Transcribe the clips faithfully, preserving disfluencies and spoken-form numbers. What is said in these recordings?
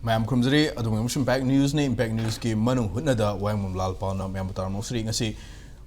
ꯃꯌꯥꯝ ꯈꯨꯔꯨꯝꯖꯔꯤ꯫ ꯑꯗꯨꯝ ꯑꯃꯁꯨꯡ Impact Newsꯅꯤ꯫ Impact Newsꯀꯤ ꯃꯅꯨꯡ ꯍꯨꯠꯅꯗ ꯋꯥꯌꯦꯜꯕꯝ ꯂꯥꯜꯄꯥꯎꯅ ꯃꯌꯥꯝꯕꯨ ꯇꯔꯥꯝꯅ ꯑꯣꯛꯆꯔꯤ꯫ ꯉꯁꯤ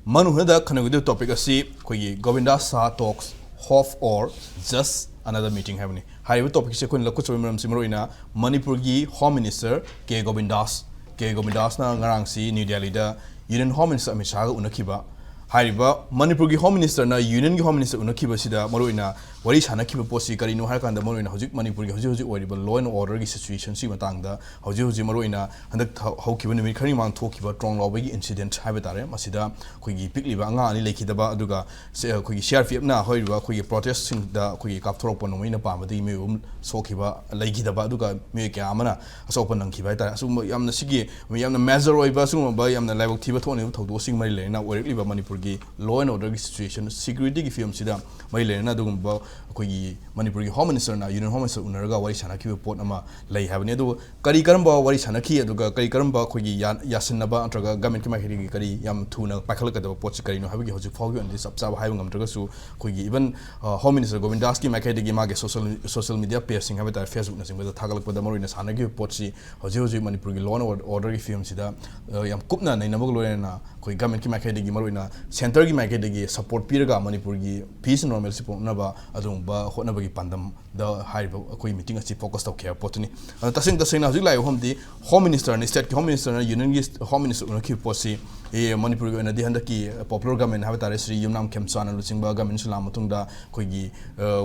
ꯃꯅꯨꯡ ꯍꯨꯠꯅꯗ ꯈꯟꯅꯒꯗꯕ topic ꯑꯁꯤ ꯑꯩꯈꯣꯏꯒꯤ Govindas Saha talks, hope or just another meeting ꯍꯥꯏꯕꯅꯤ꯫ ꯍꯥꯏꯔꯤꯕ topicꯁꯤ ꯑꯩꯈꯣꯏꯅ ꯂꯧꯈꯠꯆꯕꯒꯤ ꯃꯔꯝꯁꯤ ꯃꯔꯨꯑꯣꯏꯅ ꯃꯅꯤꯄꯨꯔꯒꯤ Home Minister ꯀꯦ ꯒꯣꯕꯤꯟꯗꯥꯁ, ꯀꯦ ꯒꯣꯕꯤꯟꯗꯥꯁꯅ ꯉꯔꯥꯡꯁꯤ ꯅ꯭ꯌꯨ ꯗꯦꯜꯂꯤꯗ Union Home Minister ꯑꯃꯤꯠ ꯁꯥꯍꯒ ꯎꯅꯈꯤꯕ꯫ ꯍꯥꯏꯔꯤꯕ ꯃꯅꯤꯄꯨꯔꯒꯤ Home Ministerꯅ Unionꯒꯤ Home Minister ꯎꯅꯈꯤꯕꯁꯤꯗ ꯃꯔꯨꯑꯣꯏꯅ ꯋꯥꯔꯤ ꯁꯥꯟꯅꯈꯤꯕ ꯄꯣꯠꯁꯤ ꯀꯔꯤꯅꯣ ꯍꯥꯏꯔꯀꯥꯟꯗ, ꯃꯔꯨꯑꯣꯏꯅ ꯍꯧꯖꯤꯛ ꯃꯅꯤꯄꯨꯔꯒꯤ ꯍꯧꯖꯤꯛ ꯍꯧꯖꯤꯛ ꯑꯣꯏꯔꯤꯕ law and orderꯒꯤ situationꯁꯤꯒꯤ ꯃꯇꯥꯡꯗ, ꯍꯧꯖꯤꯛ ꯍꯧꯖꯤꯛ ꯃꯔꯨꯑꯣꯏꯅ ꯍꯟꯗꯛ ꯊ-, ꯍꯧꯈꯤꯕ ꯅꯨꯃꯤꯠ ꯈꯔꯒꯤ ꯃꯃꯥꯡ ꯊꯣꯛꯈꯤꯕ ꯇ꯭ꯔꯣꯡ ꯂꯥꯎꯕꯒꯤ incident ꯍꯥꯏꯕ ꯇꯥꯔꯦ, ꯃꯁꯤꯗ ꯑꯩꯈꯣꯏꯒꯤ ꯄꯤꯛꯂꯤꯕ ꯑꯉꯥꯡ ꯑꯅꯤ ꯂꯩꯈꯤꯗꯕ, ꯑꯗꯨꯒ ꯁꯦ-, ꯑꯩꯈꯣꯏꯒꯤ CRPFꯅ ꯍꯧꯔꯤꯕ ꯑꯩꯈꯣꯏꯒꯤ protestꯁꯤꯡꯗ ꯑꯩꯈꯣꯏꯒꯤ ꯀꯥꯞꯊꯣꯔꯛꯄ ꯅꯣꯡꯃꯩꯅ ꯄꯥꯟꯕꯗꯒꯤ ꯃꯤꯑꯣꯏ ꯑꯍꯨꯝ ꯁꯣꯛꯈꯤꯕ, ꯂꯩꯈꯤꯗꯕ, ꯑꯗꯨꯒ ꯃꯤꯑꯣꯏ ꯀꯌꯥ ꯑꯃꯅ ꯑꯁꯣꯛꯄ ꯅꯪꯈꯤꯕ ꯍꯥꯏꯇꯥꯔꯦ꯫ ꯑꯁꯤꯒꯨꯝꯕ ꯌꯥꯝꯅ ꯁꯤꯒꯤ ꯌꯥꯝꯅ major ꯑꯣꯏꯕ, ꯑꯁꯤꯒꯨꯝꯕ ꯌꯥꯝꯅ ꯂꯥꯏꯕꯛ ꯊꯤꯕ ꯊꯣꯛꯍꯟꯅꯤꯡꯕ ꯊꯧꯗꯣꯛꯁꯤꯡ ꯃꯔꯤ ꯂꯩꯅꯅ ꯑꯣꯏꯔꯛꯂꯤꯕ ꯃꯅꯤꯄꯨꯔꯒꯤ law and orderꯒꯤ situation, securityꯒꯤ ꯐꯤꯕꯝꯁꯤꯗ ꯃꯔꯤ ꯂꯩꯅꯅ ꯑꯗꯨꯒꯨꯝꯕ ꯑꯩꯈꯣꯏꯒꯤ ꯃꯅꯤꯄꯨꯔꯒꯤ Home Ministerꯅ Union Home Minister ꯎꯅꯔꯒ ꯋꯥꯔꯤ ꯁꯥꯟꯅꯈꯤꯕ ꯄꯣꯠ ꯑꯃ ꯂꯩ ꯍꯥꯏꯕꯅꯤ꯫ ꯑꯗꯨꯕꯨ ꯀꯔꯤ ꯀꯔꯝꯕ ꯋꯥꯔꯤ ꯁꯥꯟꯅꯈꯤ, ꯑꯗꯨꯒ ꯀꯔꯤ ꯀꯔꯝꯕ ꯑꯩꯈꯣꯏꯒꯤ ꯌꯥ-, ꯌꯥꯁꯤꯟꯅꯕ ꯅꯠꯇ꯭ꯔꯒ governmentꯀꯤ ꯃꯥꯏꯀꯩꯗꯒꯤ ꯀꯔꯤ ꯌꯥꯝ ꯊꯨꯅ ꯄꯥꯏꯈꯠꯂꯛꯀꯗꯕ ꯄꯣꯠꯁꯤ ꯀꯔꯤꯅꯣ ꯍꯥꯏꯕꯒꯤ ꯍꯧꯖꯤꯛ ꯐꯥꯎꯒꯤ ꯑꯣꯏꯅꯗꯤ ꯆꯞ ꯆꯥꯕ ꯍꯥꯏꯕ ꯉꯝꯗ꯭ꯔꯒꯁꯨ, ꯑꯩꯈꯣꯏꯒꯤ even, ꯑ, Home Minister ꯒꯣꯕꯤꯟꯗꯥꯁꯀꯤ ꯃꯥꯏꯀꯩꯗꯒꯤ ꯃꯥꯒꯤ social, social media pageꯁꯤꯡ ꯍꯥꯏꯕ ꯇꯥꯔꯦ, Facebookꯅꯆꯤꯡꯕꯗ ꯊꯥꯒꯠꯂꯛꯄꯗ ꯃꯔꯨꯑꯣꯏꯅ ꯁꯥꯟꯅꯈꯤꯕ ꯄꯣꯠꯁꯤ ꯍꯧꯖꯤꯛ ꯍꯧꯖꯤꯛ ꯃꯅꯤꯄꯨꯔꯒꯤ law and orderꯒꯤ ꯐꯤꯕꯝꯁꯤꯗ, ꯑ, ꯌꯥꯝ ꯀꯨꯞꯅ ꯅꯩꯅꯕꯒ ꯂꯣꯏꯅꯅ ꯑꯩꯈꯣꯏ governmentꯀꯤ ꯃꯥꯏꯀꯩꯗꯒꯤ, ꯃꯔꯨꯑꯣꯏꯅ centreꯒꯤ ꯃꯥꯏꯀꯩꯗꯒꯤ support ꯄꯤꯔꯒ ꯃꯅꯤꯄꯨꯔꯒꯤ peace and normalcy ꯄꯨꯔꯛꯅꯕ ꯑꯗꯨꯒꯨꯝꯕ ꯍꯣꯠꯅꯕꯒꯤ ꯄꯥꯟꯗꯝꯗ ꯍꯥꯏꯔꯤꯕ ꯑꯩꯈꯣꯏ meeting ꯑꯁꯤ focus ꯇꯧꯈꯤ ꯍꯥꯏꯕ ꯄꯣꯠꯇꯨꯅꯤ꯫ ꯑꯗꯣ ꯇꯁꯦꯡ ꯇꯁꯦꯡꯅ ꯍꯧꯖꯤꯛ ꯂꯥꯛꯏꯕ ꯐꯤꯕꯝꯗꯤ Home Ministerꯅ, stateꯀꯤ Home Ministerꯅ Unionꯒꯤ Home Minister ꯎꯅꯈꯤꯕ ꯄꯣꯠꯁꯤ, ꯑꯦ, ꯃꯅꯤꯄꯨꯔꯒꯤ ꯑꯣꯏꯅꯗꯤ ꯍꯟꯗꯛꯀꯤ popular government ꯍꯥꯏꯕ ꯇꯥꯔꯦ, ꯁ꯭ꯔꯤ ꯌꯨꯝꯅꯥꯝ ꯈꯦꯝꯆꯥꯟꯅ ꯂꯨꯆꯤꯡꯕ governmentꯁꯨ ꯂꯥꯛꯑ ꯃꯇꯨꯡꯗ ꯑꯩꯈꯣꯏꯒꯤ, ꯑ,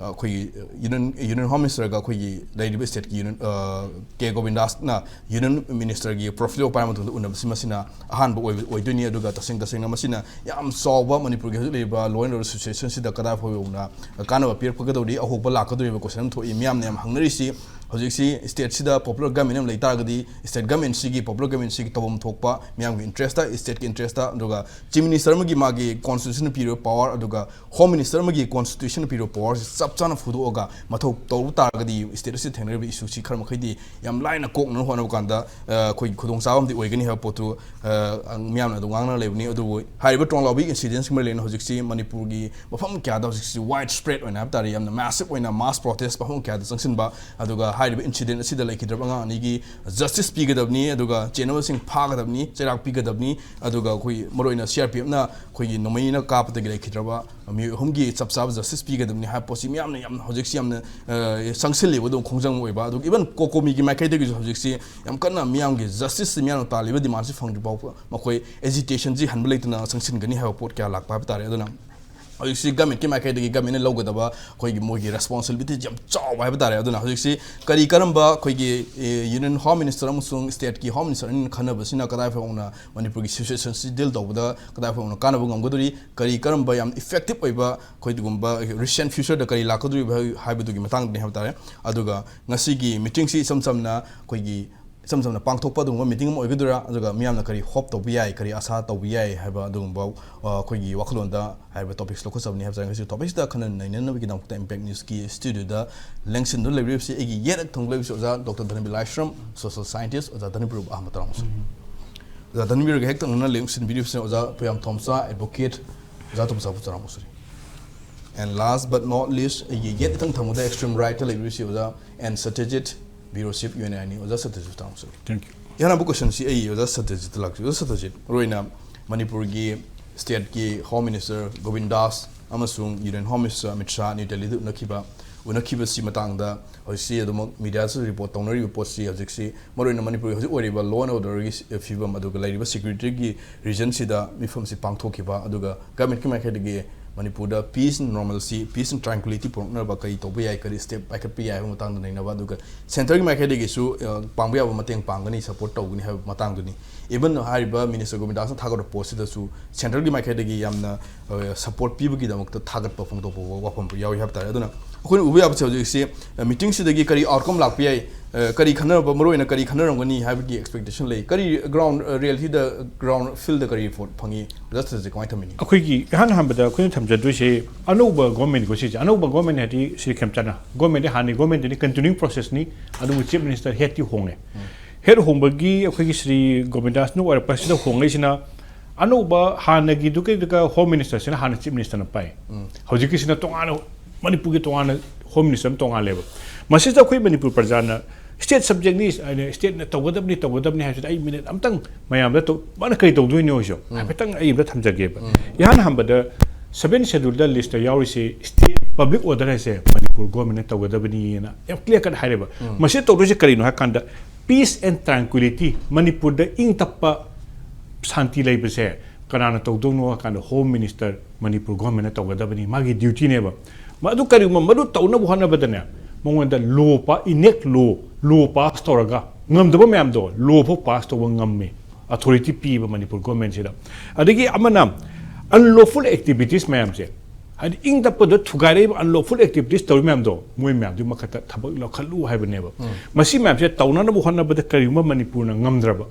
ꯑꯩꯈꯣꯏꯒꯤ Union, Union Home Ministerꯒ ꯑꯩꯈꯣꯏꯒꯤ ꯂꯩꯔꯤꯕ stateꯀꯤ Union, ꯑ, ꯀꯦ ꯒꯣꯕꯤꯟꯗꯥꯁꯅ Union Ministerꯒꯤ portfolio ꯄꯥꯏꯔ ꯃꯇꯨꯡꯗ ꯎꯅꯕꯁꯤ ꯃꯁꯤꯅ ꯑꯍꯥꯟꯕ ꯑꯣꯏꯕ, ꯑꯣꯏꯗꯣꯏꯅꯤ꯫ ꯑꯗꯨꯒ ꯇꯁꯦꯡ ꯇꯁꯦꯡꯅ ꯃꯁꯤꯅ ꯌꯥꯝ ꯆꯥꯎꯕ ꯃꯅꯤꯄꯨꯔꯒꯤ ꯍꯧꯖꯤꯛ ꯂꯩꯔꯤꯕ law and order situationꯁꯤꯗ ꯀꯗꯥꯏ ꯐꯥꯎ ꯌꯧꯅ ꯀꯥꯟꯅꯕ ꯄꯤꯔꯛꯀꯗꯧꯔꯤ, ꯑꯍꯣꯡꯕ ꯂꯥꯛꯀꯗꯧꯔꯤꯕ question ꯑꯃ ꯊꯣꯛꯏ꯫ ꯃꯤꯌꯥꯝꯅ ꯌꯥꯝ ꯍꯪꯅꯔꯤꯁꯤ ꯍꯧꯖꯤꯛꯁꯤ stateꯁꯤꯗ popular government ꯑꯃ ꯂꯩ ꯇꯥꯔꯒꯗꯤ state governmentꯁꯤꯒꯤ, popular governmentꯁꯤꯒꯤ ꯇꯧꯐꯝ ꯊꯣꯛꯄ ꯃꯤꯌꯥꯝꯒꯤ interestꯇ, stateꯀꯤ interestꯇ, ꯑꯗꯨꯒ Chief Minister ꯑꯃꯒꯤ ꯃꯥꯒꯤ constitutionꯅ ꯄꯤꯔꯤꯕ power, ꯑꯗꯨꯒ Home Minister ꯑꯃꯒꯤ constitutionꯅ ꯄꯤꯔꯤꯕ powerꯁꯤ ꯆꯞ ꯆꯥꯅ ꯐꯨꯗꯣꯛꯑꯒ ꯃꯊꯧ ꯇꯧꯕ ꯇꯥꯔꯒꯗꯤ state ꯑꯁꯤꯗ ꯊꯦꯡꯅꯔꯤꯕ issueꯁꯤ ꯈꯔ ꯃꯈꯩꯗꯤ ꯌꯥꯝ ꯂꯥꯏꯅ ꯀꯣꯛꯅꯕ ꯍꯣꯠꯅꯕ ꯀꯥꯟꯗ, ꯑ, ꯑꯩꯈꯣꯏꯒꯤ ꯈꯨꯗꯣꯡꯆꯥꯕ ꯑꯃꯗꯤ ꯑꯣꯏꯒꯅꯤ ꯍꯥꯏꯕ ꯄꯣꯠꯇꯨ, ꯑ, ꯃꯤꯌꯥꯝꯅ ꯑꯗꯨꯝ ꯉꯥꯡꯅ ꯂꯩꯕꯅꯤ꯫ ꯑꯗꯨꯕꯨ ꯍꯥꯏꯔꯤꯕ ꯇ꯭ꯔꯣꯡꯂꯥꯎꯕꯤ incidentꯁꯤꯡ ꯃꯔꯤ ꯂꯩꯅꯅ ꯍꯧꯖꯤꯛꯁꯤ ꯃꯅꯤꯄꯨꯔꯒꯤ ꯃꯐꯝ ꯀꯌꯥꯗ ꯍꯧꯖꯤꯛꯁꯤ wide spread ꯑꯣꯏꯅ ꯍꯥꯏꯕ ꯇꯥꯔꯦ, ꯌꯥꯝꯅ massive ꯑꯣꯏꯅ mass protest ꯃꯐꯝ ꯀꯌꯥꯗ ꯆꯪꯁꯤꯟꯕ, ꯑꯗꯨꯒ ꯍꯥꯏꯔꯤꯕ incident ꯑꯁꯤꯗ ꯂꯩꯈꯤꯗ꯭ꯔꯕ ꯑꯉꯥꯡ ꯑꯅꯤꯒꯤ justice ꯄꯤꯒꯗꯕꯅꯤ, ꯑꯗꯨꯒ ꯆꯦꯟꯅꯕꯁꯤꯡ ꯐꯥꯒꯗꯕꯅꯤ, ꯆꯩꯔꯥꯛ ꯄꯤꯒꯗꯕꯅꯤ, ꯑꯗꯨꯒ ꯑꯩꯈꯣꯏ ꯃꯔꯨꯑꯣꯏꯅ C R P Fꯅ ꯑꯩꯈꯣꯏꯒꯤ ꯅꯣꯡꯃꯩꯅ ꯀꯥꯞꯄꯗꯒꯤ ꯂꯩꯈꯤꯗ꯭ꯔꯕ ꯃꯤꯑꯣꯏ ꯑꯍꯨꯝꯒꯤ ꯆꯞ ꯆꯥꯕ justice ꯄꯤꯒꯗꯕꯅꯤ ꯍꯥꯏꯕ ꯄꯣꯠꯁꯤ ꯃꯤꯌꯥꯝꯅ ꯌꯥꯝꯅ ꯍꯧꯖꯤꯛꯁꯤ ꯌꯥꯝꯅ, ꯑ, ꯆꯪꯁꯤꯜꯂꯤꯕ ꯑꯗꯨꯝ ꯈꯣꯡꯖꯪ ꯑꯣꯏꯕ꯫ ꯑꯗꯨꯒ even COCOMIꯒꯤ ꯃꯥꯏꯀꯩꯗꯒꯤꯁꯨ ꯍꯧꯖꯤꯛꯁꯤ ꯌꯥꯝ ꯀꯟꯅ ꯃꯤꯌꯥꯝꯒꯤ justiceꯁꯤ ꯃꯤꯌꯥꯝꯅ ꯇꯥꯜꯂꯤꯕ demandꯁꯤ ꯐꯪꯗ꯭ꯔꯤꯐꯥꯎꯕ ꯃꯈꯣꯏ agitationꯁꯤ ꯍꯟꯕ ꯂꯩꯇꯅ ꯆꯪꯁꯤꯟꯒꯅꯤ ꯍꯥꯏꯕ ꯄꯣꯠ ꯀꯌꯥ ꯂꯥꯛꯄ ꯍꯥꯏꯕ ꯇꯥꯔꯦ꯫ ꯑꯗꯨꯅ ꯍꯧꯖꯤꯛꯁꯤ governmentꯀꯤ ꯃꯥꯏꯀꯩꯗꯒꯤ governmentꯅ ꯂꯧꯒꯗꯕ ꯑꯩꯈꯣꯏꯒꯤ ꯃꯣꯏꯒꯤ responsibilityꯁꯤ ꯌꯥꯝ ꯆꯥꯎꯕ ꯍꯥꯏꯕ ꯇꯥꯔꯦ꯫ ꯑꯗꯨꯅ ꯍꯧꯖꯤꯛꯁꯤ ꯀꯔꯤ ꯀꯔꯝꯕ ꯑꯩꯈꯣꯏꯒꯤ, ꯑꯦ, Union Home Minister ꯑꯃꯁꯨꯡ stateꯀꯤ Home Minister ꯑꯅꯤꯅ ꯈꯟꯅꯕꯁꯤꯅ ꯀꯗꯥꯏ ꯐꯥꯎꯅ ꯃꯅꯤꯄꯨꯔꯒꯤ situationꯁꯤ deal ꯇꯧꯕꯗ ꯀꯗꯥꯏ ꯐꯥꯎꯅ ꯀꯥꯟꯅꯕ ꯉꯝꯒꯗꯧꯔꯤ, ꯀꯔꯤ ꯀꯔꯝꯕ ꯌꯥꯝ effective ꯑꯣꯏꯕ ꯑꯩꯈꯣꯏꯒꯨꯝꯕ recent futureꯗ ꯀꯔꯤ ꯂꯥꯛꯀꯗꯧꯔꯤꯕ ꯍꯥꯏꯕꯗꯨꯒꯤ ꯃꯇꯥꯡꯗꯅꯤ ꯍꯥꯏꯕ ꯇꯥꯔꯦ꯫ ꯑꯗꯨꯒ ꯉꯁꯤꯒꯤ meetingꯁꯤ ꯏꯆꯝ ꯆꯝꯅ ꯑꯩꯈꯣꯏꯒꯤ ꯏꯆꯝ ꯆꯝꯅ ꯄꯥꯡꯊꯣꯛꯄ ꯑꯗꯨꯒꯨꯝꯕ meeting ꯑꯃ ꯑꯣꯏꯒꯗꯣꯏꯔꯥ, ꯑꯗꯨꯒ ꯃꯤꯌꯥꯝꯅ ꯀꯔꯤ hope ꯇꯧꯕ ꯌꯥꯏ, ꯀꯔꯤ ꯑꯁꯥ ꯇꯧꯕ ꯌꯥꯏ ꯍꯥꯏꯕ ꯑꯗꯨꯒꯨꯝꯕ, ꯑ, ꯑꯩꯈꯣꯏꯒꯤ ꯋꯥꯈꯜꯂꯣꯟꯗ ꯍꯥꯏꯔꯤꯕ topics ꯂꯧꯈꯠꯆꯕꯅꯤ ꯍꯥꯏꯕ ꯇꯥꯔꯦ꯫ ꯉꯁꯤ topicꯁꯤꯗ ꯈꯟꯅ ꯅꯩꯅꯅꯕꯒꯤꯗꯃꯛꯇ Impact Newsꯀꯤ studioꯗ ꯂꯦꯡꯁꯤꯟꯗꯨꯅ ꯂꯩꯕꯤꯔꯤꯕꯁꯤ ꯑꯩꯒꯤ ꯌꯦꯠ ꯊꯪꯕ ꯂꯩꯕꯁꯤ ꯑꯣꯖꯥ Doctor ꯙꯅꯕꯤꯔ ꯂꯥꯏꯁ꯭ꯔꯝ, social scientist꯫ ꯑꯣꯖꯥ ꯙꯅꯕꯤꯔꯕꯨ ꯑꯍꯥꯟꯕ ꯇꯔꯥꯃꯨꯛ ꯁꯨꯔꯤ꯫ ꯑꯣꯖꯥ ꯙꯅꯕꯤꯔꯒ ꯍꯦꯛ ꯊꯪꯅꯅ ꯂꯦꯡꯁꯤꯟꯕꯤꯔꯤꯕꯁꯤꯅ ꯑꯣꯖꯥ ꯄꯣꯌꯥꯝ ꯊꯣꯝꯆꯥ, advocate꯫ ꯑꯣꯖꯥ ꯊꯣꯝꯆꯥꯕꯨ ꯇꯔꯥꯃꯨꯛ ꯁꯨꯔꯤ꯫ And last but not least, ꯑꯩꯒꯤ ꯌꯦꯠ ꯏꯊꯪ ꯊꯪꯕꯗ extreme rightꯇ ꯂꯩꯕꯤꯔꯤꯁꯤ ꯑꯣꯖꯥ N ꯁꯇ꯭ꯌꯖꯤꯠ, Bureau Chief UNIꯅꯤ꯫ ꯑꯣꯖꯥ ꯁꯇ꯭ꯌꯖꯤꯠ ꯇꯔꯥꯃꯨꯛ ꯁꯨꯔꯤ꯫ Thank you꯫ ꯑꯍꯥꯟꯕ questionꯁꯤ ꯑꯩ ꯑꯣꯖꯥ ꯁꯇ꯭ꯌꯖꯤꯠꯇ ꯂꯥꯛꯆꯒꯦ꯫ ꯑꯣꯖꯥ ꯁꯇ꯭ꯌꯖꯤꯠ, ꯃꯔꯨꯑꯣꯏꯅ ꯃꯅꯤꯄꯨꯔꯒꯤ stateꯀꯤ Home Minister ꯒꯣꯕꯤꯟ ꯗꯥꯁ ꯑꯃꯁꯨꯡ Union Home Minister Amit Shah new ꯗꯦꯜꯂꯤꯗ ꯎꯅꯈꯤꯕ, ꯎꯅꯈꯤꯕꯁꯤ ꯃꯇꯥꯡꯗ ꯍꯧꯖꯤꯛꯁꯤ ꯑꯗꯨꯃꯛ mediaꯗꯁꯨ report ꯇꯧꯅꯔꯤꯕ ꯄꯣꯠꯁꯤ ꯍꯧꯖꯤꯛꯁꯤ ꯃꯔꯨꯑꯣꯏꯅ ꯃꯅꯤꯄꯨꯔꯒꯤ ꯍꯧꯖꯤꯛ ꯑꯣꯏꯔꯤꯕ law and orderꯒꯤ ꯐꯤꯕꯝ ꯑꯗꯨꯒ ꯂꯩꯔꯤꯕ securityꯒꯤ reasonꯁꯤꯗ ꯃꯤꯐꯝꯁꯤ ꯄꯥꯡꯊꯣꯛꯈꯤꯕ, ꯑꯗꯨꯒ governmentꯀꯤ ꯃꯥꯏꯀꯩꯗꯒꯤ ꯃꯅꯤꯄꯨꯔꯗ peace and normalcy, peace and tranquility ꯄꯨꯔꯛꯅꯕ ꯀꯔꯤ ꯇꯧꯕ ꯌꯥꯏ, ꯀꯔꯤ step ꯄꯥꯏꯈꯠꯄ ꯌꯥꯏ ꯍꯥꯏꯕ ꯃꯇꯥꯡꯗ ꯅꯩꯅꯕ, ꯑꯗꯨꯒ centreꯒꯤ ꯃꯥꯏꯀꯩꯗꯒꯤꯁꯨ, ꯑ, ꯄꯥꯡꯕ ꯌꯥꯕ ꯃꯇꯦꯡ ꯄꯥꯡꯒꯅꯤ, support ꯇꯧꯒꯅꯤ ꯍꯥꯏꯕ ꯃꯇꯥꯡꯗꯨꯅꯤ꯫ Even ꯍꯥꯏꯔꯤꯕ Minister ꯒꯣꯕꯤꯟꯗꯥꯁꯅ ꯊꯥꯒꯠꯄ ꯄꯣꯠꯁꯤꯗꯁꯨ centreꯒꯤ ꯃꯥꯏꯀꯩꯗꯒꯤ ꯌꯥꯝꯅ, ꯑ, support ꯄꯤꯕꯒꯤꯗꯃꯛꯇ ꯊꯥꯒꯠꯄ ꯐꯣꯡꯗꯣꯛꯄ ꯋꯥꯐꯝ ꯌꯥꯎꯏ ꯍꯥꯏꯕ ꯇꯥꯔꯦ꯫ ꯑꯗꯨꯅ ꯑꯩꯈꯣꯏꯅ ꯎꯕ ꯌꯥꯕꯁꯦ ꯍꯧꯖꯤꯛꯁꯤ, ꯑ, meetingꯁꯤꯗꯒꯤ ꯀꯔꯤ outcome ꯂꯥꯛꯄ ꯌꯥꯏ, ꯑ, ꯀꯔꯤ ꯈꯟꯅꯔꯕ, ꯃꯔꯨꯑꯣꯏꯅ ꯀꯔꯤ ꯈꯟꯅꯔꯝꯒꯅꯤ ꯍꯥꯏꯕꯒꯤ expectation ꯂꯩ? ꯀꯔꯤ ground, ꯑ, realityꯗ, ground fieldꯗ ꯀꯔꯤ report ꯐꯪꯉꯤ? Just ꯍꯧꯖꯤꯛ ꯀꯃꯥꯏꯅ ꯊꯝꯃꯤꯅꯤ? ꯑꯩꯈꯣꯏꯒꯤ ꯏꯍꯥꯟ ꯍꯥꯟꯕꯗ ꯑꯩꯈꯣꯏꯅ ꯊꯝꯖꯗꯣꯏꯁꯦ ꯑꯅꯧꯕ governmentꯀꯣ ꯁꯤꯁꯦ꯫ ꯑꯅꯧꯕ government ꯍꯥꯏꯗꯤ ꯁ꯭ꯔꯤ ꯈꯦꯝꯆꯥꯟꯅ governmentꯗꯤ ꯍꯥꯟꯅꯒꯤ governmentꯗꯨꯅꯤ, continuing processꯅꯤ, ꯑꯗꯨꯕꯨ Chief Minister headꯇꯤ ꯍꯣꯡꯉꯦ꯫ Head ꯍꯣꯡꯕꯒꯤ ꯑꯩꯈꯣꯏꯒꯤ ꯁ꯭ꯔꯤ ꯒꯣꯕꯤꯟꯗꯥꯁꯅ ꯑꯣꯏꯔꯛꯄꯁꯤꯗ ꯍꯣꯡꯉꯛꯏꯁꯤꯅ ꯑꯅꯧꯕ ꯍꯥꯟꯅꯒꯤꯗꯨꯒꯤꯗꯨꯒ Home Ministerꯁꯤꯅ ꯍꯥꯟꯅ Chief Ministerꯅ ꯄꯥꯏ꯫ ꯍꯧꯖꯤꯛꯀꯤꯁꯤꯅ ꯇꯣꯉꯥꯟꯅ ꯃꯅꯤꯄꯨꯔꯒꯤ ꯇꯣꯉꯥꯟꯅ ꯍꯣꯝ ꯃꯤꯅꯤꯁꯇꯔ ꯑꯃ ꯇꯣꯉꯥꯟꯅ ꯂꯩꯕ꯫ ꯃꯁꯤꯗ ꯑꯩꯈꯣꯏ ꯃꯅꯤꯄꯨꯔ ꯄ꯭ꯔꯖꯥꯅ ꯁ꯭ꯇꯦꯠ ꯁꯕꯖꯦꯛꯅꯤ, ꯁ꯭ꯇꯦꯠꯅ ꯇꯧꯒꯗꯕꯅꯤ, ꯇꯧꯒꯗꯕꯅꯤ ꯍꯥꯏꯕꯁꯤꯗ ꯑꯩ ꯃꯤꯅꯤꯠ ꯑꯝꯇꯪ ꯃꯌꯥꯝꯗ ꯇꯧ-, ꯃꯥꯅ ꯀꯔꯤ ꯇꯧꯗꯣꯏꯅꯣ ꯍꯥꯏꯁꯨ ꯍꯥꯏꯐꯦꯠꯇꯪ ꯑꯩ ꯑꯝꯇ ꯊꯝꯖꯒꯦꯕ꯫ ꯏꯍꯥꯟ ꯍꯥꯟꯕꯗ ꯁꯕꯦꯟ ꯁꯦꯗꯨꯜꯗ ꯂꯤꯁꯇ ꯌꯥꯎꯔꯤꯁꯦ ꯁ꯭ꯇꯦꯠ ꯄꯕ꯭ꯂꯤꯛ ꯑꯣꯔꯗꯔ ꯍꯥꯏꯁꯦ ꯃꯅꯤꯄꯨꯔ ꯒꯣꯔꯃꯦꯟꯅ ꯇꯧꯒꯗꯕꯅꯤꯅ ꯌꯥꯝ ꯀ꯭ꯂꯤꯌꯥꯔ ꯀꯠ ꯍꯥꯏꯔꯦꯕ꯫ ꯃꯁꯤ ꯇꯧꯗꯣꯏꯁꯦ ꯀꯔꯤꯅꯣ ꯍꯥꯏ ꯀꯥꯟꯗ, peace and tranquility, ꯃꯅꯤꯄꯨꯔꯗ ꯏꯪ ꯇꯞꯄ ꯁꯥꯟꯇꯤ ꯂꯩꯕꯁꯦ ꯀꯅꯥꯅ ꯇꯧꯗꯧꯅꯣ ꯍꯥꯏ ꯀꯥꯟꯗ ꯍꯣꯝ ꯃꯤꯅꯤꯁꯇꯔ ꯃꯅꯤꯄꯨꯔ ꯒꯣꯔꯃꯦꯟꯅ ꯇꯧꯒꯗꯕꯅꯤ, ꯃꯥꯒꯤ ꯗ꯭ꯌꯨꯇꯤꯅꯦꯕ꯫ ꯃꯗꯨ ꯀꯔꯤꯒꯨꯝꯕ ꯃꯗꯨ ꯇꯧꯅꯕ ꯍꯣꯠꯅꯕꯗꯅꯦ, ꯃꯉꯣꯟꯗ ꯂꯣ ꯄꯥ-, enact law, ꯂꯣ ꯄꯥꯁ ꯇꯧꯔꯒ ꯉꯝꯗꯕ ꯃꯌꯥꯝꯗꯣ ꯂꯣ ꯐꯥꯎ ꯄꯥꯁ ꯇꯧꯕ ꯉꯝꯃꯤ, ꯑꯣꯊꯣꯔꯤꯇꯤ ꯄꯤꯕ ꯃꯅꯤꯄꯨꯔ ꯒꯣꯔꯃꯦꯟꯁꯤꯗ꯫ ꯑꯗꯒꯤ ꯑꯃꯅ unlawful activities ꯃꯌꯥꯝꯁꯦ, ꯍꯥꯏꯗꯤ ꯏꯪ ꯇꯞꯄꯗ ꯊꯨꯒꯥꯏꯔꯛꯏꯕ unlawful activities ꯇꯧꯔꯤ ꯃꯌꯥꯝꯗꯣ ꯃꯣꯏ ꯃꯌꯥꯝꯗꯨꯒꯤ ꯃꯈꯛꯇ ꯊꯕꯛ ꯂꯧꯈꯠꯂꯨ ꯍꯥꯏꯕꯅꯦꯕ꯫ ꯃꯁꯤ ꯃꯌꯥꯝꯁꯦ ꯇꯧꯅꯅꯕ ꯍꯣꯠꯅꯕꯗ ꯀꯔꯤꯒꯨꯝꯕ ꯃꯅꯤꯄꯨꯔꯅ ꯉꯝꯗ꯭ꯔꯕ,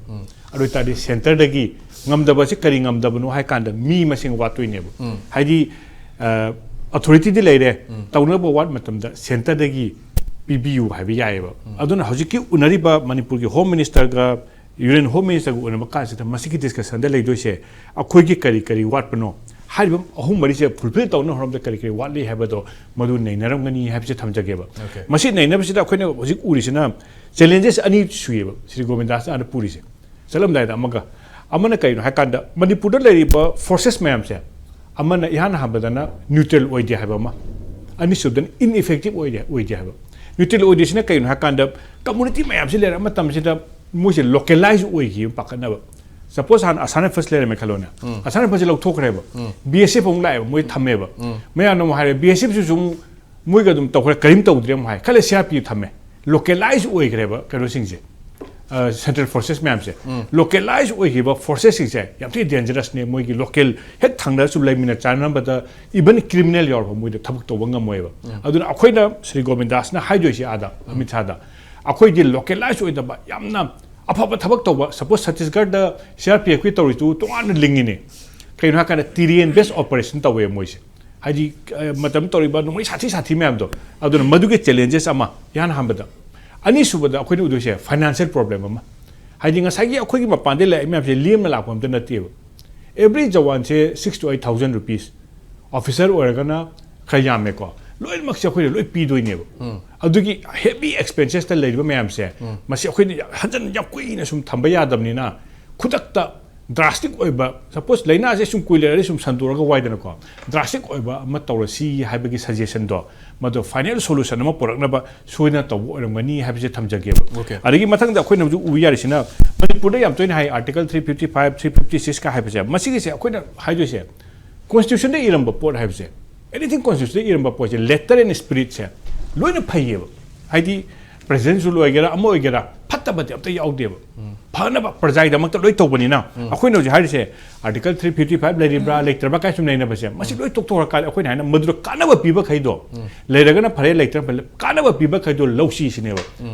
ꯑꯗꯨ ꯑꯣꯏꯇꯥꯔꯗꯤ ꯁꯦꯟꯇꯔꯗꯒꯤ ꯉꯝꯗꯕꯁꯤ ꯀꯔꯤ ꯉꯝꯗꯕꯅꯣ ꯍꯥꯏ ꯀꯥꯟꯗ ꯃꯤ ꯃꯁꯤꯡ ꯋꯥꯠꯇꯣꯏꯅꯦꯕ꯫ ꯍꯥꯏꯗꯤ ꯑꯣꯊꯣꯔꯤꯇꯤꯗꯤ ꯂꯩꯔꯦ, ꯇꯧꯅꯕ ꯋꯥꯠ ꯃꯇꯝꯗ ꯁꯦꯟꯇꯔꯗꯒꯤ ꯄꯤꯕꯤꯌꯨ ꯍꯥꯏꯕ ꯌꯥꯏꯑꯕ꯫ ꯑꯗꯨꯅ ꯍꯧꯖꯤꯛꯀꯤ ꯎꯅꯔꯤꯕ ꯃꯅꯤꯄꯨꯔꯒꯤ ꯍꯣꯝ ꯃꯤꯅꯤꯁꯇꯔꯒ ꯌꯨꯅꯤꯌꯟ ꯍꯣꯝ ꯃꯤꯅꯤꯁꯇꯔꯒ ꯎꯅꯕ ꯀꯥꯟꯁꯤꯗ ꯃꯁꯤꯒꯤ ꯗꯤꯁꯀꯁꯟꯗ ꯂꯩꯗꯣꯏꯁꯦ ꯑꯩꯈꯣꯏꯒꯤ ꯀꯔꯤ ꯀꯔꯤ ꯋꯥꯠꯄꯅꯣ, ꯍꯥꯏꯔꯤꯕ ꯑꯍꯨꯝ ꯃꯔꯤꯁꯦ ꯐꯨꯜꯐꯤꯜ ꯇꯧꯅꯕ ꯍꯣꯠꯅꯕꯗ ꯀꯔꯤ ꯀꯔꯤ ꯋꯥꯠꯂꯤ ꯍꯥꯏꯕꯗꯣ ꯃꯗꯨ ꯅꯩꯅꯔꯝꯒꯅꯤ ꯍꯥꯏꯕꯁꯦ ꯊꯝꯖꯒꯦꯕ꯫ ꯃꯁꯤ ꯅꯩꯅꯕꯁꯤꯗ ꯑꯩꯈꯣꯏꯅ ꯍꯧꯖꯤꯛ ꯎꯔꯤꯁꯤꯅ ꯆꯦꯂꯦꯟꯖꯦꯁ ꯑꯅꯤ ꯁꯨꯏꯌꯦꯕ ꯁ꯭ꯔꯤ ꯒꯣꯕꯤꯟꯗꯥꯁꯅ ꯑꯥꯗ ꯄꯨꯔꯤꯁꯦ꯫ ꯆꯠꯂꯝꯗꯥꯏꯗ ꯑꯃꯒ, ꯑꯃꯅ ꯀꯩꯅꯣ ꯍꯥꯏ ꯀꯥꯟꯗ ꯃꯅꯤꯄꯨꯔꯗ ꯂꯩꯔꯤꯕ ꯐꯣꯔꯁꯦꯁ ꯃꯌꯥꯝꯁꯦ ꯑꯃꯅ ꯏꯍꯥꯟ ꯍꯥꯟꯕꯗꯅ ꯅ꯭ꯌꯨꯇ꯭ꯔꯦꯜ ꯑꯣꯏꯗꯦ ꯍꯥꯏꯕ ꯑꯃ, ꯑꯅꯤꯁꯨꯕꯗꯅ ineffective ꯑꯣꯏꯗꯦ, ꯑꯣꯏꯗꯦ ꯍꯥꯏꯕ꯫ ꯅ꯭ꯌꯨꯇ꯭ꯔꯦꯜ ꯑꯣꯏꯗ꯭ꯔꯤꯁꯤꯅ ꯀꯩꯅꯣ ꯍꯥꯏ ꯀꯥꯟꯗ ꯀꯝꯃꯨꯅꯤꯇꯤ ꯃꯌꯥꯝꯁꯤ ꯂꯩꯔꯛꯄ ꯃꯇꯝꯁꯤꯗ ꯃꯣꯏꯁꯦ ꯂꯣꯀꯦꯂꯥꯏꯁ ꯑꯣꯏꯈꯤꯕ ꯄꯥꯈꯠꯅꯕ꯫ ꯁꯄꯣꯁ ꯍꯥꯟꯅ ꯑꯁꯥꯅ ꯐꯁ ꯂꯩꯔꯝꯃꯦ ꯈꯜꯂꯣꯅꯦ, ꯑꯁꯥꯅ ꯐꯁꯦ ꯂꯧꯊꯣꯛꯈ꯭ꯔꯦꯕ, ꯕꯤ ꯑꯦꯁ ꯑꯦꯐ ꯑꯃꯨꯛ ꯂꯥꯛꯑꯦꯕ, ꯃꯣꯏ ꯊꯝꯃꯦꯕ꯫ ꯃꯌꯥꯝꯅ ꯑꯃꯨꯛ ꯍꯥꯏꯔꯦ ꯕꯤ ꯑꯦꯁ ꯑꯦꯐꯁꯤꯁꯨ ꯑꯃꯨꯛ ꯃꯣꯏꯒ ꯑꯗꯨꯝ ꯇꯧꯈ꯭ꯔꯦ, ꯀꯔꯤꯝ ꯇꯧꯗ꯭ꯔꯦ ꯑꯃꯨꯛ ꯍꯥꯏ꯫ ꯈꯜꯂꯦ ꯁꯤ ꯑꯥꯔ ꯄꯤ ꯑꯦꯐ ꯊꯝꯃꯦ, ꯂꯣꯀꯦꯂꯥꯏꯁ ꯑꯣꯏꯈ꯭ꯔꯦꯕ ꯀꯩꯅꯣꯁꯤꯡꯁꯦ, ꯁꯦꯟꯇ꯭ꯔꯦꯜ ꯐꯣꯔꯁꯦꯁ ꯃꯌꯥꯝꯁꯦ꯫ ꯂꯣꯀꯦꯂꯥꯏꯁ ꯑꯣꯏꯈꯤꯕ ꯐꯣꯔꯁꯦꯁꯁꯤꯡꯁꯦ ꯌꯥꯝ ꯊꯤ ꯗꯦꯟꯖꯔꯁꯅꯦ꯫ ꯃꯣꯏꯒꯤ ꯂꯣꯀꯦꯜ ꯍꯦꯛ ꯊꯪꯅꯔꯁꯨ ꯂꯩꯃꯤꯟꯅ ꯆꯥꯟꯅꯕꯗ ꯏꯚꯟ ꯀ꯭ꯔꯤꯃꯤꯅꯦꯜ ꯌꯥꯎꯔꯕ ꯃꯣꯏꯗ ꯊꯕꯛ ꯇꯧꯕ ꯉꯝꯃꯣꯏꯕ꯫ ꯑꯗꯨꯅ ꯑꯩꯈꯣꯏꯅ ꯁ꯭ꯔꯤ ꯒꯣꯕꯤꯟꯗꯥꯁꯅ ꯍꯥꯏꯗꯣꯏꯁꯦ ꯑꯥꯗ ꯑꯃꯤꯠ ꯁꯥꯗ, ꯑꯩꯈꯣꯏꯗꯤ ꯂꯣꯀꯦꯂꯥꯏꯁ ꯑꯣꯏꯗꯕ ꯌꯥꯝꯅ ꯑꯐꯕ ꯊꯕꯛ ꯇꯧꯕ, ꯁꯄꯣꯁ ꯁꯠꯇꯤꯁꯒꯔꯗ ꯁꯤ ꯑꯥꯔ ꯄꯤ ꯑꯦꯐꯀꯤ ꯇꯧꯔꯤꯗꯨ ꯇꯣꯉꯥꯟꯅ ꯂꯤꯡꯉꯤꯅꯦ꯫ ꯀꯩꯅꯣ ꯍꯥꯏꯀꯥꯟꯗ ꯇꯤꯔꯦꯟ ꯕꯦꯁ ꯑꯣꯄꯔꯦꯁꯟ ꯇꯧꯋꯦ ꯃꯣꯏꯁꯦ꯫ ꯍꯥꯏꯗꯤ ꯑ, ꯃꯇꯝ ꯇꯧꯔꯤꯕ ꯅꯣꯡꯃꯩ ꯁꯥꯊꯤ ꯁꯥꯊꯤ ꯃꯌꯥꯝꯗꯣ꯫ ꯑꯗꯨꯅ ꯃꯗꯨꯒꯤ ꯆꯦꯂꯦꯟꯖꯦꯁ ꯑꯃ ꯏꯍꯥꯟ ꯍꯥꯟꯕꯗ꯫ ꯑꯅꯤꯁꯨꯕꯗ ꯑꯩꯈꯣꯏꯅ ꯎꯗꯣꯏꯁꯦ ꯐꯥꯏꯅꯥꯟꯁꯤꯌꯦꯜ ꯄ꯭ꯔꯣꯕ꯭ꯂꯦꯝ ꯑꯃ꯫ ꯍꯥꯏꯗꯤ ꯉꯁꯥꯏꯒꯤ ꯑꯩꯈꯣꯏꯒꯤ ꯃꯄꯥꯟꯗꯩ ꯂꯥꯛꯏ ꯃꯌꯥꯝꯁꯦ ꯂꯦꯝꯅ ꯂꯥꯛꯄ ꯑꯝꯇ ꯅꯠꯇꯦꯕ꯫ ꯑꯦꯕ꯭ꯔꯤ ꯖꯋꯥꯟꯁꯦ six to eight thousand rupees, officer ꯑꯣꯏꯔꯒꯅ ꯈꯔ ꯌꯥꯝꯃꯦꯀꯣ, ꯂꯣꯏꯅꯃꯛꯁꯦ ꯑꯩꯈꯣꯏꯅ ꯂꯣꯏ ꯄꯤꯗꯣꯏꯅꯦꯕ꯫ ꯑꯗꯨꯒꯤ heavy expenses ꯇ ꯂꯩꯔꯤꯕ ꯃꯌꯥꯝꯁꯦ, ꯃꯁꯤ ꯑꯩꯈꯣꯏꯅ ꯍꯟꯖꯟ ꯌꯥꯝ ꯀꯨꯏꯅ ꯁꯨꯝ ꯊꯝꯕ ꯌꯥꯗꯕꯅꯤꯅ, ꯈꯨꯗꯛꯇ drastic ꯑꯣꯏꯕ, suppose ꯂꯥꯏꯅꯥꯁꯦ ꯁꯨꯝ ꯀꯨꯏ ꯂꯩꯔꯗꯤ ꯁꯨꯝ ꯁꯟꯗꯣꯔꯛꯑꯒ ꯋꯥꯏꯗꯅꯀꯣ, drastic ꯑꯣꯏꯕ ꯑꯃ ꯇꯧꯔꯁꯤ ꯍꯥꯏꯕꯒꯤ suggestion ꯗꯣ, ꯃꯗꯨ final solution ꯑꯃ ꯄꯨꯔꯛꯅꯕ ꯁꯣꯏꯗꯅ ꯇꯧꯕ ꯑꯣꯏꯔꯝꯒꯅꯤ ꯍꯥꯏꯕꯁꯦ ꯊꯝꯖꯒꯦꯕ꯫ Okay. ꯑꯗꯒꯤ ꯃꯊꯪꯗ ꯑꯩꯈꯣꯏꯅ ꯍꯧꯖꯤꯛ ꯎꯕ ꯌꯥꯔꯤꯁꯤꯅ, ꯃꯅꯤꯄꯨꯔꯗ ꯌꯥꯝ ꯇꯣꯏꯅ ꯍꯥꯏ, Article three fifty five, three fifty six ꯀ ꯍꯥꯏꯕꯁꯦ, ꯃꯁꯤꯒꯤꯁꯦ ꯑꯩꯈꯣꯏꯅ ꯍꯥꯏꯗꯣꯏꯁꯦ, constitution ꯗ ꯏꯔꯝꯕ ꯄꯣꯠ ꯍꯥꯏꯕꯁꯦ, anything constitution ꯗ ꯏꯔꯝꯕ ꯄꯣꯠꯁꯦ, letter and spirit ꯁꯦ ꯂꯣꯏꯅ ꯐꯩꯌꯦꯕ꯫ ꯍꯥꯏꯗꯤ president rule ꯑꯣꯏꯒꯦꯔꯥ, ꯑꯃ ꯑꯣꯏꯒꯦꯔꯥ, ꯐꯠꯇꯕꯗꯤ ꯑꯝꯇ ꯌꯥꯎꯗꯦꯕ꯫ ꯐꯅꯕ ꯄ꯭ꯔꯖꯥꯒꯤꯗꯃꯛꯇ ꯂꯣꯏ ꯇꯧꯕꯅꯤꯅ, ꯑꯩꯈꯣꯏꯅ ꯍꯧꯖꯤꯛ ꯍꯥꯏꯔꯤꯁꯦ, Article three fifty five ꯂꯩꯔꯤꯕ꯭ꯔꯥ ꯂꯩꯇ꯭ꯔꯕ꯭ꯔꯥ ꯀꯥꯏ ꯁꯨꯝ ꯂꯩꯅꯕꯁꯦ, ꯃꯁꯤ ꯂꯣꯏ ꯇꯣꯛꯊꯣꯛꯈ꯭ꯔꯀꯥꯟꯗ ꯑꯩꯈꯣꯏꯅ ꯍꯥꯏꯅ ꯃꯗꯨꯗ ꯀꯥꯟꯅꯕ ꯄꯤꯕꯈꯩꯗꯣ ꯂꯩꯔꯒꯅ ꯐꯔꯦ, ꯂꯩꯇ꯭ꯔꯒꯅ ꯐꯔꯦ, ꯀꯥꯟꯅꯕ ꯄꯤꯕꯈꯩꯗꯣ ꯂꯧꯁꯤ ꯁꯤꯅꯦꯕ꯫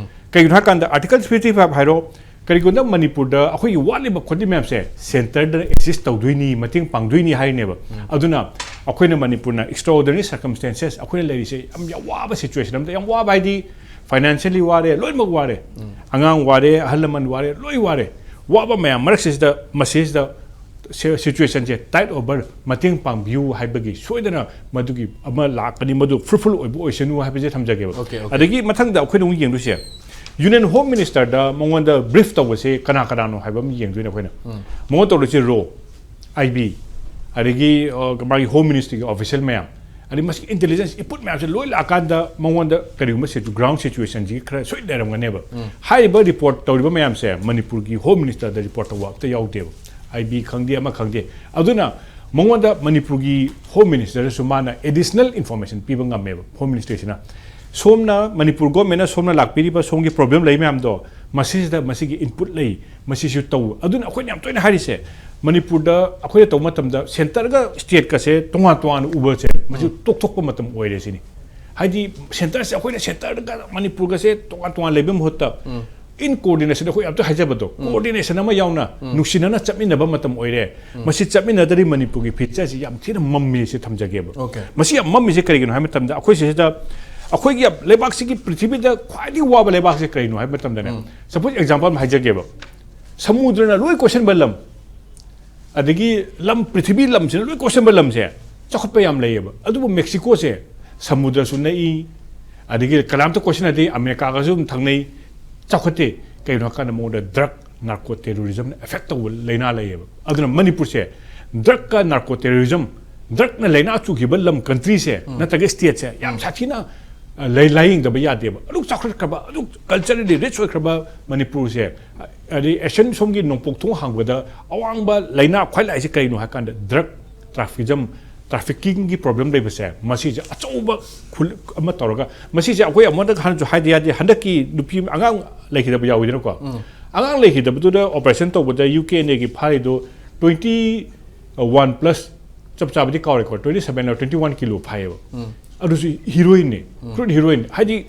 ꯀꯩꯒꯤꯅꯣ ꯍꯥꯏꯀꯥꯟꯗ, Article three fifty five ꯍꯥꯏꯔꯣ, ꯀꯔꯤꯒꯨꯝꯕ ꯃꯅꯤꯄꯨꯔꯗ ꯑꯩꯈꯣꯏꯒꯤ ꯋꯥꯠꯂꯤꯕ ꯈꯣꯠꯂꯤꯕ ꯃꯌꯥꯝꯁꯦ centre ꯗ assist ꯇꯧꯗꯣꯏꯅꯤ, ꯃꯇꯦꯡ ꯄꯥꯡꯗꯣꯏꯅꯤ ꯍꯥꯏꯔꯤꯅꯦꯕ꯫ ꯑꯗꯨꯅ ꯑꯩꯈꯣꯏꯅ ꯃꯅꯤꯄꯨꯔꯅ extraordinary circumstances, ꯑꯩꯈꯣꯏꯅ ꯂꯩꯔꯤꯁꯦ ꯌꯥꯝ, ꯌꯥꯝ ꯋꯥꯕ situation ꯑꯝꯗ, ꯌꯥꯝ ꯋꯥꯕ ꯍꯥꯏꯗꯤ financially ꯋꯥꯔꯦ, ꯂꯣꯏꯅꯃꯛ ꯋꯥꯔꯦ, ꯑꯉꯥꯡ ꯋꯥꯔꯦ, ꯑꯍꯜ ꯂꯃꯟ ꯋꯥꯔꯦ, ꯂꯣꯏ ꯋꯥꯔꯦ꯫ ꯋꯥꯕ ꯃꯌꯥꯝ ꯃꯔꯛꯁꯤꯗ, ꯃꯁꯤꯁꯤꯗ situation ꯁꯦ tide over, ꯃꯇꯦꯡ ꯄꯥꯡꯕꯤꯌꯨ ꯍꯥꯏꯕꯒꯤ ꯁꯣꯏꯗꯅ ꯃꯗꯨꯒꯤ ꯑꯃ ꯂꯥꯛꯀꯅꯤ, ꯃꯗꯨ fruitful ꯑꯣꯏꯕ ꯑꯣꯏꯁꯅꯨ ꯍꯥꯏꯕꯁꯦ ꯊꯝꯖꯒꯦꯕ꯫ Okay, okay. ꯑꯗꯒꯤ ꯃꯊꯪꯗ ꯑꯩꯈꯣꯏꯅ ꯑꯃꯨꯛ ꯌꯦꯡꯗꯣꯏꯁꯦ, Union Home Minister ꯗ ꯃꯉꯣꯟꯗ brief ꯇꯧꯕꯁꯦ ꯀꯅꯥ ꯀꯅꯥꯅꯣ ꯍꯥꯏꯕ ꯑꯃ ꯌꯦꯡꯗꯣꯏꯅꯦ ꯑꯩꯈꯣꯏꯅ꯫ ꯃꯉꯣꯟꯗ ꯇꯧꯗꯣꯏꯁꯦ RAW, IB, ꯑꯗꯒꯤ, ꯑ, ꯃꯥꯒꯤ Home Ministry ꯒꯤ official ꯃꯌꯥꯝ, ꯑꯗꯩ ꯃꯁꯤ intelligence input ꯃꯌꯥꯝꯁꯦ ꯂꯣꯏ ꯂꯥꯛꯑꯀꯥꯟꯗ ꯃꯉꯣꯟꯗ ꯀꯔꯤꯒꯨꯝꯕ situ-, ground situation ꯁꯤꯒꯤ ꯈꯔ ꯁꯣꯏ ꯂꯩꯔꯝꯒꯅꯦꯕ꯫ ꯍꯥꯏꯔꯤꯕ report ꯇꯧꯔꯤꯕ ꯃꯌꯥꯝꯁꯦ ꯃꯅꯤꯄꯨꯔꯒꯤ Home Minister ꯗ report ꯇꯧꯕ ꯑꯝꯇ ꯌꯥꯎꯗꯦꯕ꯫ IB ꯈꯪꯗꯦ, ꯑꯃ ꯈꯪꯗꯦ꯫ ꯑꯗꯨꯅ ꯃꯉꯣꯟꯗ ꯃꯅꯤꯄꯨꯔꯒꯤ Home Minister ꯗꯁꯨ ꯃꯥꯅ additional information ꯄꯤꯕ ꯉꯝꯃꯦꯕ, Home Ministry ꯁꯤꯅ꯫ ꯁꯣꯝꯅ, ꯃꯅꯤꯄꯨꯔ government ꯅ ꯁꯣꯝꯅ ꯂꯥꯛꯄꯤꯔꯤꯕ ꯁꯣꯝꯒꯤ problem ꯂꯩ ꯃꯌꯥꯝꯗꯣ, ꯃꯁꯤꯁꯤꯗ ꯃꯁꯤꯒꯤ input ꯂꯩ, ꯃꯁꯤꯁꯨ ꯇꯧ꯫ ꯑꯗꯨꯅ ꯑꯩꯈꯣꯏꯅ ꯌꯥꯝ ꯇꯣꯏꯅ ꯍꯥꯏꯔꯤꯁꯦ, ꯃꯅꯤꯄꯨꯔꯗ ꯑꯩꯈꯣꯏꯅ ꯇꯧꯕ ꯃꯇꯝꯗ centre ꯒ state ꯀꯁꯦ ꯇꯣꯉꯥꯟ ꯇꯣꯉꯥꯟꯅ ꯎꯕꯁꯦ, ꯃꯁꯤ ꯇꯣꯛꯊꯣꯛꯄ ꯃꯇꯝ ꯑꯣꯏꯔꯦ ꯁꯤꯅꯤ꯫ ꯍꯥꯏꯗꯤ centre ꯁꯦ, ꯑꯩꯈꯣꯏꯅ centre ꯒ ꯃꯅꯤꯄꯨꯔꯒꯁꯦ ꯇꯣꯉꯥꯟ ꯇꯣꯉꯥꯟ ꯂꯩꯕ ꯃꯍꯨꯠꯇ, in coordination, ꯑꯩꯈꯣꯏ ꯑꯝꯇ ꯍꯥꯏꯖꯕꯗꯣ, coordination ꯑꯃ ꯌꯥꯎꯅ ꯅꯨꯡꯁꯤꯅꯅ ꯆꯠꯃꯤꯟꯅꯕ ꯃꯇꯝ ꯑꯣꯏꯔꯦ꯫ ꯃꯁꯤ ꯆꯠꯃꯤꯟꯅꯗ꯭ꯔꯗꯤ ꯃꯅꯤꯄꯨꯔꯒꯤ future ꯁꯤ ꯌꯥꯝ ꯊꯤꯅ ꯃꯝꯃꯤ ꯁꯤ ꯊꯝꯖꯒꯦꯕ꯫ Okay. ꯃꯁꯤ ꯌꯥꯝ ꯃꯝꯃꯤꯁꯦ ꯀꯔꯤꯒꯤꯅꯣ ꯍꯥꯏꯕ ꯃꯇꯝꯗ, ꯑꯩꯈꯣꯏ ꯁꯤꯗ, ꯑꯩꯈꯣꯏꯒꯤ ꯂꯩꯕꯥꯛꯁꯤꯒꯤ, ꯄ꯭ꯔꯤꯊꯤꯕꯤꯗ ꯈ꯭ꯋꯥꯏꯗꯒꯤ ꯋꯥꯕ ꯂꯩꯕꯥꯛꯁꯦ ꯀꯔꯤꯅꯣ ꯍꯥꯏꯕ ꯃꯇꯝꯗꯅꯦ, suppose example ꯑꯃ ꯍꯥꯏꯖꯒꯦꯕ, ꯁꯃꯨꯗ꯭ꯔꯅ ꯂꯣꯏ ꯀꯣꯏꯁꯟꯕ ꯂꯝ, ꯑꯗꯒꯤ ꯂꯝ, ꯄ꯭ꯔꯤꯊꯤꯕꯤ ꯂꯝꯁꯤꯅ ꯂꯣꯏ ꯀꯣꯏꯁꯟꯕ ꯂꯝꯁꯦ ꯆꯥꯎꯈꯠꯄ ꯌꯥꯝ ꯂꯩꯌꯦꯕ꯫ ꯑꯗꯨꯕꯨ ꯃꯦꯛꯁꯤꯀꯣꯁꯦ ꯁꯃꯨꯗ꯭ꯔꯁꯨ ꯅꯛꯏ, ꯑꯗꯒꯤ ꯀꯅꯥꯝꯇ ꯀꯣꯏꯁꯟꯅꯗꯦ, ꯑꯃꯦꯔꯤꯀꯥꯒꯁꯨ ꯑꯗꯨꯝ ꯊꯪꯅꯩ, ꯆꯥꯎꯈꯠꯇꯦ꯫ ꯀꯩꯒꯤꯅꯣ ꯍꯥꯏꯀꯥꯟꯗ ꯃꯉꯣꯟꯗ ꯗ꯭ꯔꯒ, ꯅꯥꯔꯀꯣ ꯇꯦꯔꯣꯔꯤꯖꯝꯅ ꯑꯦꯐꯦꯛ ꯇꯧꯕ ꯂꯥꯏꯅꯥ ꯂꯩꯌꯦꯕ꯫ ꯑꯗꯨꯅ ꯃꯅꯤꯄꯨꯔꯁꯦ ꯗ꯭ꯔꯒꯀ ꯅꯥꯔꯀꯣ ꯇꯦꯔꯣꯔꯤꯖꯝ, ꯗ꯭ꯔꯒꯅ ꯂꯥꯏꯅꯥ ꯆꯨꯈꯤꯕ ꯂꯝ, ꯀꯟꯇ꯭ꯔꯤꯁꯦ ꯅꯠꯇ꯭ꯔꯒ ꯁ꯭ꯇꯦꯠꯁꯦ ꯌꯥꯝ ꯁꯥꯊꯤꯅ, ꯑ, ꯂꯥꯏ-, ꯂꯥꯏꯌꯦꯡꯗꯕ ꯌꯥꯗꯦꯕ꯫ ꯑꯗꯨꯛ ꯆꯥꯎꯈꯠꯈ꯭ꯔꯕ, ꯑꯗꯨꯛ ꯀꯜꯆꯔꯦꯜꯂꯤ ꯔꯤꯆ ꯑꯣꯏꯈ꯭ꯔꯕ ꯃꯅꯤꯄꯨꯔꯁꯦ, ꯑ, ꯑꯗꯩ ꯑꯦꯁꯤꯌꯥꯟ ꯁꯣꯝꯒꯤ ꯅꯣꯡꯄꯣꯛ ꯊꯣꯡ ꯍꯥꯡꯕꯗ ꯑꯋꯥꯡꯕ ꯂꯥꯏꯅꯥ ꯈ꯭ꯋꯥꯏ ꯂꯥꯛꯏꯁꯦ ꯀꯩꯅꯣ ꯍꯥꯏꯀꯥꯟꯗ ꯗ꯭ꯔꯒ ꯇ꯭ꯔꯥꯐꯤꯖꯝ, ꯇ꯭ꯔꯥꯐꯤꯀꯤꯡꯒꯤ ꯄ꯭ꯔꯣꯕ꯭ꯂꯦꯝ ꯂꯩꯕꯁꯦ, ꯃꯁꯤꯁꯦ ꯑꯆꯧꯕ ꯈꯨꯜ ꯑꯃ ꯇꯧꯔꯒ, ꯃꯁꯤꯁꯦ ꯑꯩꯈꯣꯏ ꯑꯃꯨꯛ ꯍꯟꯗꯛ ꯍꯥꯟꯅꯁꯨ ꯍꯥꯏꯗ ꯌꯥꯗꯦ, ꯍꯟꯗꯛꯀꯤ ꯅꯨꯄꯤ ꯑꯉꯥꯡ ꯂꯩꯈꯤꯗꯕ ꯌꯥꯎꯋꯤꯗꯅꯀꯣ꯫ ꯑꯉꯥꯡ ꯂꯩꯈꯤꯗꯕꯗꯨꯗ ꯑꯣꯄꯔꯦꯁꯟ ꯇꯧꯕꯗ ꯌꯨ ꯀꯦ ꯑꯦꯟ ꯑꯦꯒꯤ ꯐꯥꯔꯤꯗꯣ ꯇ꯭ꯋꯦꯟꯇꯤ ꯋꯥꯟ ꯄ꯭ꯂꯁ, ꯆꯞ ꯆꯥꯕꯗꯤ ꯀꯥꯎꯔꯦꯀꯣ, twenty seven twenty one kilo ꯐꯥꯏꯌꯦꯕ꯫ ꯑꯗꯨꯁꯨ ꯍꯤꯔꯣꯏꯟꯅꯤ, ꯀ꯭ꯔꯨꯗ ꯍꯤꯔꯣꯏꯟ꯫ ꯍꯥꯏꯗꯤ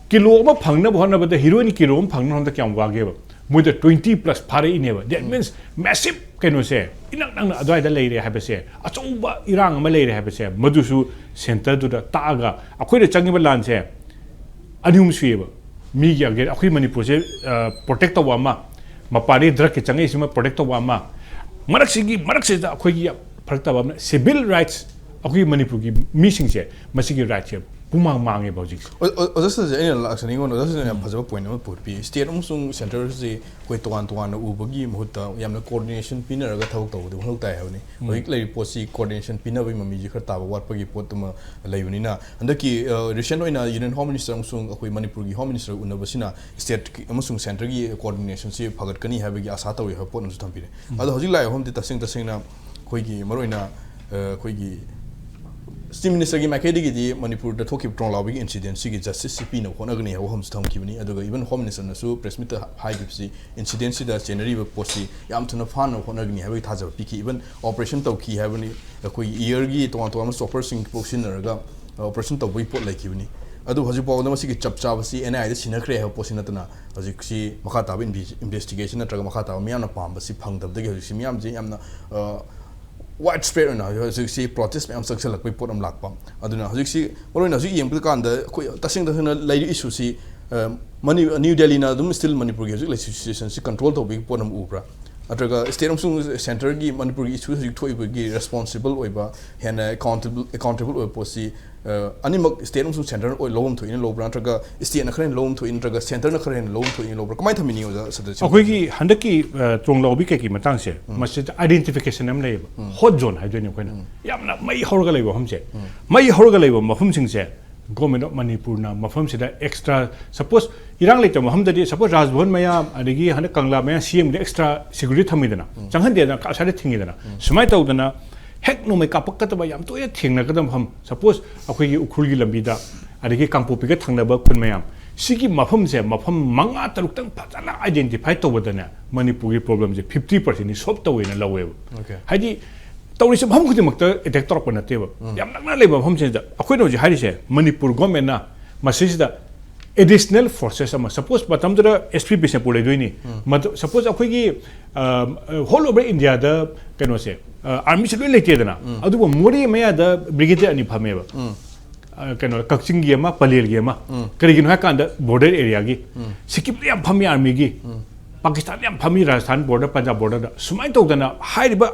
ꯀꯤꯂꯣ ꯑꯃ ꯐꯪꯅꯕ ꯍꯣꯠꯅꯕꯗ, ꯍꯤꯔꯣꯏꯟ ꯀꯤꯂꯣ ꯑꯃ ꯐꯪꯅꯕ ꯍꯣꯠꯅꯕꯗ ꯀꯌꯥꯝ ꯋꯥꯒꯦꯕ? ꯃꯣꯏꯗ ꯇ꯭ꯋꯦꯟꯇꯤ ꯄ꯭ꯂꯁ ꯐꯥꯔꯛꯏꯅꯦꯕ꯫ That means massive ꯀꯩꯅꯣꯁꯦ, ꯏꯅꯛ ꯅꯛꯅ ꯑꯗꯨꯋꯥꯏꯗ ꯂꯩꯔꯦ ꯍꯥꯏꯕꯁꯦ, ꯑꯆꯧꯕ ꯏꯔꯥꯡ ꯑꯃ ꯂꯩꯔꯦ ꯍꯥꯏꯕꯁꯦ, ꯃꯗꯨꯁꯨ ꯁꯦꯟꯇꯔꯗꯨꯗ ꯇꯥꯛꯑꯒ ꯑꯩꯈꯣꯏꯗ ꯆꯪꯉꯤꯕ ꯂꯥꯟꯁꯦ ꯑꯅꯤ ꯑꯍꯨꯝ ꯁꯨꯏꯌꯦꯕ꯫ ꯃꯤꯒꯤ against, ꯑꯩꯈꯣꯏ ꯃꯅꯤꯄꯨꯔꯁꯦ, ꯑ, ꯄ꯭ꯔꯣꯇꯦꯛ ꯇꯧꯕ ꯑꯃ, ꯃꯄꯥꯟꯗꯒꯤ ꯗ꯭ꯔꯒꯀꯤ ꯆꯪꯉꯛꯏꯁꯤꯃ ꯄ꯭ꯔꯣꯇꯦꯛ ꯇꯧꯕ ꯑꯃ, ꯃꯔꯛꯁꯤꯒꯤ ꯃꯔꯛꯁꯤꯗ ꯑꯩꯈꯣꯏꯒꯤ ꯐꯔꯛ ꯇꯥꯕ ꯑꯃꯅ civil rights, ꯑꯩꯈꯣꯏꯒꯤ ꯃꯅꯤꯄꯨꯔꯒꯤ ꯃꯤꯁꯤꯡꯁꯦ ꯃꯁꯤꯒꯤ ꯔꯥꯏꯠꯁꯦ ꯄꯨꯡꯃꯥꯡ ꯃꯥꯡꯉꯦꯕ ꯍꯧꯖꯤꯛꯁꯦ꯫ ꯑꯣ-, ꯑꯣ-, ꯑꯣꯖꯥ ꯁꯤꯗꯁꯦ ꯑꯩꯅ ꯂꯥꯛꯆꯅꯤꯡꯕ ꯑꯣꯖꯥ ꯁꯤꯗꯅ ꯌꯥꯝ ꯐꯖꯕ ꯄꯣꯏꯟ ꯑꯃ ꯄꯨꯊꯣꯛꯄꯤ꯫ ꯁ꯭ꯇꯦꯠ ꯑꯃꯁꯨꯡ ꯁꯦꯟꯇꯔꯁꯤ ꯑꯩꯈꯣꯏ ꯇꯣꯉꯥꯟ ꯇꯣꯉꯥꯟꯅ ꯎꯕꯒꯤ ꯃꯍꯨꯠꯇ ꯌꯥꯝꯅ ꯀꯣꯑꯣꯔꯗꯤꯅꯦꯁꯟ ꯄꯤꯅꯔꯒ ꯊꯕꯛ ꯇꯧꯕꯗꯤ ꯃꯊꯧ ꯇꯥꯏ ꯍꯥꯏꯕꯅꯤ꯫ ꯍꯧꯖꯤꯛ ꯂꯩꯔꯤꯕ ꯄꯣꯠꯁꯤ ꯀꯣꯑꯣꯔꯗꯤꯅꯦꯁꯟ ꯄꯤꯅꯕꯒꯤ ꯃꯃꯤꯁꯤ ꯈꯔ ꯇꯥꯕ ꯋꯥꯠꯄꯒꯤ ꯄꯣꯠ ꯑꯃ ꯂꯩꯕꯅꯤꯅ, ꯍꯟꯗꯛꯀꯤ, ꯑ, ꯔꯤꯁꯦꯟ ꯑꯣꯏꯅ ꯌꯨꯅꯤꯌꯟ ꯍꯣꯝ ꯃꯤꯅꯤꯁꯇꯔ ꯑꯃꯁꯨꯡ ꯑꯩꯈꯣꯏ ꯃꯅꯤꯄꯨꯔꯒꯤ ꯍꯣꯝ ꯃꯤꯅꯤꯁꯇꯔ ꯎꯅꯕꯁꯤꯅ ꯁ꯭ꯇꯦꯠ ꯑꯃꯁꯨꯡ ꯁꯦꯟꯇꯔꯒꯤ ꯀꯣꯑꯣꯔꯗꯤꯅꯦꯁꯟꯁꯤ ꯐꯒꯠꯀꯅꯤ ꯍꯥꯏꯕꯒꯤ ꯑꯥꯁꯥ ꯇꯧꯏ ꯍꯥꯏꯕ ꯄꯣꯠ ꯑꯃꯁꯨ ꯊꯝꯕꯤꯔꯦ꯫ ꯑꯗꯣ ꯍꯧꯖꯤꯛ ꯂꯥꯛꯏꯕ ꯃꯐꯝꯗꯤ ꯇꯁꯦꯡ ꯇꯁꯦꯡꯅ ꯑꯩꯈꯣꯏꯒꯤ ꯃꯔꯨꯑꯣꯏꯅ, ꯑ, ꯑꯩꯈꯣꯏꯒꯤ ꯆꯤꯐ ꯃꯤꯅꯤꯁꯇꯔꯒꯤ ꯃꯥꯏꯀꯩꯗꯒꯤꯗꯤ ꯃꯅꯤꯄꯨꯔꯗ ꯊꯣꯛꯈꯤꯕ ꯇ꯭ꯔꯣꯡꯂꯥꯎꯕꯤꯒꯤ ꯏꯟꯁꯤꯗꯦꯟꯁꯤꯒꯤ ꯖꯁꯇꯤꯁꯁꯤ ꯄꯤꯅꯕ ꯍꯣꯠꯅꯒꯅꯤ ꯍꯥꯏꯕ ꯋꯥꯐꯝꯁꯨ ꯊꯝꯈꯤꯕꯅꯤ꯫ ꯑꯗꯨꯒ ꯏꯚꯟ ꯍꯣꯝ ꯃꯤꯅꯤꯁꯇꯔꯅꯁꯨ ꯄ꯭ꯔꯦꯁ ꯃꯤꯠꯇ ꯍꯥꯏꯈꯤꯕꯁꯤ ꯏꯟꯁꯤꯗꯦꯟꯁꯤꯗ ꯆꯦꯟꯅꯔꯤꯕ ꯄꯣꯠꯁꯤ ꯌꯥꯝ ꯊꯨꯅ ꯐꯥꯅꯕ ꯍꯣꯠꯅꯒꯅꯤ ꯍꯥꯏꯕꯒꯤ ꯊꯥꯖꯕ ꯄꯤꯈꯤ꯫ ꯏꯚꯟ ꯑꯣꯄꯔꯦꯁꯟ ꯇꯧꯈꯤ ꯍꯥꯏꯕꯅꯤ, ꯑꯩꯈꯣꯏꯒꯤ ꯏꯌꯔꯒꯤ ꯇꯣꯉꯥꯟ ꯇꯣꯉꯥꯟꯕ ꯆꯣꯄꯔꯁꯤꯡ ꯄꯨꯂꯞ ꯁꯤꯖꯤꯟꯅꯔꯒ ꯑꯣꯄꯔꯦꯁꯟ ꯇꯧꯕꯒꯤ ꯄꯣꯠ ꯂꯩꯈꯤꯕꯅꯤ꯫ ꯑꯗꯨ ꯍꯧꯖꯤꯛ ꯐꯥꯎꯕꯗ ꯃꯁꯤꯒꯤ ꯆꯞ ꯆꯥꯕꯁꯤ ꯑꯦꯟ ꯑꯥꯏ ꯑꯦꯗ ꯁꯤꯟꯅꯈ꯭ꯔꯦ ꯍꯥꯏꯕ ꯄꯣꯠꯁꯤ ꯅꯠꯇꯅ ꯍꯧꯖꯤꯛꯁꯤ ꯃꯈꯥ ꯇꯥꯕ ꯏꯟꯚꯦꯁꯇꯤꯒꯦꯁꯟ ꯅꯠꯇ꯭ꯔꯒ ꯃꯈꯥ ꯇꯥꯕ ꯃꯤꯌꯥꯝꯅ ꯄꯥꯝꯕꯁꯤ ꯐꯪꯗꯕꯗꯒꯤ ꯍꯧꯖꯤꯛꯁꯤ ꯃꯤꯌꯥꯝꯁꯤ ꯌꯥꯝꯅ, ꯑ, ꯋꯥꯏꯗ ꯁ꯭ꯄ꯭ꯔꯦꯗ ꯑꯣꯏꯅ ꯍꯧꯖꯤꯛꯁꯤ ꯄ꯭ꯔꯣꯇꯦꯁ ꯃꯌꯥꯝ ꯆꯪꯁꯤꯜꯂꯛꯄꯒꯤ ꯄꯣꯠ ꯑꯃ ꯂꯥꯛꯄ꯫ ꯑꯗꯨꯅ ꯍꯧꯖꯤꯛꯁꯤ ꯃꯔꯨꯑꯣꯏꯅ ꯍꯧꯖꯤꯛ ꯌꯦꯡꯕ ꯀꯥꯟꯗ ꯑꯩꯈꯣꯏ ꯇꯁꯦꯡ ꯇꯁꯦꯡꯅ ꯂꯩꯔꯤꯕ ꯏꯁꯨꯁꯤ, ꯑ, ꯃꯅꯤ-, ꯅ꯭ꯌꯨ ꯗꯦꯜꯂꯤꯅ ꯑꯗꯨꯝ ꯁ꯭ꯇꯤꯜ ꯃꯅꯤꯄꯨꯔꯒꯤ ꯍꯧꯖꯤꯛ ꯂꯩꯔꯤꯕ ꯁꯤꯆꯨꯋꯦꯁꯟꯁꯤ ꯀꯟꯇ꯭ꯔꯣꯜ ꯇꯧꯕꯒꯤ ꯄꯣꯠ ꯑꯃ ꯎꯕ꯭ꯔꯥ? ꯅꯠꯇ꯭ꯔꯒ ꯁ꯭ꯇꯦꯠ ꯑꯃꯁꯨꯡ ꯁꯦꯟꯇꯔꯒꯤ ꯃꯅꯤꯄꯨꯔꯒꯤ ꯏꯁꯨ ꯍꯧꯖꯤꯛ ꯊꯣꯛꯏꯕꯒꯤ ꯔꯦꯁꯄꯣꯟꯁꯤꯕꯜ ꯑꯣꯏꯕ, ꯍꯦꯟꯅ ꯑꯦꯀꯥꯎꯟꯇꯦꯕꯜ ꯑꯦꯀꯥꯎꯟꯇꯦꯕꯜ ꯑꯣꯏꯕ ꯄꯣꯠꯁꯤ, ꯑ, ꯑꯅꯤꯃꯛ ꯁ꯭ꯇꯦꯠ ꯑꯃꯁꯨꯡ ꯁꯦꯟꯇꯔꯅ ꯑꯣꯏ ꯂꯧꯐꯝ ꯊꯣꯛꯏꯅ ꯂꯧꯕ꯭ꯔꯥ, ꯅꯠꯇ꯭ꯔꯒ ꯁ꯭ꯇꯦꯠꯅ ꯈꯔ ꯍꯦꯟꯅ ꯂꯧꯐꯝ ꯊꯣꯛꯏ, ꯅꯠꯇ꯭ꯔꯒ ꯁꯦꯟꯇꯔꯅ ꯈꯔ ꯍꯦꯟꯅ ꯂꯧꯐꯝ ꯊꯣꯛꯏꯅ ꯂꯧꯕ꯭ꯔꯥ? ꯀꯃꯥꯏꯅ ꯊꯝꯕꯤꯅꯤꯡꯉꯤ, ꯑꯣꯖꯥ ꯁꯗ꯭ꯌ? ꯑꯩꯈꯣꯏꯒꯤ ꯍꯟꯗꯛꯀꯤ, ꯑ, ꯇ꯭ꯔꯣꯡ ꯂꯥꯎꯕꯤ ꯀꯩꯀꯩ ꯃꯇꯥꯡꯁꯦ, ꯎꯝ꯫ ꯃꯁꯤꯗ ꯑꯥꯏꯗꯦꯟꯇꯤꯐꯤꯀꯦꯁꯟ ꯑꯃ ꯂꯩꯌꯦꯕ꯫ ꯎꯝ꯫ ꯍꯣꯠ ꯖꯣꯟ ꯍꯥꯏꯗꯣꯏꯅꯦ ꯑꯩꯈꯣꯏꯅ꯫ ꯎꯝ꯫ ꯌꯥꯝꯅ ꯃꯩ ꯍꯧꯔꯒ ꯂꯩꯕ ꯃꯐꯝꯁꯦ, ꯎꯝ꯫ ꯃꯩ ꯍꯧꯔꯒ ꯂꯩꯕ ꯃꯐꯝꯁꯤꯡꯁꯦ Government of ꯃꯅꯤꯄꯨꯔꯅ ꯃꯐꯝꯁꯤꯗ ꯑꯦꯛꯁꯇ꯭ꯔꯥ, ꯁꯄꯣꯁ, ꯏꯔꯥꯡ ꯂꯩꯇꯕ ꯃꯐꯝꯗꯗꯤ, ꯁꯄꯣꯁ, ꯔꯥꯖꯚꯋꯟ ꯃꯌꯥ, ꯑꯗꯒꯤ ꯍꯟꯗꯛ ꯀꯪꯂꯥ ꯃꯌꯥ ꯁꯤ ꯑꯦꯝꯒꯤꯗ ꯑꯦꯛꯁꯇ꯭ꯔꯥ ꯁꯦꯀ꯭ꯌꯨꯔꯤꯇꯤ ꯊꯝꯃꯤꯗꯅ, ꯎꯝ꯫ ꯆꯪꯍꯟꯗꯦꯗꯅ, ꯑꯁ꯭ꯋꯥꯏꯗ ꯊꯤꯡꯉꯤꯗꯅ꯫ ꯎꯝ꯫ ꯁꯨꯃꯥꯏꯅ ꯇꯧꯗꯅ ꯍꯦꯛ ꯅꯣꯡꯃꯩ ꯀꯥꯞꯄꯛꯀꯗꯕ ꯌꯥꯝ ꯇꯣꯏꯅ ꯊꯦꯡꯅꯒꯗꯕ ꯃꯐꯝ, ꯁꯄꯣꯁ, ꯑꯩꯈꯣꯏꯒꯤ ꯎꯈ꯭ꯔꯨꯜꯒꯤ ꯂꯝꯕꯤꯗ, ꯑꯗꯒꯤ ꯀꯥꯡꯄꯣꯛꯄꯤꯒ ꯊꯪꯅꯕ ꯈꯨꯟ ꯃꯌꯥꯝ, ꯁꯤꯒꯤ ꯃꯐꯝꯁꯦ, ꯃꯐꯝ ꯃꯉꯥ ꯇꯔꯨꯛꯇꯪ ꯐꯖꯅ ꯑꯥꯏꯗꯦꯟꯇꯤꯐꯥꯏ ꯇꯧꯕꯗꯅꯦ, ꯃꯅꯤꯄꯨꯔꯒꯤ ꯄ꯭ꯔꯣꯕ꯭ꯂꯦꯝꯁꯦ ꯐꯤꯐꯇꯤ ꯄꯥꯔꯁꯦꯟꯗꯤ ꯁꯣꯜꯕ ꯇꯧꯋꯦꯅ ꯂꯧꯋꯦꯕ꯫ ꯑꯣꯀꯦ꯫ ꯍꯥꯏꯗꯤ, ꯇꯧꯔꯤꯁꯦ ꯃꯐꯝ ꯈꯨꯗꯤꯡꯃꯛꯇ ꯑꯦꯇꯦꯛ ꯇꯧꯔꯛꯄ ꯅꯠꯇꯦꯕ꯫ ꯎꯝ꯫ ꯌꯥꯝ ꯅꯛꯅ ꯂꯩꯕ ꯃꯐꯝꯁꯤꯗ ꯑꯩꯈꯣꯏꯅ ꯍꯧꯖꯤꯛ ꯍꯥꯏꯔꯤꯁꯦ, ꯃꯅꯤꯄꯨꯔ ꯒꯣꯔꯃꯦꯟꯅ ꯃꯁꯤꯁꯤꯗ ꯑꯦꯗꯤꯁꯅꯦꯜ ꯐꯣꯔꯁꯦꯁ ꯑꯃ, ꯁꯄꯣꯁ, ꯃꯇꯝꯗꯨꯗ ꯑꯦꯁ ꯄꯤ ꯕꯤꯁꯅꯨꯄꯨꯔ ꯂꯩꯗꯣꯏꯅꯤ꯫ ꯎꯝ꯫ ꯃꯗꯨ, ꯁꯄꯣꯁ, ꯑꯩꯈꯣꯏꯒꯤ, ꯑ, ꯍꯣꯜ ꯑꯣꯚꯔ ꯏꯟꯗꯤꯌꯥꯗ ꯀꯩꯅꯣꯁꯦ, ꯑ, ꯑꯥꯔꯃꯤꯁꯦ ꯂꯣꯏ ꯂꯩꯇꯦꯗꯅ, ꯎꯝ꯫ ꯑꯗꯨꯕꯨ ꯃꯣꯔꯦ ꯃꯌꯥꯗ ꯕ꯭ꯔꯤꯒꯦꯗꯤꯌꯔ ꯑꯅꯤ ꯐꯝꯃꯦꯕ꯫ ꯎꯝ꯫ ꯑ, ꯀꯩꯅꯣ, ꯀꯛꯆꯤꯡꯒꯤ ꯑꯃ, ꯄꯂꯦꯜꯒꯤ ꯑꯃ꯫ ꯎꯝ꯫ ꯀꯔꯤꯒꯤꯅꯣ ꯍꯥꯏ ꯀꯥꯟꯗ, ꯕꯣꯔꯗꯔ ꯑꯦꯔꯤꯌꯥꯒꯤ, ꯎꯝ꯫ ꯁꯤꯛꯀꯤꯝꯗ ꯌꯥꯝ ꯐꯝꯃꯤ ꯑꯥꯔꯃꯤꯒꯤ, ꯎꯝ꯫ ꯄꯥꯀꯤꯁꯇꯥꯟꯗ ꯌꯥꯝ ꯐꯝꯃꯤ ꯔꯥꯖꯁꯊꯥꯟ ꯕꯣꯔꯗꯔ, ꯄꯟꯖꯥꯕ ꯕꯣꯔꯗꯔꯗ꯫ ꯁꯨꯃꯥꯏꯅ ꯇꯧꯗꯅ ꯍꯥꯏꯔꯤꯕ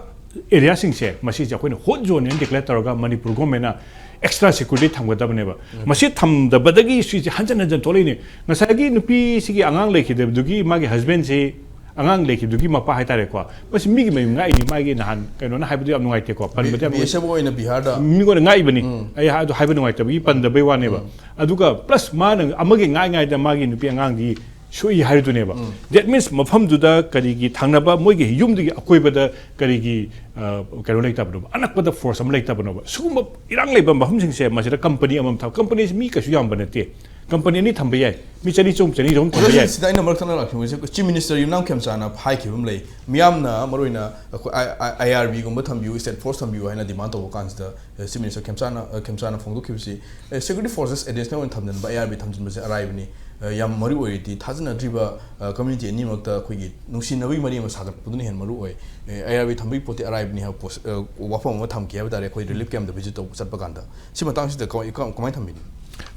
ꯑꯦꯔꯤꯌꯥꯁꯤꯡꯁꯦ, ꯃꯁꯤꯁꯦ ꯑꯩꯈꯣꯏꯅ ꯍꯣꯠ ꯖꯣꯟ ꯍꯥꯏꯅ ꯗꯤꯀ꯭ꯂꯦꯌꯔ ꯇꯧꯔꯒ ꯃꯅꯤꯄꯨꯔ ꯒꯣꯔꯃꯦꯟꯅ ꯑꯦꯛꯁꯇ꯭ꯔꯥ ꯁꯦꯀ꯭ꯌꯨꯔꯤꯇꯤ ꯊꯝꯒꯗꯕꯅꯦꯕ꯫ ꯎꯝ꯫ ꯃꯁꯤ ꯊꯝꯗꯕꯗꯒꯤ ꯁꯤꯁꯦ ꯍꯟꯖꯟ ꯍꯟꯖꯟ ꯊꯣꯛꯂꯛꯏꯅꯤ꯫ ꯉꯁꯥꯏꯒꯤ ꯅꯨꯄꯤꯁꯤꯒꯤ ꯑꯉꯥꯡ ꯂꯩꯈꯤꯗꯕꯗꯨꯒꯤ ꯃꯥꯒꯤ ꯍꯁꯕꯦꯟꯁꯤ, ꯑꯉꯥꯡ ꯂꯩꯈꯤꯕꯗꯨꯒꯤ ꯃꯄꯥ ꯍꯥꯏꯇꯥꯔꯦꯀꯣ, ꯃꯁꯤ ꯃꯤꯒꯤ ꯃꯌꯨꯝ ꯉꯥꯛꯏꯅꯤ꯫ ꯃꯥꯒꯤ ꯅꯍꯥꯟ ꯀꯩꯅꯣꯅ ꯍꯥꯏꯕꯗꯨ ꯌꯥꯝ ꯅꯨꯡꯉꯥꯏꯇꯦꯀꯣ, ꯄꯟꯕꯗꯤ ꯌꯥꯝ ꯕꯤ ꯑꯦꯁ ꯑꯦꯐ ꯑꯣꯏꯅ ꯕꯤꯍꯥꯔꯗ ꯃꯤꯉꯣꯟꯗ ꯉꯥꯛꯏꯕꯅꯤ꯫ ꯎꯝ꯫ ꯑꯩ ꯑꯗꯨ ꯍꯥꯏꯕ ꯅꯨꯡꯉꯥꯏꯇꯕꯒꯤ ꯄꯟꯗꯕꯩ ꯋꯥꯅꯦꯕ꯫ ꯎꯝ꯫ ꯑꯗꯨꯒ ꯄ꯭ꯂꯁ ꯃꯥꯅ ꯑꯃꯒꯤ ꯉꯥꯏ ꯉꯥꯏꯗ ꯃꯥꯒꯤ ꯅꯨꯄꯤ ꯑꯉꯥꯡꯗꯤ ꯁꯣꯛꯏ ꯍꯥꯏꯔꯤꯗꯨꯅꯦꯕ꯫ ꯎꯝ꯫ That means ꯃꯐꯝꯗꯨꯗ ꯀꯔꯤꯒꯤ ꯊꯪꯅꯕ ꯃꯣꯏꯒꯤ ꯌꯨꯝꯗꯨꯒꯤ ꯑꯀꯣꯏꯕꯗ ꯀꯔꯤꯒꯤ, ꯑ, ꯀꯩꯅꯣ ꯂꯩꯇꯕꯅꯣꯕ, ꯑꯅꯛꯄꯗ ꯐꯣꯔꯁ ꯑꯃ ꯂꯩꯇꯕꯅꯣꯕ? ꯁꯤꯒꯨꯝꯕ ꯏꯔꯥꯡ ꯂꯩꯕ ꯃꯐꯝꯁꯤꯡꯁꯦ, ꯃꯁꯤꯗ ꯀꯝꯄꯅꯤ ꯑꯃꯃꯝ ꯊꯝ-, ꯀꯝꯄꯅꯤꯁꯤ ꯃꯤ ꯀꯩꯁꯨ ꯌꯥꯝꯕ ꯅꯠꯇꯦ, ꯀꯝꯄꯅꯤ ꯑꯅꯤ ꯊꯝꯕ ꯌꯥꯏ, ꯃꯤ ꯆꯅꯤ ꯆꯍꯨꯝ, ꯆꯅꯤ ꯆꯍꯨꯝ ꯊꯝꯕ ꯑꯣꯖꯥ, ꯌꯥꯏ꯫ ꯁꯤꯗ ꯑꯩꯅ ꯃꯔꯛ ꯊꯠꯅ ꯂꯥꯛꯈꯤꯕꯁꯦ, ꯑꯩꯈꯣꯏ ꯆꯤꯐ ꯃꯤꯅꯤꯁꯇꯔ ꯌꯨꯝꯅꯥꯝ ꯈꯦꯝꯆꯥꯅ ꯍꯥꯏꯈꯤꯕ ꯑꯃ ꯂꯩ, ꯃꯤꯌꯥꯝꯅ ꯃꯔꯨꯑꯣꯏꯅ ꯑꯩꯈꯣꯏ ꯑꯥꯏ-, ꯑꯥꯏ-, ꯑꯥꯏ ꯑꯥꯔ ꯕꯤꯒꯨꯝꯕ ꯊꯝꯕꯤꯌꯨ, ꯁ꯭ꯇꯦꯠ ꯐꯣꯔꯁ ꯊꯝꯕꯤꯌꯨ ꯍꯥꯏꯅ ꯗꯤꯃꯥꯟ ꯇꯧꯕ ꯀꯥꯟꯁꯤꯗ, ꯑꯦ, ꯆꯤꯐ ꯃꯤꯅꯤꯁꯇꯔ ꯈꯦꯝꯆꯥꯅ, ꯑ, ꯈꯦꯝꯆꯥꯅ ꯐꯣꯡꯗꯣꯛꯈꯤꯕꯁꯤ, ꯑꯦ, ꯁꯦꯀ꯭ꯌꯨꯔꯤꯇꯤ ꯐꯣꯔꯁꯦꯁ ꯑꯦꯗꯤꯁꯅꯦꯜ ꯑꯣꯏꯅ ꯊꯝꯖꯤꯟꯕ, ꯑꯥꯏ ꯑꯥꯔ ꯕꯤ ꯊꯝꯖꯤꯟꯕꯁꯦ ꯑꯔꯥꯏꯕꯅꯤ, ꯑ, ꯌꯥꯝ ꯃꯔꯨ ꯑꯣꯏꯔꯤꯗꯤ ꯊꯥꯖꯅꯗ꯭ꯔꯤꯕ, ꯑ, ꯀꯝꯃ꯭ꯌꯨꯅꯤꯇꯤ ꯑꯅꯤꯃꯛꯇ ꯑꯩꯈꯣꯏꯒꯤ ꯅꯨꯡꯁꯤꯅꯕꯒꯤ ꯃꯔꯤ ꯑꯃ ꯁꯥꯒꯠꯄꯗꯨꯅ ꯍꯦꯟꯅ ꯃꯔꯨ ꯑꯣꯏ꯫ ꯑꯦ, ꯑꯥꯏ ꯑꯥꯔ ꯕꯤ ꯊꯝꯕꯒꯤ ꯄꯣꯠꯇꯤ ꯑꯔꯥꯏꯕꯅꯤ ꯍꯥꯏꯕ ꯄꯣꯠ-, ꯑ, ꯋꯥꯐꯝ ꯑꯃ ꯊꯝꯈꯤ ꯍꯥꯏꯕ ꯇꯥꯔꯦ, ꯑꯩꯈꯣꯏ ꯔꯤꯂꯤꯐ ꯀꯦꯝꯞꯇ ꯚꯤꯖꯤꯠ ꯇꯧꯕ ꯆꯠꯄ ꯀꯥꯟꯗ꯫ ꯁꯤ ꯃꯇꯥꯡꯁꯤꯗ ꯀꯃꯥꯏ-, ꯀꯃꯥꯏ-, ꯀꯃꯥꯏꯅ ꯊꯝꯕꯤꯅꯤ?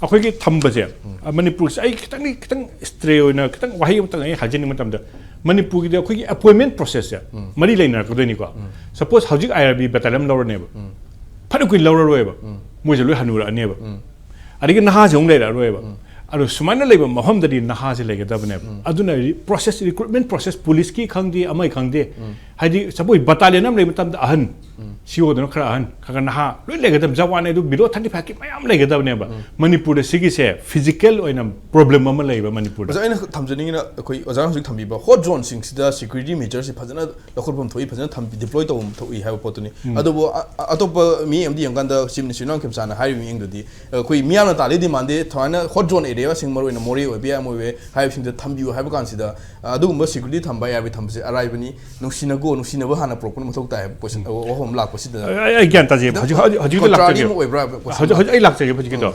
ꯑꯩꯈꯣꯏꯒꯤ ꯊꯝꯕꯁꯦ, ꯎꯝ꯫ ꯑ, ꯃꯅꯤꯄꯨꯔꯁꯦ ꯑꯩ ꯈꯤꯇꯪꯗꯤ, ꯈꯤꯇꯪ ꯁ꯭ꯇꯔꯦ ꯑꯣꯏꯅ ꯈꯤꯇꯪ ꯋꯥꯍꯩ ꯑꯃꯇꯪ ꯑꯩ ꯍꯥꯏꯖꯅꯤꯡꯕ ꯃꯇꯝꯗ, ꯃꯅꯤꯄꯨꯔꯒꯤꯗꯤ ꯑꯩꯈꯣꯏꯒꯤ ꯑꯦꯄꯣꯏꯟꯃꯦꯟ ꯄ꯭ꯔꯣꯁꯦꯁꯁꯦ ꯃꯔꯤ ꯂꯩꯅꯔꯛꯀꯗꯣꯏꯅꯤꯀꯣ꯫ ꯁꯄꯣꯁ ꯍꯧꯖꯤꯛ ꯑꯥꯏ ꯑꯥꯔ ꯕꯤ ꯕꯦꯇꯥꯂꯤꯌꯟ ꯂꯧꯔꯅꯦꯕ, ꯐꯅ ꯀꯨꯏꯅ ꯂꯧꯔꯔꯣꯏꯕ, ꯃꯣꯏꯁꯦ ꯂꯣꯏ ꯍꯅꯨꯔꯛꯑꯅꯦꯕ꯫ ꯑꯗꯒꯤ ꯅꯍꯥꯁꯦ ꯑꯃꯨꯛ ꯂꯩꯔꯛꯑꯔꯣꯏꯕ꯫ ꯑꯗꯣ ꯁꯨꯃꯥꯏꯅ ꯂꯩꯕ ꯃꯐꯝꯗꯗꯤ ꯅꯍꯥꯁꯦ ꯂꯩꯒꯗꯕꯅꯦꯕ꯫ ꯑꯗꯨꯅ ꯄ꯭ꯔꯣꯁꯦꯁ, ꯔꯤꯀ꯭ꯔꯨꯠꯃꯦꯟ ꯄ꯭ꯔꯣꯁꯦꯁ, ꯄꯨꯂꯤꯁꯀꯤ ꯈꯪꯗꯦ, ꯑꯃꯒꯤ ꯈꯪꯗꯦ, ꯍꯥꯏꯗꯤ ꯁꯄꯣꯁ ꯕꯇꯥꯂꯤꯌꯟ ꯑꯃ ꯂꯩꯕ ꯃꯇꯝꯗ ꯑꯍꯟ, ꯁꯤ ꯑꯣꯗꯨꯅ ꯈꯔ ꯑꯍꯟ, ꯈꯔ ꯈꯔ ꯅꯍꯥ ꯂꯣꯏ ꯂꯩꯒꯗꯕ, ꯖꯋꯥꯟ ꯑꯗꯨ ꯕꯤꯂꯣ ꯊꯥꯔꯇꯤ ꯐꯥꯏꯚꯀꯤ ꯃꯌꯥꯝ ꯂꯩꯒꯗꯕꯅꯦꯕ꯫ ꯃꯅꯤꯄꯨꯔꯗ ꯁꯤꯒꯤꯁꯦ ꯐꯤꯖꯤꯀꯦꯜ ꯑꯣꯏꯅ ꯄ꯭ꯔꯣꯕ꯭ꯂꯦꯝ ꯑꯃ ꯂꯩꯕ ꯃꯅꯤꯄꯨꯔꯗ꯫ ꯑꯣꯖꯥ, ꯑꯩꯅ ꯊꯝꯖꯅꯤꯡꯉꯤꯅ ꯑꯩꯈꯣꯏ ꯑꯣꯖꯥꯅ ꯍꯧꯖꯤꯛ ꯊꯝꯕꯤꯕ ꯍꯣꯠ ꯖꯣꯟꯁꯤꯡꯁꯤꯗ ꯁꯦꯀ꯭ꯌꯨꯔꯤꯇꯤ ꯃꯦꯖꯔꯁꯤ ꯐꯖꯅ ꯂꯧꯈꯠꯐꯝ ꯊꯣꯛꯏ, ꯐꯖꯅ ꯊꯝꯕꯤ, ꯗꯤꯄ꯭ꯂꯣꯏ ꯇꯧꯐꯝ ꯊꯣꯛꯏ ꯍꯥꯏꯕ ꯄꯣꯠꯇꯨꯅꯤ꯫ ꯑꯗꯨꯕꯨ ꯑ-, ꯑ-, ꯑꯇꯣꯞꯄ ꯃꯤ ꯑꯃꯗꯤ ꯌꯦꯡꯀꯥꯟꯗ ꯆꯤꯞ ꯃꯤꯅꯤꯁꯇꯔ ꯏꯅꯥꯝ ꯈꯦꯝꯆꯥꯅ ꯍꯥꯏꯔꯤꯕ ꯃꯤꯠꯌꯦꯡꯗꯨꯗꯤ ꯑꯩꯈꯣꯏ ꯃꯤꯌꯥꯝꯅ ꯇꯥꯜꯂꯤ ꯗꯤꯃꯥꯟꯗꯤ ꯊꯋꯥꯏꯅ ꯍꯣꯠ ꯖꯣꯟ ꯑꯦꯔꯤꯌꯥꯁꯤꯡ, ꯃꯔꯨꯑꯣꯏꯅ ꯃꯣꯔꯦ ꯑꯣꯏꯕ ꯌꯥꯏ, ꯑꯃ ꯑꯣꯏꯕ ꯌꯥꯏ, ꯍꯥꯏꯕꯁꯤꯡꯗ ꯊꯝꯕꯤꯌꯨ ꯍꯥꯏꯕ ꯀꯥꯟꯁꯤꯗ, ꯑ, ꯑꯗꯨꯒꯨꯝꯕ ꯁꯦꯀ꯭ꯌꯨꯔꯤꯇꯤ ꯊꯝꯕ, ꯑꯥꯏ ꯑꯥꯔ ꯕꯤ ꯊꯝꯕꯁꯦ ꯑꯔꯥꯏꯕꯅꯤ, ꯅꯨꯡꯁꯤꯅꯒꯣ, ꯅꯨꯡꯁꯤꯅꯕ ꯍꯥꯟꯅ ꯄꯨꯔꯛꯄꯅ ꯃꯊꯧ ꯇꯥꯏ ꯍꯥꯏꯕ ꯀꯣꯏꯁꯟ, ꯎꯝ꯫ ꯋꯥꯐꯝ ꯑꯃ ꯂꯥꯛꯄꯁꯤꯗ ꯑꯩ, ꯑꯩ ꯒ꯭ꯌꯥꯟ ꯇꯥꯖꯩꯕ꯫ ꯈꯤꯇꯪ ꯍꯧꯖꯤꯛ, ꯍꯧꯖꯤꯛ, ꯍꯧꯖꯤꯛꯇ ꯀꯣꯟꯇ꯭ꯔꯥꯔꯤ ꯂꯥꯛꯆꯒꯦ꯫ ꯑꯃ ꯑꯣꯏꯕ꯭ꯔꯥ ꯍꯥꯏꯕ ꯀꯣꯏꯁꯟ ꯍꯧꯖꯤꯛ, ꯑꯃ? ꯍꯧꯖꯤꯛ ꯑꯩ ꯂꯥꯛꯆꯒꯦ ꯍꯧꯖꯤꯛꯀꯤꯗꯣ꯫ ꯎꯝ꯫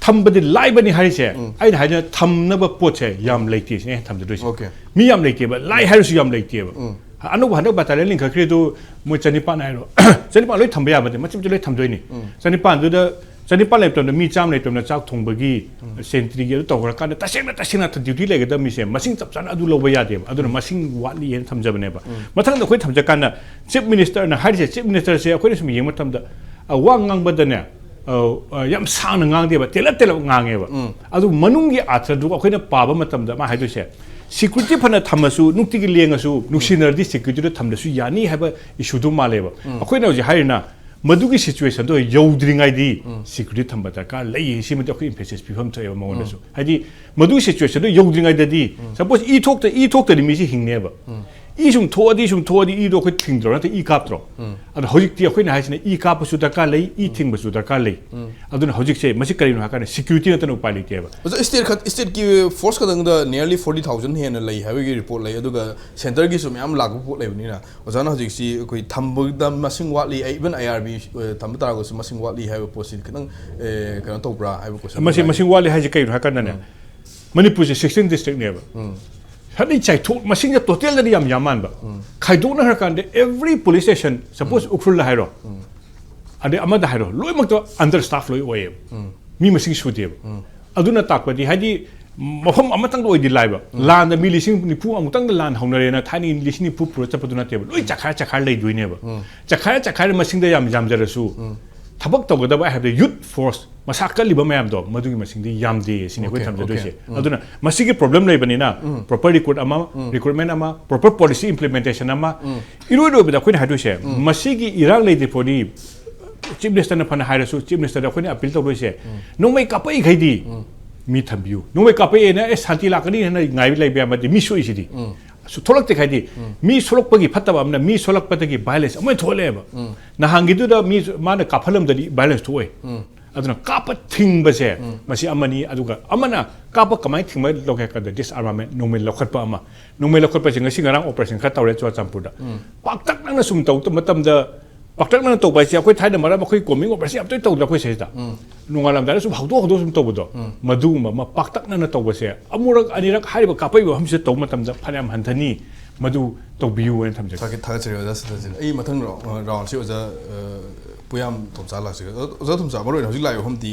ꯊꯝꯕꯗꯤ ꯂꯥꯏꯕꯅꯤ ꯍꯥꯏꯔꯤꯁꯦ, ꯎꯝ꯫ ꯑꯩꯅ ꯍꯥꯏꯗꯅ ꯊꯝꯅꯕ ꯄꯣꯠꯁꯦ ꯌꯥꯝ ꯂꯩꯇꯦ ꯁꯤꯅꯦ ꯑꯩꯅ ꯊꯝꯖꯗꯣꯏꯁꯦ꯫ ꯑꯣꯀꯦ꯫ ꯃꯤ ꯌꯥꯝ ꯂꯩꯇꯦꯕ, ꯂꯥꯏ ꯍꯥꯏꯔꯁꯨ ꯌꯥꯝ ꯂꯩꯇꯦꯕ꯫ ꯎꯝ꯫ ꯑꯅꯧꯕ ꯍꯟꯗꯛ ꯕꯇꯥꯂꯤꯌꯟ ꯂꯤꯡꯈꯠꯈ꯭ꯔꯤꯗꯨ ꯃꯣꯏ ꯆꯅꯤꯄꯥꯟ ꯍꯥꯏꯔꯣ, ꯆꯅꯤꯄꯥꯟ ꯂꯣꯏ ꯊꯝꯕ ꯌꯥꯕꯗꯤ ꯃꯆꯤꯠ ꯃꯆꯤꯠ ꯂꯣꯏ ꯊꯝꯗꯣꯏꯅꯤ꯫ ꯎꯝ꯫ ꯆꯅꯤꯄꯥꯟꯗꯨꯗ ꯆꯅꯤꯄꯥꯟ ꯂꯩꯕ ꯃꯇꯝꯗ ꯃꯤ ꯆꯥꯝꯃ ꯂꯩꯕ ꯃꯇꯝꯗ ꯆꯥꯛ ꯊꯣꯡꯕꯒꯤ, ꯎꯝ꯫ ꯁꯦꯟꯇ꯭ꯔꯤꯒꯤ ꯑꯗꯨ ꯇꯧꯈ꯭ꯔꯀꯥꯟꯗ ꯇꯁꯦꯡꯅ, ꯇꯁꯦꯡꯅ ꯗ꯭ꯌꯨꯇꯤ ꯂꯩꯒꯗꯕ ꯃꯤꯁꯦ ꯃꯁꯤꯡ ꯆꯞ ꯆꯥꯅ ꯑꯗꯨ ꯂꯧꯕ ꯌꯥꯗꯦꯕ꯫ ꯑꯗꯨꯅ ꯎꯝ꯫ ꯃꯁꯤꯡ ꯋꯥꯠꯂꯤ ꯍꯥꯏꯅ ꯊꯝꯖꯕꯅꯦꯕ꯫ ꯎꯝ꯫ ꯃꯊꯪꯗ ꯑꯩꯈꯣꯏ ꯊꯝꯖꯀꯥꯟꯗ ꯆꯤꯞ ꯃꯤꯅꯤꯁꯇꯔꯅ ꯍꯥꯏꯔꯤꯁꯦ, ꯆꯤꯞ ꯃꯤꯅꯤꯁꯇꯔꯁꯦ ꯑꯩꯈꯣꯏꯅ ꯁꯨꯝ ꯌꯦꯡꯕ ꯃꯇꯝꯗ, ꯑ, ꯋꯥ ꯉꯥꯡꯕꯗꯅꯦ, ꯑ, ꯑ, ꯌꯥꯝ ꯁꯥꯡꯅ ꯉꯥꯡꯗꯦꯕ, ꯇꯦꯜꯂꯞ ꯇꯦꯜꯂꯞ ꯉꯥꯡꯉꯦꯕ꯫ ꯎꯝ꯫ ꯑꯗꯨ ꯃꯅꯨꯡꯒꯤ ꯑꯥꯔꯊꯗꯨ ꯑꯩꯈꯣꯏꯅ ꯄꯥꯕ ꯃꯇꯝꯗ ꯃꯥ ꯍꯥꯏꯗꯣꯏꯁꯦ, ꯁꯦꯀ꯭ꯌꯨꯔꯤꯇꯤ ꯐꯅ ꯊꯝꯃꯁꯨ, ꯅꯨꯡꯇꯤꯒꯤ ꯂꯦꯡꯉꯁꯨ, ꯅꯨꯡꯁꯤꯅꯔꯗꯤ ꯁꯦꯀ꯭ꯌꯨꯔꯤꯇꯤꯗ ꯊꯝꯗ꯭ꯔꯁꯨ ꯌꯥꯅꯤ ꯍꯥꯏꯕ ꯏꯁꯨꯗꯨ ꯃꯥꯜꯂꯦꯕ꯫ ꯎꯝ꯫ ꯑꯩꯈꯣꯏꯅ ꯍꯧꯖꯤꯛ ꯍꯥꯏꯔꯤꯅ ꯃꯗꯨꯒꯤ ꯁꯤꯆꯨꯋꯦꯁꯟꯗꯣ ꯌꯧꯗ꯭ꯔꯤꯉꯩꯗꯤ ꯎꯝ꯫ ꯁꯦꯀ꯭ꯌꯨꯔꯤꯇꯤ ꯊꯝꯕ ꯗꯔꯀꯥꯔ ꯂꯩ꯫ ꯁꯤꯃꯗꯤ ꯑꯩꯈꯣꯏ ꯏꯝꯐꯦꯁꯤꯁ ꯄꯤꯐꯝ ꯊꯣꯛꯑꯦꯕ ꯃꯉꯣꯟꯗꯁꯨ꯫ ꯎꯝ꯫ ꯍꯥꯏꯗꯤ ꯃꯗꯨꯒꯤ ꯁꯤꯆꯨꯋꯦꯁꯟꯗꯣ ꯌꯧꯗ꯭ꯔꯤꯉꯩꯗꯗꯤ, ꯎꯝ꯫ ꯁꯄꯣꯁ ꯏ ꯊꯣꯛꯇ-, ꯏ ꯊꯣꯛꯇ꯭ꯔꯗꯤ ꯃꯤꯁꯤ ꯍꯤꯡꯅꯦꯕ꯫ ꯎꯝ꯫ ꯏ ꯁꯨꯝ ꯊꯣꯛꯑꯗꯤ, ꯁꯨꯝ ꯊꯣꯛꯑꯗꯤ ꯏꯗꯣ ꯑꯩꯈꯣꯏ ꯊꯤꯡꯗ꯭ꯔꯣ, ꯅꯠꯇ꯭ꯔ ꯏ ꯀꯥꯞꯇ꯭ꯔꯣ? ꯎꯝ꯫ ꯑꯗꯣ ꯍꯧꯖꯤꯛꯇꯤ ꯑꯩꯈꯣꯏꯅ ꯍꯥꯏꯁꯤꯅ ꯏ ꯀꯥꯞꯄꯁꯨ ꯗꯔꯀꯥꯔ ꯂꯩ, ꯏ ꯎꯝ꯫ ꯊꯤꯡꯕꯁꯨ ꯗꯔꯀꯥꯔ ꯂꯩ꯫ ꯎꯝ꯫ ꯑꯗꯨꯅ ꯍꯧꯖꯤꯛꯁꯦ ꯃꯁꯤ ꯀꯔꯤꯅꯣ ꯍꯥꯏ ꯀꯥꯟꯗ ꯁꯦꯀ꯭ꯌꯨꯔꯤꯇꯤ ꯅꯠꯇꯅ ꯎꯄꯥꯏ ꯂꯩꯇꯦꯕ꯫ ꯑꯣꯖꯥ, ꯁ꯭ꯇꯦꯠ ꯈꯛ-, ꯁ꯭ꯇꯦꯠꯀꯤ ꯐꯣꯔꯁ ꯈꯛꯇꯪꯗ nearly forty thousand ꯍꯦꯟꯅ ꯂꯩ ꯍꯥꯏꯕꯒꯤ ꯔꯤꯄꯣꯔꯠ ꯂꯩ, ꯑꯗꯨꯒ ꯁꯦꯟꯇꯔꯒꯤꯁꯨ ꯃꯌꯥꯝ ꯂꯥꯛꯄ ꯄꯣꯠ ꯂꯩꯕꯅꯤꯅ, ꯑꯣꯖꯥꯅ ꯍꯧꯖꯤꯛꯁꯤ ꯑꯩꯈꯣꯏ ꯊꯝꯕꯗ ꯃꯁꯤꯡ ꯋꯥꯠꯂꯤ, even ꯑꯥꯏ ꯑꯥꯔ ꯕꯤ, ꯑ, ꯊꯝꯕ ꯇꯥꯔꯒꯁꯨ ꯃꯁꯤꯡ ꯋꯥꯠꯂꯤ ꯍꯥꯏꯕ ꯄꯣꯠꯁꯤ ꯈꯤꯇꯪ, ꯑꯦ, ꯀꯩꯅꯣ ꯇꯧꯕ꯭ꯔꯥ ꯍꯥꯏꯕ ꯀꯣꯏꯁꯟ ꯃꯁꯤ, ꯑꯃ ꯂꯥꯛꯑꯦ꯫ ꯃꯁꯤꯡ ꯋꯥꯠꯂꯤ ꯍꯥꯏꯁꯦ ꯀꯩꯅꯣ ꯍꯥꯏ ꯀꯥꯟꯗꯅꯦ, ꯎꯝ꯫ ꯃꯅꯤꯄꯨꯔꯁꯦ sixteen districtꯅꯦꯕ꯫ ꯎꯝ꯫ ꯍꯥꯏꯗꯤ ꯆꯥꯏꯊꯣꯛ, ꯃꯁꯤꯡꯁꯦ ꯇꯣꯇꯦꯜꯗꯗꯤ ꯌꯥꯝ ꯌꯥꯝ ꯃꯥꯟꯕ꯫ ꯎꯝ꯫ ꯈꯥꯏꯗꯣꯛꯅꯈ꯭ꯔꯀꯥꯟꯗ every police station, suppose ꯎꯝ꯫ ꯎꯈ꯭ꯔꯨꯜꯗ ꯍꯥꯏꯔꯣ, ꯎꯝ꯫ ꯑꯗꯩ ꯑꯃꯗ ꯍꯥꯏꯔꯣ, ꯂꯣꯏꯅꯃꯛꯇ under staff ꯂꯣꯏ ꯑꯣꯏꯌꯦꯕ꯫ ꯎꯝ꯫ ꯃꯤ ꯃꯁꯤꯡ ꯁꯨꯗꯦꯕ꯫ ꯎꯝ꯫ ꯑꯗꯨꯅ ꯇꯥꯛꯄꯗꯤ ꯍꯥꯏꯗꯤ ꯃꯐꯝ ꯑꯃꯇꯪꯗ ꯑꯣꯏꯗꯤ ꯂꯥꯏꯕ, ꯂꯥꯟꯗ ꯃꯤ ꯂꯤꯁꯤꯡ ꯅꯤꯐꯨ ꯑꯃꯨꯛꯇꯪꯗ ꯂꯥꯟ ꯍꯧꯅꯔꯦꯅ ꯊꯥꯏꯅꯒꯤ ꯂꯤꯁꯤꯡ ꯅꯤꯐꯨ ꯄꯨꯔ ꯆꯠꯄꯗꯨ ꯅꯠꯇꯦꯕ, ꯂꯣꯏ ꯆꯈꯥꯏ ꯆꯈꯥꯏ ꯂꯩꯗꯣꯏꯅꯦꯕ꯫ ꯆꯈꯥꯏ ꯆꯈꯥꯏꯔ ꯃꯁꯤꯡꯗ ꯌꯥꯝ ꯌꯥꯝꯖꯔꯁꯨ, ꯊꯕꯛ ꯇꯧꯒꯗꯕ ꯍꯥꯏꯕꯗꯤ youth force ꯃꯁꯥ ꯀꯜꯂꯤꯕ ꯃꯌꯥꯝꯗꯣ, ꯃꯗꯨꯒꯤ ꯃꯁꯤꯡꯗꯤ ꯌꯥꯝꯗꯦ ꯁꯤꯅꯤ ꯑꯩꯈꯣꯏ Okay, ꯊꯝꯖꯗꯣꯏꯁꯦ꯫ okay. ꯎꯝ. ꯑꯗꯨꯅ ꯃꯁꯤꯒꯤ problem ꯂꯩꯕꯅꯤꯅ, proper recruit ꯑꯃ, recruitment ꯑꯃ, proper policy implementation ꯑꯃ, ꯏꯔꯣꯏ ꯂꯣꯏꯕꯗ ꯑꯩꯈꯣꯏꯅ ꯍꯥꯏꯗꯣꯏꯁꯦ, ꯃꯁꯤꯒꯤ ꯏꯔꯥꯡ ꯂꯩꯇ꯭ꯔꯤ ꯐꯥꯎꯗꯤ chief ministerꯅ ꯐꯅ ꯍꯥꯏꯔꯁꯨ, chief ministerꯗ ꯑꯩꯈꯣꯏꯅ appeal ꯇꯧꯗꯣꯏꯁꯦ, ꯅꯣꯡꯃꯩ ꯀꯥꯞꯄꯛꯏꯈꯩꯗꯤ ꯃꯤ ꯊꯝꯕꯤꯌꯨ, ꯅꯣꯡꯃꯩ ꯀꯥꯞꯄꯛꯑꯦꯅ ꯑꯦ ꯁꯥꯟꯇꯤ ꯂꯥꯛꯀꯅꯤ ꯍꯥꯏꯅ ꯉꯥꯏꯕ ꯂꯩꯕ ꯌꯥꯕꯗꯤ ꯃꯤ ꯁꯣꯛꯏꯁꯤꯗꯤ꯫ ꯁꯨ-, ꯊꯣꯛꯂꯛꯇꯦ ꯍꯥꯏꯗꯤ, ꯃꯤ ꯁꯣꯛꯂꯛꯄꯒꯤ ꯐꯠꯇꯕ ꯑꯃꯅ ꯃꯤ ꯁꯣꯛꯂꯛꯄꯗꯒꯤ violence ꯑꯃ ꯊꯣꯛꯂꯛꯑꯦꯕ꯫ ꯅꯍꯥꯟꯒꯤꯗꯨꯗ ꯃꯤ ꯃꯥꯅ ꯀꯥꯞꯍꯜꯂꯝꯗꯗꯤ violence ꯊꯣꯛꯑꯣꯏ꯫ ꯑꯗꯨꯅ ꯀꯥꯞꯄ ꯊꯤꯡꯕꯁꯦ ꯃꯁꯤ ꯑꯃꯅꯤ꯫ ꯑꯗꯨꯒ ꯑꯃꯅ ꯀꯥꯞꯄ ꯀꯃꯥꯏꯅ ꯊꯤꯡꯕ ꯂꯧꯒꯦ ꯍꯥꯏ ꯀꯥꯟꯗ disarmament, ꯅꯣꯡꯃꯩ ꯂꯧꯈꯠꯄ ꯑꯃ꯫ ꯅꯣꯡꯃꯩ ꯂꯧꯈꯠꯄꯁꯦ ꯉꯁꯤ ꯉꯔꯥꯡ operation ꯈꯔ ꯇꯧꯔꯦ ꯆꯨꯔꯥꯆꯥꯟꯄꯨꯔꯗ꯫ ꯄꯥꯛꯇꯛꯅꯅ ꯁꯨꯝ ꯇꯧꯕ ꯃꯇꯝꯗ, ꯄꯥꯛꯇꯛꯅꯅ ꯇꯧꯕ ꯍꯥꯏꯁꯦ ꯑꯩꯈꯣꯏ ꯊꯥꯏꯅ ꯃꯔꯝ ꯑꯩꯈꯣꯏ combing operation ꯌꯥꯝ ꯇꯣꯏꯅ ꯇꯧꯗ꯭ꯔꯥ ꯑꯩꯈꯣꯏ ꯁꯤꯗ? ꯅꯣꯡꯉꯥꯜꯂꯝꯗꯥꯏꯗ ꯁꯨꯝ ꯍꯧꯗꯣꯛ ꯍꯧꯗꯣꯛ ꯁꯨꯝ ꯇꯧꯕꯗꯣ, ꯃꯗꯨꯒꯨꯝꯕ ꯑꯃ ꯄꯥꯛꯇꯛꯅꯅ ꯇꯧꯕꯁꯦ, ꯑꯃꯨꯔꯛ ꯑꯅꯤꯔꯛ ꯍꯥꯏꯔꯤꯕ ꯀꯥꯞꯄꯛꯏꯕ ꯃꯐꯝꯁꯤꯗ ꯇꯧꯕ ꯃꯇꯝꯗ ꯐꯅꯌꯥꯝ ꯍꯟꯊꯅꯤ꯫ ꯃꯗꯨ ꯇꯧꯕꯤꯌꯨ ꯍꯥꯏꯅ ꯊꯝꯖꯒꯦ꯫ ꯊꯥꯒꯠ-, ꯊꯥꯒꯠꯆꯔꯤ ꯑꯣꯖꯥ ꯁꯇꯥꯖꯤꯠ꯫ ꯑꯩ ꯃꯊꯪ ꯔꯥꯎ-, ꯑ, roundꯁꯤ ꯑꯣꯖꯥ, ꯑ, ꯄꯨꯌꯥꯝ ꯇꯣꯝꯆꯥ ꯂꯥꯛꯆꯒꯦ꯫ ꯑꯣꯖꯥ, ꯑꯣꯖꯥ ꯇꯣꯝꯆꯥ, ꯃꯔꯨꯑꯣꯏꯅ ꯍꯧꯖꯤꯛ ꯂꯥꯛꯏꯕ ꯃꯐꯝꯗꯤ,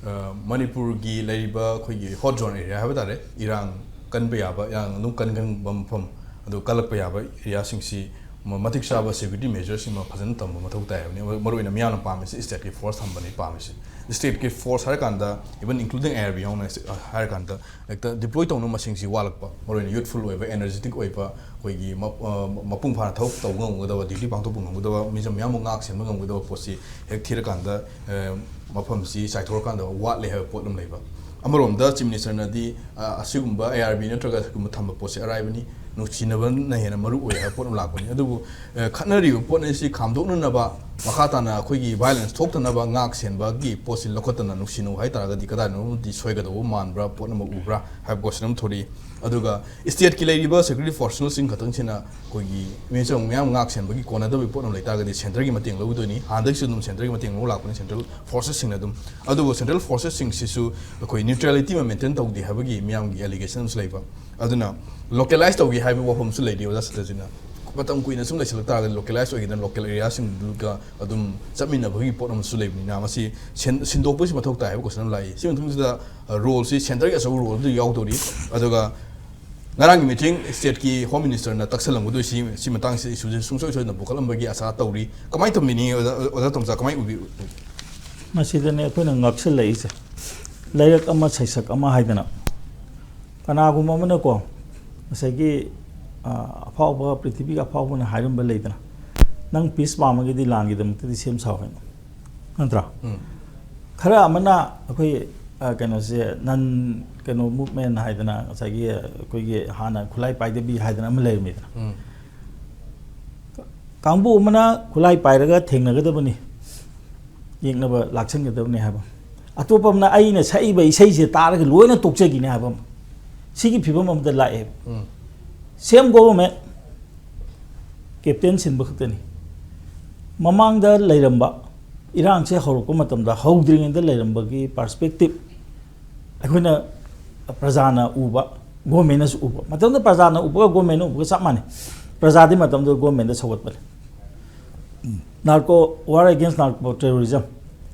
ꯑ, ꯃꯅꯤꯄꯨꯔꯒꯤ ꯂꯩꯔꯤꯕ ꯑꯩꯈꯣꯏꯒꯤ hot zone area ꯍꯥꯏꯕ ꯇꯥꯔꯦ, ꯏꯔꯥꯡ ꯀꯟꯕ ꯌꯥꯕ, ꯏꯔꯥꯡ ꯑꯗꯨꯝ ꯀꯟꯒꯟꯕ ꯃꯐꯝ, ꯑꯗꯨ ꯀꯜꯂꯛꯄ ꯌꯥꯕ areaꯁꯤꯡꯁꯤ ꯃ-, ꯃꯇꯤꯛ ꯆꯥꯕ security measureꯁꯤꯡ ꯑꯃ ꯐꯖꯅ ꯇꯝꯕ ꯃꯊꯧ ꯇꯥꯏ ꯍꯥꯏꯕꯅꯤ꯫ ꯃꯔꯨ-, ꯃꯔꯨꯑꯣꯏꯅ ꯃꯤꯌꯥꯝꯅ ꯄꯥꯝꯃꯤꯁꯤ stateꯀꯤ force ꯊꯝꯕꯅꯤ ꯄꯥꯝꯃꯤꯁꯤ꯫ Stateꯀꯤ force ꯍꯥꯏꯔꯀꯥꯟꯗ, even including IRB ꯌꯥꯎꯅ ꯍꯥꯏꯔꯀꯥꯟꯗ, ꯍꯦꯛꯇ deploy ꯇꯧꯅꯕ ꯃꯁꯤꯡꯁꯤ ꯋꯥꯠꯂꯛꯄ, ꯃꯔꯨꯑꯣꯏꯅ youthful ꯑꯣꯏꯕ, energetic ꯑꯣꯏꯕ, ꯑꯩꯈꯣꯏꯒꯤ ꯃ-, ꯑ, ꯃꯄꯨꯡ ꯐꯥꯅ ꯊꯕꯛ ꯇꯧꯕ ꯉꯝꯒꯗꯕ, duty ꯄꯥꯡꯊꯣꯛꯄ ꯉꯝꯒꯗꯕ, ꯃꯤꯆꯝ ꯃꯌꯥꯝꯕꯨ ꯉꯥꯛ ꯁꯦꯟꯕ ꯉꯝꯒꯗꯕ ꯄꯣꯠꯁꯤ ꯍꯦꯛ ꯊꯤꯔꯀꯥꯟꯗ, ꯑ, ꯃꯐꯝꯁꯤ ꯆꯥꯏꯊꯣꯛꯑꯀꯥꯟꯗ ꯋꯥꯠꯂꯦ ꯍꯥꯏꯕ ꯄꯣꯠ ꯑꯃ ꯂꯩꯕ꯫ ꯑꯃꯔꯣꯝꯗ Chief Ministerꯅꯗꯤ, ꯑ, ꯑꯁꯤꯒꯨꯝꯕ IRB ꯅꯠꯇ꯭ꯔꯒ ꯑꯁꯤꯒꯨꯝꯕ ꯊꯝꯕ ꯄꯣꯠꯁꯤ ꯑꯔꯥꯏꯕꯅꯤ, ꯅꯨꯡꯁꯤꯅꯕꯅ ꯍꯦꯟꯅ ꯃꯔꯨ ꯑꯣꯏ ꯍꯥꯏꯕ ꯄꯣꯠ ꯑꯃ ꯂꯥꯛꯄꯅꯤ꯫ ꯑꯗꯨꯕꯨ, ꯑ, ꯈꯠꯅꯔꯤꯕ ꯄꯣꯠ ꯑꯁꯤ ꯈꯥꯝꯗꯣꯛꯅꯅꯕ, ꯃꯈꯥ ꯇꯥꯅ ꯑꯩꯈꯣꯏꯒꯤ violence ꯊꯣꯛꯇꯅꯕ ꯉꯥꯛ ꯁꯦꯟꯕꯒꯤ ꯄꯣꯠꯁꯤ ꯂꯧꯈꯠꯇꯅ ꯅꯨꯡꯁꯤꯅꯧ ꯍꯥꯏ ꯇꯥꯔꯒꯗꯤ ꯀꯗꯥꯏꯗꯅꯣꯝꯗꯤ ꯁꯣꯏꯒꯗꯧꯕ ꯃꯥꯟꯕ꯭ꯔꯥ, ꯄꯣꯠ ꯑꯃ ꯎꯕ꯭ꯔꯥ ꯍꯥꯏꯕ question ꯑꯃ ꯊꯣꯛꯂꯛꯏ꯫ ꯑꯗꯨꯒ stateꯀꯤ ꯂꯩꯔꯤꯕ security forceꯁꯤꯡ ꯈꯛꯇꯪꯁꯤꯅ ꯑꯩꯈꯣꯏꯒꯤ ꯃꯤꯆꯝ ꯃꯌꯥꯝ ꯉꯥꯛ ꯁꯦꯟꯕꯒꯤ ꯀꯣꯟꯅꯗꯕꯒꯤ ꯄꯣꯠ ꯑꯃ ꯂꯩꯇꯥꯔꯒꯗꯤ centreꯒꯤ ꯃꯇꯦꯡ ꯂꯧꯒꯗꯣꯏꯅꯤ꯫ ꯍꯥꯟꯅꯗꯒꯤꯁꯨ ꯑꯗꯨꯝ centreꯒꯤ ꯃꯇꯦꯡ ꯂꯧꯕ ꯂꯥꯛꯄꯅꯤ central forcesꯁꯤꯡꯅ ꯑꯗꯨꯝ꯫ ꯑꯗꯨꯕꯨ central forcesꯁꯤꯡꯁꯤꯁꯨ ꯑꯩꯈꯣꯏ neutrality ꯑꯃ maintain ꯇꯧꯗꯦ ꯍꯥꯏꯕꯒꯤ ꯃꯤꯌꯥꯝꯒꯤ allegation ꯑꯃꯁꯨ ꯂꯩꯕ꯫ ꯑꯗꯨꯅ localize ꯇꯧꯒꯦ ꯍꯥꯏꯕ ꯋꯥꯐꯝꯁꯨ ꯂꯩꯔꯤ ꯑꯣꯖꯥ ꯁꯇꯥꯖꯤꯠꯅ꯫ ꯃꯇꯝ ꯀꯨꯏꯅ ꯁꯨꯝ ꯂꯩꯁꯤꯜꯂꯛ ꯇꯥꯔꯒꯗꯤ ꯂꯣꯀꯦꯂꯥꯏꯁ ꯑꯣꯏꯒꯗꯅ ꯂꯣꯀꯦꯜ ꯑꯦꯔꯤꯌꯥꯁꯤꯡꯗꯨꯒ ꯑꯗꯨꯝ ꯆꯠꯃꯤꯟꯅꯕꯒꯤ ꯄꯣꯠ ꯑꯃꯁꯨ ꯂꯩꯕꯅꯤꯅ ꯃꯁꯤ ꯁꯦꯟ-, ꯁꯤꯟꯗꯣꯛꯄꯁꯤ ꯃꯊꯧ ꯇꯥꯏ ꯍꯥꯏꯕ ꯀꯣꯏꯁꯟ ꯑꯃ ꯂꯥꯛꯏ꯫ ꯁꯤ ꯃꯇꯨꯡꯁꯤꯗ, ꯑ, ꯔꯣꯜꯁꯤ ꯁꯦꯟꯇꯔꯒꯤ ꯑꯆꯧꯕ ꯔꯣꯜ ꯑꯗꯨ ꯌꯥꯎꯗꯧꯔꯤ꯫ ꯑꯗꯨꯒ ꯉꯔꯥꯡꯒꯤ ꯃꯤꯇꯤꯡ ꯁ꯭ꯇꯦꯠꯀꯤ ꯍꯣꯝ ꯃꯤꯅꯤꯁꯇꯔꯅ ꯇꯛꯁꯜꯂꯝꯒꯗꯣꯏꯁꯤ ꯁꯤ ꯃꯇꯥꯡꯁꯤ ꯏꯁꯨꯁꯦ ꯁꯨꯡꯁꯣꯏ ꯁꯣꯏꯗꯅ ꯄꯨꯈꯠꯂꯝꯕꯒꯤ ꯑꯁꯥ ꯇꯧꯔꯤ꯫ ꯀꯃꯥꯏꯅ ꯇꯧꯃꯤꯅꯤ ꯑꯣꯖꯥ, ꯑꯣꯖꯥ ꯇꯣꯝꯆꯥ, ꯀꯃꯥꯏꯅ ꯎꯕꯤ? ꯃꯁꯤꯗꯅꯦ ꯑꯩꯈꯣꯏꯅ ꯉꯛꯁꯜꯂꯛꯏꯁꯦ꯫ ꯂꯩꯔꯛ ꯑꯃ ꯁꯩꯁꯛ ꯑꯃ ꯍꯥꯏꯗꯅ ꯀꯅꯥꯒꯨꯝꯕ ꯑꯃꯅꯀꯣ, ꯉꯁꯥꯏꯒꯤ, ꯑ, ꯑꯐꯥꯎꯕ, ꯄ꯭ꯔꯤꯊꯤꯕꯤꯒꯤ ꯑꯐꯥꯎꯕꯅ ꯍꯥꯏꯔꯝꯕ ꯂꯩꯗꯅ, "ꯅꯪ ꯄꯤꯁ ꯄꯥꯝꯃꯒꯗꯤ ꯂꯥꯟꯒꯤꯗꯃꯛꯇꯗꯤ ꯁꯦꯝ ꯁꯥꯎ" ꯍꯥꯏꯅ, ꯅꯠꯇ꯭ꯔꯥ? ꯎꯝ꯫ ꯈꯔ ꯑꯃꯅ ꯑꯩꯈꯣꯏ, ꯑ, ꯀꯩꯅꯣꯁꯦ, ꯅꯟ ꯀꯩꯅꯣ ꯃꯨꯚꯃꯦꯟ ꯍꯥꯏꯗꯅ, ꯉꯁꯥꯏꯒꯤ ꯑꯩꯈꯣꯏꯒꯤ ꯍꯥꯟꯅ ꯈꯨꯠꯂꯥꯏ ꯄꯥꯏꯗꯕꯤ ꯍꯥꯏꯗꯅ ꯑꯃ ꯂꯩꯔꯝꯃꯤꯗꯅ, ꯎꯝ꯫ ꯀꯥꯡꯕꯨ ꯑꯃꯅ ꯈꯨꯠꯂꯥꯏ ꯄꯥꯏꯔꯒ ꯊꯦꯡꯅꯒꯗꯕꯅꯤ, ꯌꯦꯛꯅꯕ ꯂꯥꯛꯁꯟꯒꯗꯕꯅꯤ ꯍꯥꯏꯕ꯫ ꯑꯇꯣꯞꯄ ꯑꯃꯅ ꯑꯩꯅ ꯁꯛꯏꯕ ꯏꯁꯩꯁꯦ ꯇꯥꯔꯒ ꯂꯣꯏꯅ ꯇꯣꯛꯆꯈꯤꯅꯤ ꯍꯥꯏꯕ ꯑꯃ꯫ ꯁꯤꯒꯤ ꯐꯤꯕꯝ ꯑꯃꯗ ꯂꯥꯛꯑꯦꯕ꯫ ꯎꯝ꯫ ꯁꯦꯝ ꯒꯣꯚꯔꯟꯃꯦꯟ, ꯀꯦꯞꯇꯦꯟ ꯁꯤꯟꯕ ꯈꯛꯇꯅꯤ꯫ ꯃꯃꯥꯡꯗ ꯂꯩꯔꯝꯕ, ꯏꯔꯥꯡꯁꯦ ꯍꯧꯔꯛꯄ ꯃꯇꯝꯗ ꯍꯧꯗ꯭ꯔꯤꯉꯩꯗ ꯂꯩꯔꯝꯕꯒꯤ ꯄꯔꯁꯄꯦꯛꯇꯤꯞ, ꯑꯩꯈꯣꯏꯅ ꯄ꯭ꯔꯖꯥꯅ ꯎꯕ, ꯒꯣꯚꯔꯟꯃꯦꯟꯅꯁꯨ ꯎꯕ꯫ ꯃꯇꯝꯗꯨꯗ ꯄ꯭ꯔꯖꯥꯅ ꯎꯕꯒ ꯒꯣꯚꯔꯟꯃꯦꯟꯅ ꯎꯕꯒ ꯆꯞ ꯃꯥꯟꯅꯩ꯫ ꯄ꯭ꯔꯖꯥꯗꯤ ꯃꯇꯝꯗꯨꯗ ꯒꯣꯚꯔꯟꯃꯦꯟꯗ ꯁꯧꯒꯠꯄꯅꯤ꯫ Narco, war against narco terrorism,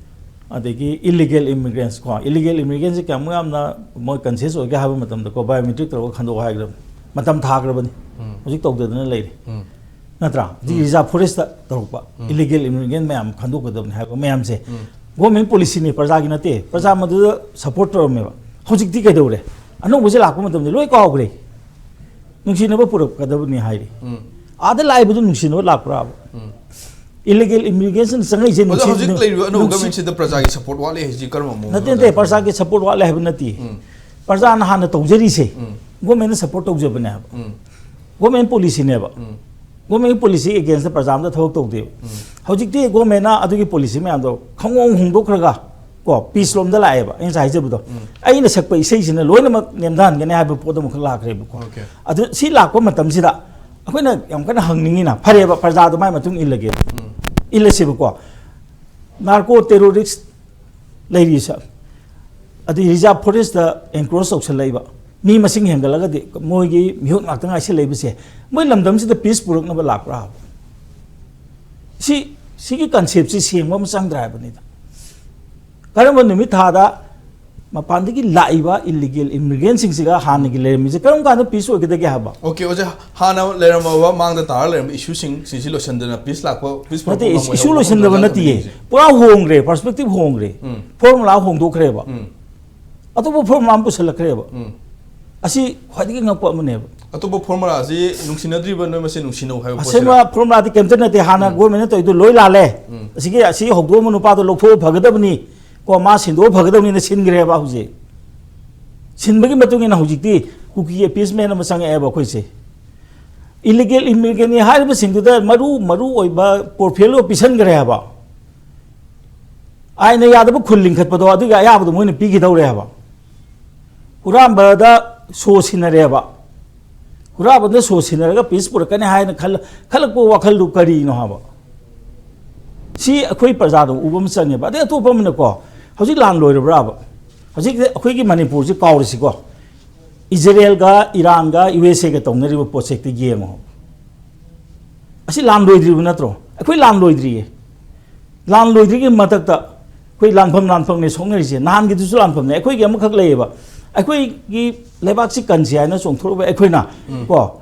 ꯑꯗꯒꯤ ꯏꯂꯤꯒꯦꯜ ꯏꯃꯤꯒ꯭ꯔꯦꯟꯁ ꯀꯣ, ꯏꯂꯤꯒꯦꯜ ꯏꯃꯤꯒ꯭ꯔꯦꯟꯁꯁꯤ ꯀꯌꯥꯃꯨꯛ ꯌꯥꯝꯅ ꯃꯣꯏ ꯀꯟꯁꯤꯌꯁ ꯑꯣꯏꯒꯦ ꯍꯥꯏꯕ ꯃꯇꯝꯗꯀꯣ, ꯕꯥꯏꯑꯣꯃꯦꯇ꯭ꯔꯤꯛ ꯇꯧꯔꯒ ꯈꯟꯗꯣꯛꯑꯣ ꯍꯥꯏꯈ꯭ꯔꯕꯅꯤ꯫ ꯃꯇꯝ ꯊꯥꯈ꯭ꯔꯕꯅꯤ꯫ ꯎꯝ꯫ ꯍꯧꯖꯤꯛ ꯇꯧꯗꯗꯅ ꯂꯩꯔꯤ꯫ ꯎꯝ꯫ ꯅꯠꯇ꯭ꯔꯥ? ꯍꯧꯖꯤꯛ ꯎꯝ꯫ ꯔꯤꯖꯥꯔꯚ ꯐꯣꯔꯦꯁꯇ ꯇꯧꯔꯛꯄ, ꯎꯝ꯫ ꯏꯂꯤꯒꯦꯜ ꯏꯃꯤꯒ꯭ꯔꯦꯟ ꯃꯌꯥꯝ ꯈꯟꯗꯣꯛꯀꯗꯕꯅꯤ ꯍꯥꯏꯕ ꯃꯌꯥꯝꯁꯦ, ꯎꯝ꯫ ꯒꯣꯔꯃꯦꯟ ꯄꯣꯂꯤꯁꯤꯅꯤ, ꯄ꯭ꯔꯖꯥꯒꯤ ꯅꯠꯇꯦ꯫ ꯄ꯭ꯔꯖꯥ ꯃꯗꯨꯗ ꯁꯄꯣꯔꯠ ꯇꯧꯔꯝꯃꯦꯕ꯫ ꯍꯧꯖꯤꯛꯇꯤ ꯀꯩꯗꯧꯔꯦ? ꯑꯅꯧꯕꯁꯦ ꯂꯥꯛꯄ ꯃꯇꯝꯗ ꯂꯣꯏ ꯀꯥꯎꯈ꯭ꯔꯦ꯫ ꯅꯨꯡꯁꯤꯅꯕ ꯄꯨꯔꯛꯀꯗꯕꯅꯤ ꯍꯥꯏꯔꯤ꯫ ꯎꯝ꯫ ꯑꯥꯗ ꯂꯥꯛꯏꯕꯗꯨ ꯅꯨꯡꯁꯤꯅꯕ ꯂꯥꯛꯄ꯭ꯔꯥꯕ? ꯎꯝ꯫ ꯏꯂꯤꯒꯦꯜ ꯏꯃꯤꯒ꯭ꯔꯦꯁꯟ ꯆꯪꯉꯛꯏꯁꯦ ꯑꯣꯖꯥ, ꯅꯨꯡꯁꯤ-, ꯍꯧꯖꯤꯛ ꯂꯩꯔꯤꯕ ꯑꯅꯧꯕ ꯅꯨꯡꯁꯤ-, ꯒꯃꯦꯟꯁꯤꯗ ꯄ꯭ꯔꯖꯥꯒꯤ ꯁꯄꯣꯔꯠ ꯋꯥꯠꯂꯦ ꯍꯥꯏꯁꯤ ꯀꯔꯝꯕ ꯃꯑꯣꯡꯗ? ꯅꯠꯇꯦ, ꯅꯠꯇꯦ, ꯄ꯭ꯔꯖꯥꯒꯤ ꯁꯄꯣꯔꯠ ꯋꯥꯠꯂꯦ ꯍꯥꯏꯕ ꯅꯠꯇꯦ꯫ ꯎꯝ꯫ ꯄ꯭ꯔꯖꯥꯅ ꯍꯥꯟꯅ ꯇꯧꯖꯔꯤꯁꯦ ꯎꯝ꯫ ꯒꯣꯔꯃꯦꯟꯅ ꯁꯄꯣꯔꯠ ꯇꯧꯖꯕꯅꯦ ꯍꯥꯏꯕ꯫ ꯎꯝ꯫ ꯒꯣꯔꯃꯦꯟ ꯄꯣꯂꯤꯁꯤꯅꯦꯕ꯫ ꯎꯝ꯫ ꯒꯣꯔꯃꯦꯟꯒꯤ ꯄꯣꯂꯤꯁꯤ ꯑꯦꯒꯦꯟꯁꯇ ꯄ꯭ꯔꯖꯥ ꯑꯝꯇ ꯊꯕꯛ ꯇꯧꯗꯦꯕ꯫ ꯎꯝ꯫ ꯍꯧꯖꯤꯛꯇꯤ ꯒꯣꯔꯃꯦꯟꯅ ꯑꯗꯨꯒꯤ ꯄꯣꯂꯤꯁꯤ ꯃꯌꯥꯝꯗꯣ ꯈꯪꯍꯣꯡ ꯍꯣꯡꯗꯣꯛꯈ꯭ꯔꯒ ꯀꯣ, ꯄꯤꯁ ꯂꯣꯝꯗ ꯂꯥꯛꯑꯦꯕ꯫ ꯑꯩ ꯉꯁꯥꯏ ꯍꯥꯏꯖꯕꯗꯣ, ꯎꯝ꯫ ꯑꯩꯅ ꯁꯛꯄ ꯏꯁꯩꯁꯤꯅ ꯂꯣꯏꯅꯃꯛ ꯅꯦꯝꯊꯍꯟꯒꯅꯤ ꯍꯥꯏꯕ ꯄꯣꯠ ꯑꯃꯈꯛ ꯂꯥꯛꯈ꯭ꯔꯦꯕꯀꯣ꯫ ꯑꯣꯀꯦ꯫ ꯑꯗꯨ ꯁꯤ ꯂꯥꯛꯄ ꯃꯇꯝꯁꯤꯗ ꯑꯩꯈꯣꯏꯅ ꯌꯥꯝ ꯀꯟꯅ ꯍꯪꯅꯤꯡꯉꯤꯅ, ꯐꯔꯦꯕ, ꯄ꯭ꯔꯖꯥꯗꯣ ꯃꯥꯏ ꯃꯇꯨꯡ ꯏꯜꯂꯒꯦ, ꯎꯝ꯫ ꯏꯜꯂꯁꯦꯕꯀꯣ꯫ ꯅꯥꯔꯀꯣ ꯇꯦꯔꯣꯔꯤꯁ ꯂꯩꯔꯤꯁꯦ, ꯑꯗꯩ ꯔꯤꯖꯥꯔꯚ ꯐꯣꯔꯦꯁꯇ ꯑꯦꯟꯀ꯭ꯔꯣꯆ ꯇꯧꯁꯜꯂꯛꯏꯕ, ꯃꯤ ꯃꯁꯤꯡ ꯍꯦꯟꯒꯠꯂꯒꯗꯤ ꯃꯣꯏꯒꯤ ꯃꯤꯍꯨꯠ ꯉꯥꯛꯇ ꯉꯥꯏꯁꯤꯜꯂꯛꯏꯕꯁꯦ, ꯃꯣꯏ ꯂꯝꯗꯝꯁꯤꯗ ꯄꯤꯁ ꯄꯨꯔꯛꯅꯕ ꯂꯥꯛꯄ꯭ꯔꯥ ꯍꯥꯏꯕ? ꯁꯤ, ꯁꯤꯒꯤ ꯀꯟꯁꯦꯞꯁꯤ ꯁꯦꯡꯕ ꯑꯃ ꯆꯪꯗ꯭ꯔꯥ ꯍꯥꯏꯕꯅꯤꯗ꯫ ꯀꯔꯝꯕ ꯅꯨꯃꯤꯠ ꯊꯥꯗ ꯃꯄꯥꯟꯗꯒꯤ ꯂꯥꯛꯏꯕ ꯏꯂꯤꯒꯦꯜ ꯏꯃꯤꯒ꯭ꯔꯦꯟꯁꯤꯡꯁꯤꯒ ꯍꯥꯟꯅꯒꯤ ꯂꯩꯔꯝꯃꯤꯁꯦ ꯀꯔꯝ ꯀꯥꯟꯗ ꯄꯤꯁ ꯑꯣꯏꯒꯗꯒꯦ ꯍꯥꯏꯕ? ꯑꯣꯀꯦ, ꯑꯣꯖꯥ, ꯍꯥꯟꯅ ꯂꯩꯔꯝꯃꯕ, ꯃꯥꯡꯗ ꯇꯥꯔ ꯂꯩꯔꯝꯕ ꯏꯁꯨꯁꯤꯡ ꯁꯤꯁꯤ ꯂꯣꯏꯁꯤꯟꯗꯅ ꯄꯤꯁ ꯂꯥꯛꯄ, ꯄꯤꯁ ꯅꯠꯇꯦ, ꯄꯨꯔꯛꯄ ꯉꯝꯃꯣꯏ ꯏꯁꯨ ꯍꯥꯏꯕ ꯂꯣꯏꯁꯤꯟꯗꯕ ꯋꯥꯐꯝ ꯅꯠꯇꯤꯌꯦ꯫ ꯂꯥꯛꯀꯅꯤ꯫ ꯄꯨꯔꯥ ꯍꯣꯡꯈ꯭ꯔꯦ, ꯄꯔꯁꯄꯦꯛꯇꯤꯞ ꯍꯣꯡꯈ꯭ꯔꯦ꯫ ꯎꯝ꯫ ꯐꯣꯔꯃꯨꯂꯥ ꯍꯣꯡꯗꯣꯛꯈ꯭ꯔꯦꯕ꯫ ꯎꯝ꯫ ꯑꯇꯣꯞꯄ ꯐꯣꯔꯃꯨꯂꯥ ꯑꯃ ꯄꯨꯁꯜꯂꯛꯈ꯭ꯔꯦꯕ꯫ ꯎꯝ꯫ ꯑꯁꯤ ꯈ꯭ꯋꯥꯏꯗꯒꯤ ꯉꯛꯄ ꯑꯃꯅꯦꯕ꯫ ꯑꯇꯣꯞꯄ ꯐꯣꯔꯃꯨꯂꯥꯁꯤ ꯅꯨꯡꯁꯤꯅꯗ꯭ꯔꯤꯕ ꯅꯣꯏ ꯃꯁꯦꯟ ꯅꯨꯡꯁꯤꯅꯧ ꯍꯥꯏꯕ ꯑꯁꯦꯡꯕ ꯄꯣꯠꯁꯤꯔ? ꯐꯣꯔꯃꯨꯂꯥꯗꯤ ꯀꯩꯝꯇ ꯅꯠꯇꯦ꯫ ꯍꯥꯟꯅ ꯎꯝ꯫ ꯒꯣꯔꯃꯦꯟꯅ ꯇꯧꯔꯤꯗꯣ ꯂꯣꯏ ꯂꯥꯜꯂꯦ꯫ ꯎꯝ꯫ ꯑꯁꯤꯒꯤ, ꯑꯁꯤ ꯍꯧꯗꯣꯛꯑꯝꯕ ꯅꯨꯄꯥꯗꯣ ꯂꯧꯊꯣꯛꯑ ꯐꯒꯗꯕꯅꯤ, ꯀꯣ, ꯃꯥ ꯁꯤꯟꯗꯣꯛꯑ ꯐꯒꯗꯕꯅꯤꯅ ꯁꯤꯟꯈ꯭ꯔꯦꯕ꯫ ꯍꯧꯖꯤꯛ ꯁꯤꯟꯕꯒꯤ ꯃꯇꯨꯡ ꯏꯟꯅ ꯍꯧꯖꯤꯛꯇꯤ ꯀꯨꯀꯤ ꯑꯦꯄꯤꯁꯃꯦꯟ ꯑꯃ ꯆꯪꯉꯛꯑꯦꯕ ꯑꯩꯈꯣꯏꯁꯦ꯫ ꯏꯂꯤꯒꯦꯜ ꯏꯃꯤꯒ꯭ꯔꯦꯟꯅꯤ ꯍꯥꯏꯔꯤꯕꯁꯤꯡꯗꯨꯗ ꯃꯔꯨ, ꯃꯔꯨ ꯑꯣꯏꯕ ꯄꯣꯔꯐꯦꯂꯤꯑꯣ ꯄꯤꯁꯟꯈ꯭ꯔꯦ ꯍꯥꯏꯕ꯫ ꯑꯥꯏꯟꯅ ꯌꯥꯗꯕ ꯈꯨꯜ ꯂꯤꯡꯈꯠꯄꯗꯣ, ꯑꯗꯨꯒꯤ ꯑꯌꯥꯕꯗꯣ ꯃꯣꯏꯅ ꯄꯤꯈꯤꯗꯧꯔꯦ ꯍꯥꯏꯕ꯫ ꯍꯨꯔꯥꯟꯕꯗ ꯁꯣ ꯁꯤꯟꯅꯔꯦꯕ꯫ ꯍꯨꯔꯥꯟꯕꯗ ꯁꯣ ꯁꯤꯟꯅꯔꯒ ꯄꯤꯁ ꯄꯨꯔꯛꯀꯅꯤ ꯍꯥꯏꯅ ꯈꯜꯂ-, ꯈꯜꯂꯛꯄ ꯋꯥꯈꯜꯗꯨ ꯀꯔꯤꯅꯣ ꯍꯥꯏꯕ? ꯁꯤ ꯑꯩꯈꯣꯏ ꯄ꯭ꯔꯖꯥꯗ ꯎꯕ ꯑꯃ ꯆꯪꯉꯦꯕ꯫ ꯑꯗꯩ ꯑꯇꯣꯞꯄ ꯑꯃꯅꯀꯣ, ꯍꯧꯖꯤꯛ ꯂꯥꯟ ꯂꯣꯏꯔꯕ꯭ꯔꯥꯕ? ꯍꯧꯖꯤꯛ ꯑꯩꯈꯣꯏꯒꯤ ꯃꯅꯤꯄꯨꯔꯁꯤ ꯀꯥꯎꯔꯤꯁꯤꯀꯣ, ꯏꯖꯔꯦꯜꯒ ꯏꯔꯥꯟꯒ ꯌꯨ ꯑꯦꯁ ꯑꯦꯒ ꯇꯧꯅꯔꯤꯕ ꯄꯣꯠꯁꯦ ꯍꯦꯛꯇ ꯌꯦꯡꯉꯣ꯫ ꯑꯁꯤ ꯂꯥꯟ ꯂꯣꯏꯗ꯭ꯔꯤꯕ ꯅꯠꯇ꯭ꯔꯣ? ꯑꯩꯈꯣꯏ ꯂꯥꯟ ꯂꯣꯏꯗ꯭ꯔꯤꯌꯦ꯫ ꯂꯥꯟ ꯂꯣꯏꯗ꯭ꯔꯤꯉꯩ ꯃꯊꯛꯇ ꯑꯩꯈꯣꯏ ꯂꯥꯟꯐꯝ, ꯂꯥꯟꯐꯝꯅꯦ ꯁꯣꯛꯅꯔꯤꯁꯦ꯫ ꯅꯍꯥꯟꯒꯤꯗꯨꯁꯨ ꯂꯥꯟꯐꯝꯅꯦ꯫ ꯑꯩꯈꯣꯏꯒꯤ ꯑꯃꯈꯛ ꯂꯩꯌꯦꯕ, ꯑꯩꯈꯣꯏꯒꯤ ꯂꯩꯕꯥꯛꯁꯤ ꯀꯟꯁꯤ ꯍꯥꯏꯅ ꯆꯣꯡꯊꯣꯔꯛꯄ ꯑꯩꯈꯣꯏꯅ, ꯎꯝ꯫ ꯀꯣ,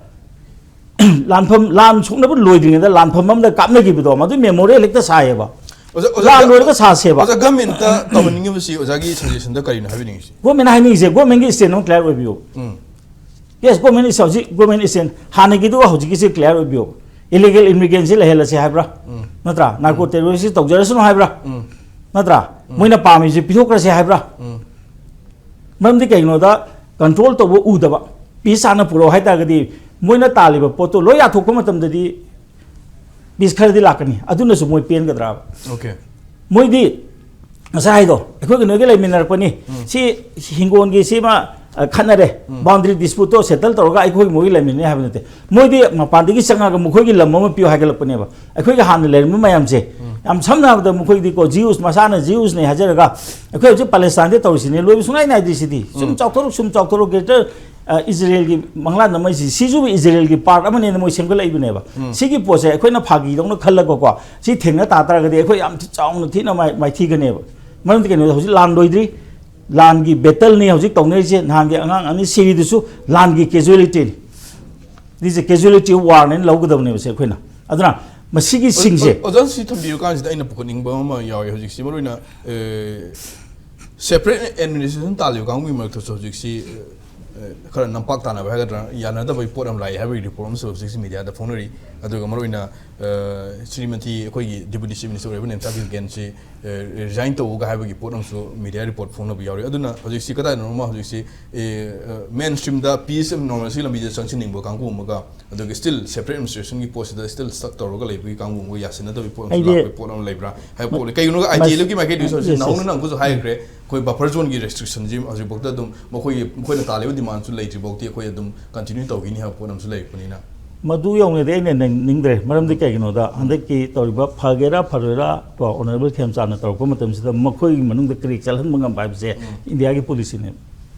ꯂꯥꯟꯐꯝ, ꯂꯥꯟ ꯁꯣꯛꯅꯕ ꯂꯣꯏꯗ꯭ꯔꯤꯉꯩꯗ ꯂꯥꯟꯐꯝ ꯑꯃꯗ ꯀꯥꯞꯅꯈꯤꯕꯗꯣ, ꯃꯗꯨ ꯃꯦꯃꯣꯔꯤꯌꯦꯜ ꯍꯦꯛꯇ ꯁꯥꯏꯌꯦꯕ꯫ ꯑꯣꯖꯥ, ꯑꯣꯖꯥ, ꯂꯥꯟ ꯂꯣꯏꯔꯒ ꯁꯥꯁꯦꯕ꯫ ꯑꯣꯖꯥ, ꯒꯃꯦꯟꯇ ꯇꯧꯍꯟꯅꯤꯡꯉꯤꯕꯁꯤ ꯑꯣꯖꯥꯒꯤ ꯁꯖꯦꯁꯟꯗ ꯀꯔꯤꯅꯣ ꯍꯥꯏꯕꯤꯅꯤꯡꯉꯤꯁꯤ? ꯒꯣꯔꯃꯦꯟ ꯍꯥꯏꯅꯤꯡꯉꯤꯁꯦ, ꯒꯣꯔꯃꯦꯟꯒꯤ ꯁ꯭ꯇꯦꯟ ꯑꯃ ꯀ꯭ꯂꯤꯌꯥꯔ ꯑꯣꯏꯕꯤꯌꯨ꯫ ꯎꯝ꯫ ꯌꯦꯁ, ꯒꯣꯔꯃꯦꯟ ꯏꯁ ꯍꯧꯖꯤꯛ ꯒꯣꯔꯃꯦꯟ ꯏꯁꯇꯦꯟ ꯍꯥꯟꯅꯒꯤꯗꯨꯒ ꯍꯧꯖꯤꯛꯀꯤꯁꯤ ꯀ꯭ꯂꯤꯌꯥꯔ ꯑꯣꯏꯕꯤꯌꯣ꯫ ꯏꯂꯤꯒꯦꯜ ꯏꯃꯤꯒ꯭ꯔꯦꯟꯁꯤ ꯂꯩꯍꯜꯂꯁꯦ ꯍꯥꯏꯕ꯭ꯔꯥ? ꯎꯝ꯫ ꯅꯠꯇ꯭ꯔꯥ? ꯅꯥꯔꯀꯣ ꯇꯦꯔꯣꯔꯤꯁ ꯇꯧꯖꯔꯁꯅꯨ ꯍꯥꯏꯕ꯭ꯔꯥ? ꯎꯝ꯫ ꯅꯠꯇ꯭ꯔꯥ? ꯃꯣꯏꯅ ꯄꯥꯝꯃꯤꯁꯦ ꯄꯤꯊꯣꯛꯈ꯭ꯔꯁꯦ ꯍꯥꯏꯕ꯭ꯔꯥ? ꯎꯝ꯫ ꯃꯔꯝꯗꯤ ꯀꯩꯒꯤꯅꯣꯗ, ꯀꯟꯇ꯭ꯔꯣꯜ ꯇꯧꯕ ꯎꯗꯕ, ꯄꯤꯁ ꯍꯥꯟꯅ ꯄꯨꯔꯛꯑꯣ ꯍꯥꯏ ꯇꯥꯔꯒꯗꯤ, ꯃꯣꯏꯅ ꯇꯥꯜꯂꯤꯕ ꯄꯣꯠꯇꯣ ꯂꯣꯏ ꯌꯥꯊꯣꯛꯄ ꯃꯇꯝꯗꯗꯤ ꯄꯤꯁ ꯈꯔꯗꯤ ꯂꯥꯛꯀꯅꯤ꯫ ꯑꯗꯨꯅꯁꯨ ꯃꯣꯏ ꯄꯦꯟꯒꯗ꯭ꯔꯥꯕ? ꯑꯣꯀꯦ꯫ ꯃꯣꯏꯗꯤ ꯉꯁꯥꯏ ꯍꯥꯏꯗꯣ, ꯑꯩꯈꯣꯏꯒꯤ ꯅꯣꯏꯒꯤ ꯂꯩꯃꯤꯟꯅꯔꯛꯄꯅꯤ꯫ ꯎꯝ꯫ ꯁꯤ ꯍꯤꯡꯒꯣꯜꯒꯤ ꯁꯤꯃ, ꯑ, ꯈꯠꯅꯔꯦ꯫ ꯎꯝ꯫ ꯕꯥꯎꯟꯗꯔꯤ ꯗꯤꯁꯄ꯭ꯌꯨꯠꯇꯣ ꯁꯦꯇꯜ ꯇꯧꯔꯒ ꯑꯩꯈꯣꯏꯒꯤ ꯃꯣꯏꯒꯤ ꯂꯩꯃꯤꯟꯅꯩ ꯍꯥꯏꯕ ꯅꯠꯇꯦ꯫ ꯃꯣꯏꯗꯤ ꯃꯄꯥꯟꯗꯒꯤ ꯆꯪꯉꯒ ꯃꯈꯣꯏꯒꯤ ꯂꯝ ꯑꯃ ꯄꯤꯌꯨ ꯍꯥꯏꯒꯠꯂꯛꯄꯅꯦꯕ꯫ ꯑꯩꯈꯣꯏꯒꯤ ꯍꯥꯟꯅ ꯂꯩꯔꯝꯕ ꯃꯌꯥꯝꯁꯦ, ꯎꯝ꯫ ꯌꯥꯝ ꯁꯝꯅ ꯍꯥꯏꯔꯕꯗ ꯃꯈꯣꯏꯗꯤꯀꯣ, ꯖꯤꯌꯨꯁ ꯃꯁꯥꯅ ꯖꯤꯌꯨꯁꯅꯦ ꯍꯥꯏꯖꯔꯒ, ꯑꯩꯈꯣꯏ ꯍꯧꯖꯤꯛ ꯄꯥꯂꯦꯁꯇꯥꯏꯟꯗ ꯇꯧꯔꯤꯁꯤꯅꯦ, ꯂꯣꯏꯕ ꯁꯨꯡꯅꯥꯏ ꯅꯥꯏꯗꯦ꯫ ꯁꯤꯗꯤ ꯁꯨꯝ ꯎꯝ꯫ ꯆꯥꯎꯊꯣꯔꯛ ꯁꯨꯝ ꯆꯥꯎꯊꯣꯔꯛ ꯒ꯭ꯔꯦꯇꯔ, ꯑ, ꯏꯖꯔꯦꯜꯒꯤ ꯃꯪꯂꯥꯟ ꯑꯃ ꯁꯤ ꯁꯤꯁꯨ ꯏꯖꯔꯦꯜꯒꯤ ꯄꯥꯔꯠ ꯑꯃꯅꯦꯅ ꯃꯣꯏ ꯁꯦꯝꯒꯠꯂꯛꯏꯕꯅꯦꯕ꯫ ꯎꯝ꯫ ꯁꯤꯒꯤ ꯄꯣꯠꯁꯦ ꯑꯩꯈꯣꯏꯅ ꯐꯥꯒꯤꯗꯧꯅ ꯈꯜꯂꯒꯀꯣ, ꯁꯤ ꯊꯦꯡꯅ ꯇꯥ ꯇꯥꯔꯒꯗꯤ ꯑꯩꯈꯣꯏ ꯌꯥꯝ ꯊꯤ ꯆꯥꯎꯅ ꯊꯤꯅ ꯃꯥꯏ-, ꯃꯥꯏꯊꯤꯒꯅꯦꯕ꯫ ꯃꯔꯝꯗꯤ ꯀꯩꯅꯣꯗ ꯍꯧꯖꯤꯛ ꯂꯥꯟ ꯂꯣꯏꯗ꯭ꯔꯤ꯫ ꯂꯥꯟꯒꯤ ꯕꯦꯇꯜꯅꯤ ꯍꯧꯖꯤꯛ ꯇꯧꯅꯔꯤꯁꯦ꯫ ꯅꯍꯥꯟꯒꯤ ꯑꯉꯥꯡ ꯑꯅꯤ ꯁꯤꯔꯤꯗꯨꯁꯨ ꯂꯥꯟꯒꯤ ꯀꯦꯖꯨꯋꯦꯂꯤꯇꯤꯅꯤ꯫ ꯗꯤꯁꯦ ꯀꯦꯖꯨꯋꯦꯂꯤꯇꯤ ꯋꯥꯔꯅꯦꯅ ꯂꯧꯒꯗꯕꯅꯦꯕ ꯁꯦ ꯑꯩꯈꯣꯏꯅ꯫ ꯑꯗꯨꯅ ꯃꯁꯤꯒꯤ ꯁꯤꯡꯁꯦ ꯑꯣ-, ꯑꯣꯖꯥ, ꯁꯤ ꯊꯝꯕꯤꯌꯨ ꯀꯥꯟꯁꯤꯗ ꯑꯩꯅ ꯄꯨꯈꯠꯅꯤꯡꯕ ꯑꯃ ꯌꯥꯎꯋꯦ꯫ ꯍꯧꯖꯤꯛꯁꯤ ꯃꯔꯨꯑꯣꯏꯅ, ꯑꯦ, ꯁꯦꯄꯔꯦꯠ ꯑꯦꯗꯃꯤꯅꯤꯁꯇ꯭ꯔꯦꯁꯟ ꯇꯥꯜꯂꯤꯕ ꯀꯥꯡꯕꯨꯒꯤ ꯃꯔꯛꯇꯁꯨ ꯍꯧꯖꯤꯛꯁꯤ, ꯑꯦ, ꯈꯔ ꯅꯝꯄꯥꯛ ꯇꯥꯅꯕ ꯍꯥꯏꯒꯗ꯭ꯔꯥ, ꯌꯥꯅꯗꯕꯒꯤ ꯄꯣꯠ ꯑꯃ ꯂꯥꯛꯑꯦ ꯍꯥꯏꯕꯒꯤ ꯔꯤꯄꯣꯔꯠ ꯑꯃꯁꯨ ꯍꯧꯖꯤꯛꯁꯤ ꯃꯤꯗꯤꯌꯥꯗ ꯐꯣꯡꯅꯔꯤ꯫ ꯑꯗꯨꯒ ꯃꯔꯨꯑꯣꯏꯅ, ꯑꯦ, ꯁ꯭ꯔꯤꯃꯇꯤ ꯑꯩꯈꯣꯏꯒꯤ ꯗꯦꯄꯨꯇꯤ ꯆꯤꯐ ꯃꯤꯅꯤꯁꯇꯔ ꯑꯣꯏꯔꯤꯕ ꯅꯦꯝꯆꯥ ꯀꯤꯔꯒꯦꯟꯁꯤ, ꯑꯦ, ꯔꯤꯖꯥꯏꯟ ꯇꯧꯕꯒ ꯍꯥꯏꯕꯒꯤ ꯄꯣꯠ ꯑꯃꯁꯨ ꯃꯤꯗꯤꯌꯥ ꯔꯤꯄꯣꯔꯠ ꯐꯣꯡꯅꯕ ꯌꯥꯎꯔꯤ꯫ ꯑꯗꯨꯅ ꯍꯧꯖꯤꯛꯁꯤ ꯀꯗꯥꯏꯗꯅꯣꯃ ꯍꯧꯖꯤꯛꯁꯤ, ꯑꯦ, ꯑꯦ, ꯃꯦꯟ ꯁ꯭ꯇ꯭ꯔꯤꯝꯗ ꯄꯤꯁ ꯑꯦꯟ ꯅꯣꯔꯃꯦꯜꯁꯤꯒꯤ ꯂꯝꯕꯤꯗ ꯆꯪꯁꯤꯟꯅꯤꯡꯕ ꯀꯥꯡꯕꯨ ꯑꯃꯒ, ꯑꯗꯨꯒ ꯁ꯭ꯇꯤꯜ ꯁꯦꯄꯔꯦꯠ ꯑꯦꯗꯃꯤꯅꯤꯁꯇ꯭ꯔꯦꯁꯟꯒꯤ ꯄꯣꯠꯁꯤꯗ ꯁ꯭ꯇꯤꯜ ꯁ꯭ꯇꯛ ꯇꯧꯔꯒ ꯂꯩꯕꯒꯤ ꯀꯥꯡꯕꯨ ꯑꯃꯒ ꯌꯥꯁꯤꯟꯅꯗꯕꯒꯤ ꯄꯣꯠ ꯑꯃꯁꯨ ꯑꯩꯗꯤ ꯂꯥꯛꯄꯒꯤ ꯄꯣꯠ ꯑꯃ ꯂꯩꯕ꯭ꯔꯥ ꯍꯥꯏꯕ ꯃ-, ꯄꯣꯠꯅꯤ꯫ ꯀꯩꯒꯤꯅꯣꯗ ꯑꯥꯏ ꯇꯤ ꯑꯦꯜꯒꯤ ꯃꯥꯏꯀꯩꯗꯒꯤꯁꯨ ꯍꯧꯖꯤꯛ ꯌꯦꯁ, ꯌꯦꯁ꯫ ꯅꯧꯅ ꯅꯪꯕꯨꯁꯨ ꯍꯥꯏꯈ꯭ꯔꯦ, ꯑꯩꯈꯣꯏ ꯕꯐꯔ ꯖꯣꯟꯒꯤ ꯔꯦꯁꯇ꯭ꯔꯤꯛꯁꯟꯁꯤ ꯍꯧꯖꯤꯛꯐꯥꯎꯗ ꯑꯗꯨꯝ ꯃꯈꯣꯏꯒꯤ, ꯃꯈꯣꯏꯅ ꯇꯥꯜꯂꯤꯕ ꯗꯤꯃꯥꯟꯁꯨ ꯂꯩꯇ꯭ꯔꯤꯐꯥꯎꯗꯤ ꯑꯩꯈꯣꯏ ꯑꯗꯨꯝ ꯀꯟꯇꯤꯅ꯭ꯌꯨ ꯇꯧꯈꯤꯅꯤ ꯍꯥꯏꯕ ꯄꯣꯠ ꯑꯃꯁꯨ ꯂꯩꯔꯛꯄꯅꯤꯅ꯫ ꯃꯗꯨ ꯌꯧꯅꯗꯤ ꯑꯩꯅ ꯅꯪꯅꯤꯡꯗ꯭ꯔꯦ꯫ ꯃꯔꯝꯗꯤ ꯀꯩꯒꯤꯅꯣꯗ, ꯍꯟꯗꯛꯀꯤ ꯇꯧꯔꯤꯕ ꯐꯒꯦꯔꯥ ꯐꯔꯣꯏꯔꯥ, ꯀꯣ, ꯑꯣꯅꯔꯦꯕꯜ ꯈꯦꯝꯆꯥꯟꯅ ꯇꯧꯔꯛꯄ ꯃꯇꯝꯁꯤꯗ ꯃꯈꯣꯏꯒꯤ ꯃꯅꯨꯡꯗ ꯀ꯭ꯔꯦꯛ ꯆꯠꯍꯟꯕ ꯉꯝꯕ ꯍꯥꯏꯕꯁꯦ ꯎꯝ꯫ ꯏꯟꯗꯤꯌꯥꯒꯤ ꯄꯣꯂꯤꯁꯤꯅꯦꯕ꯫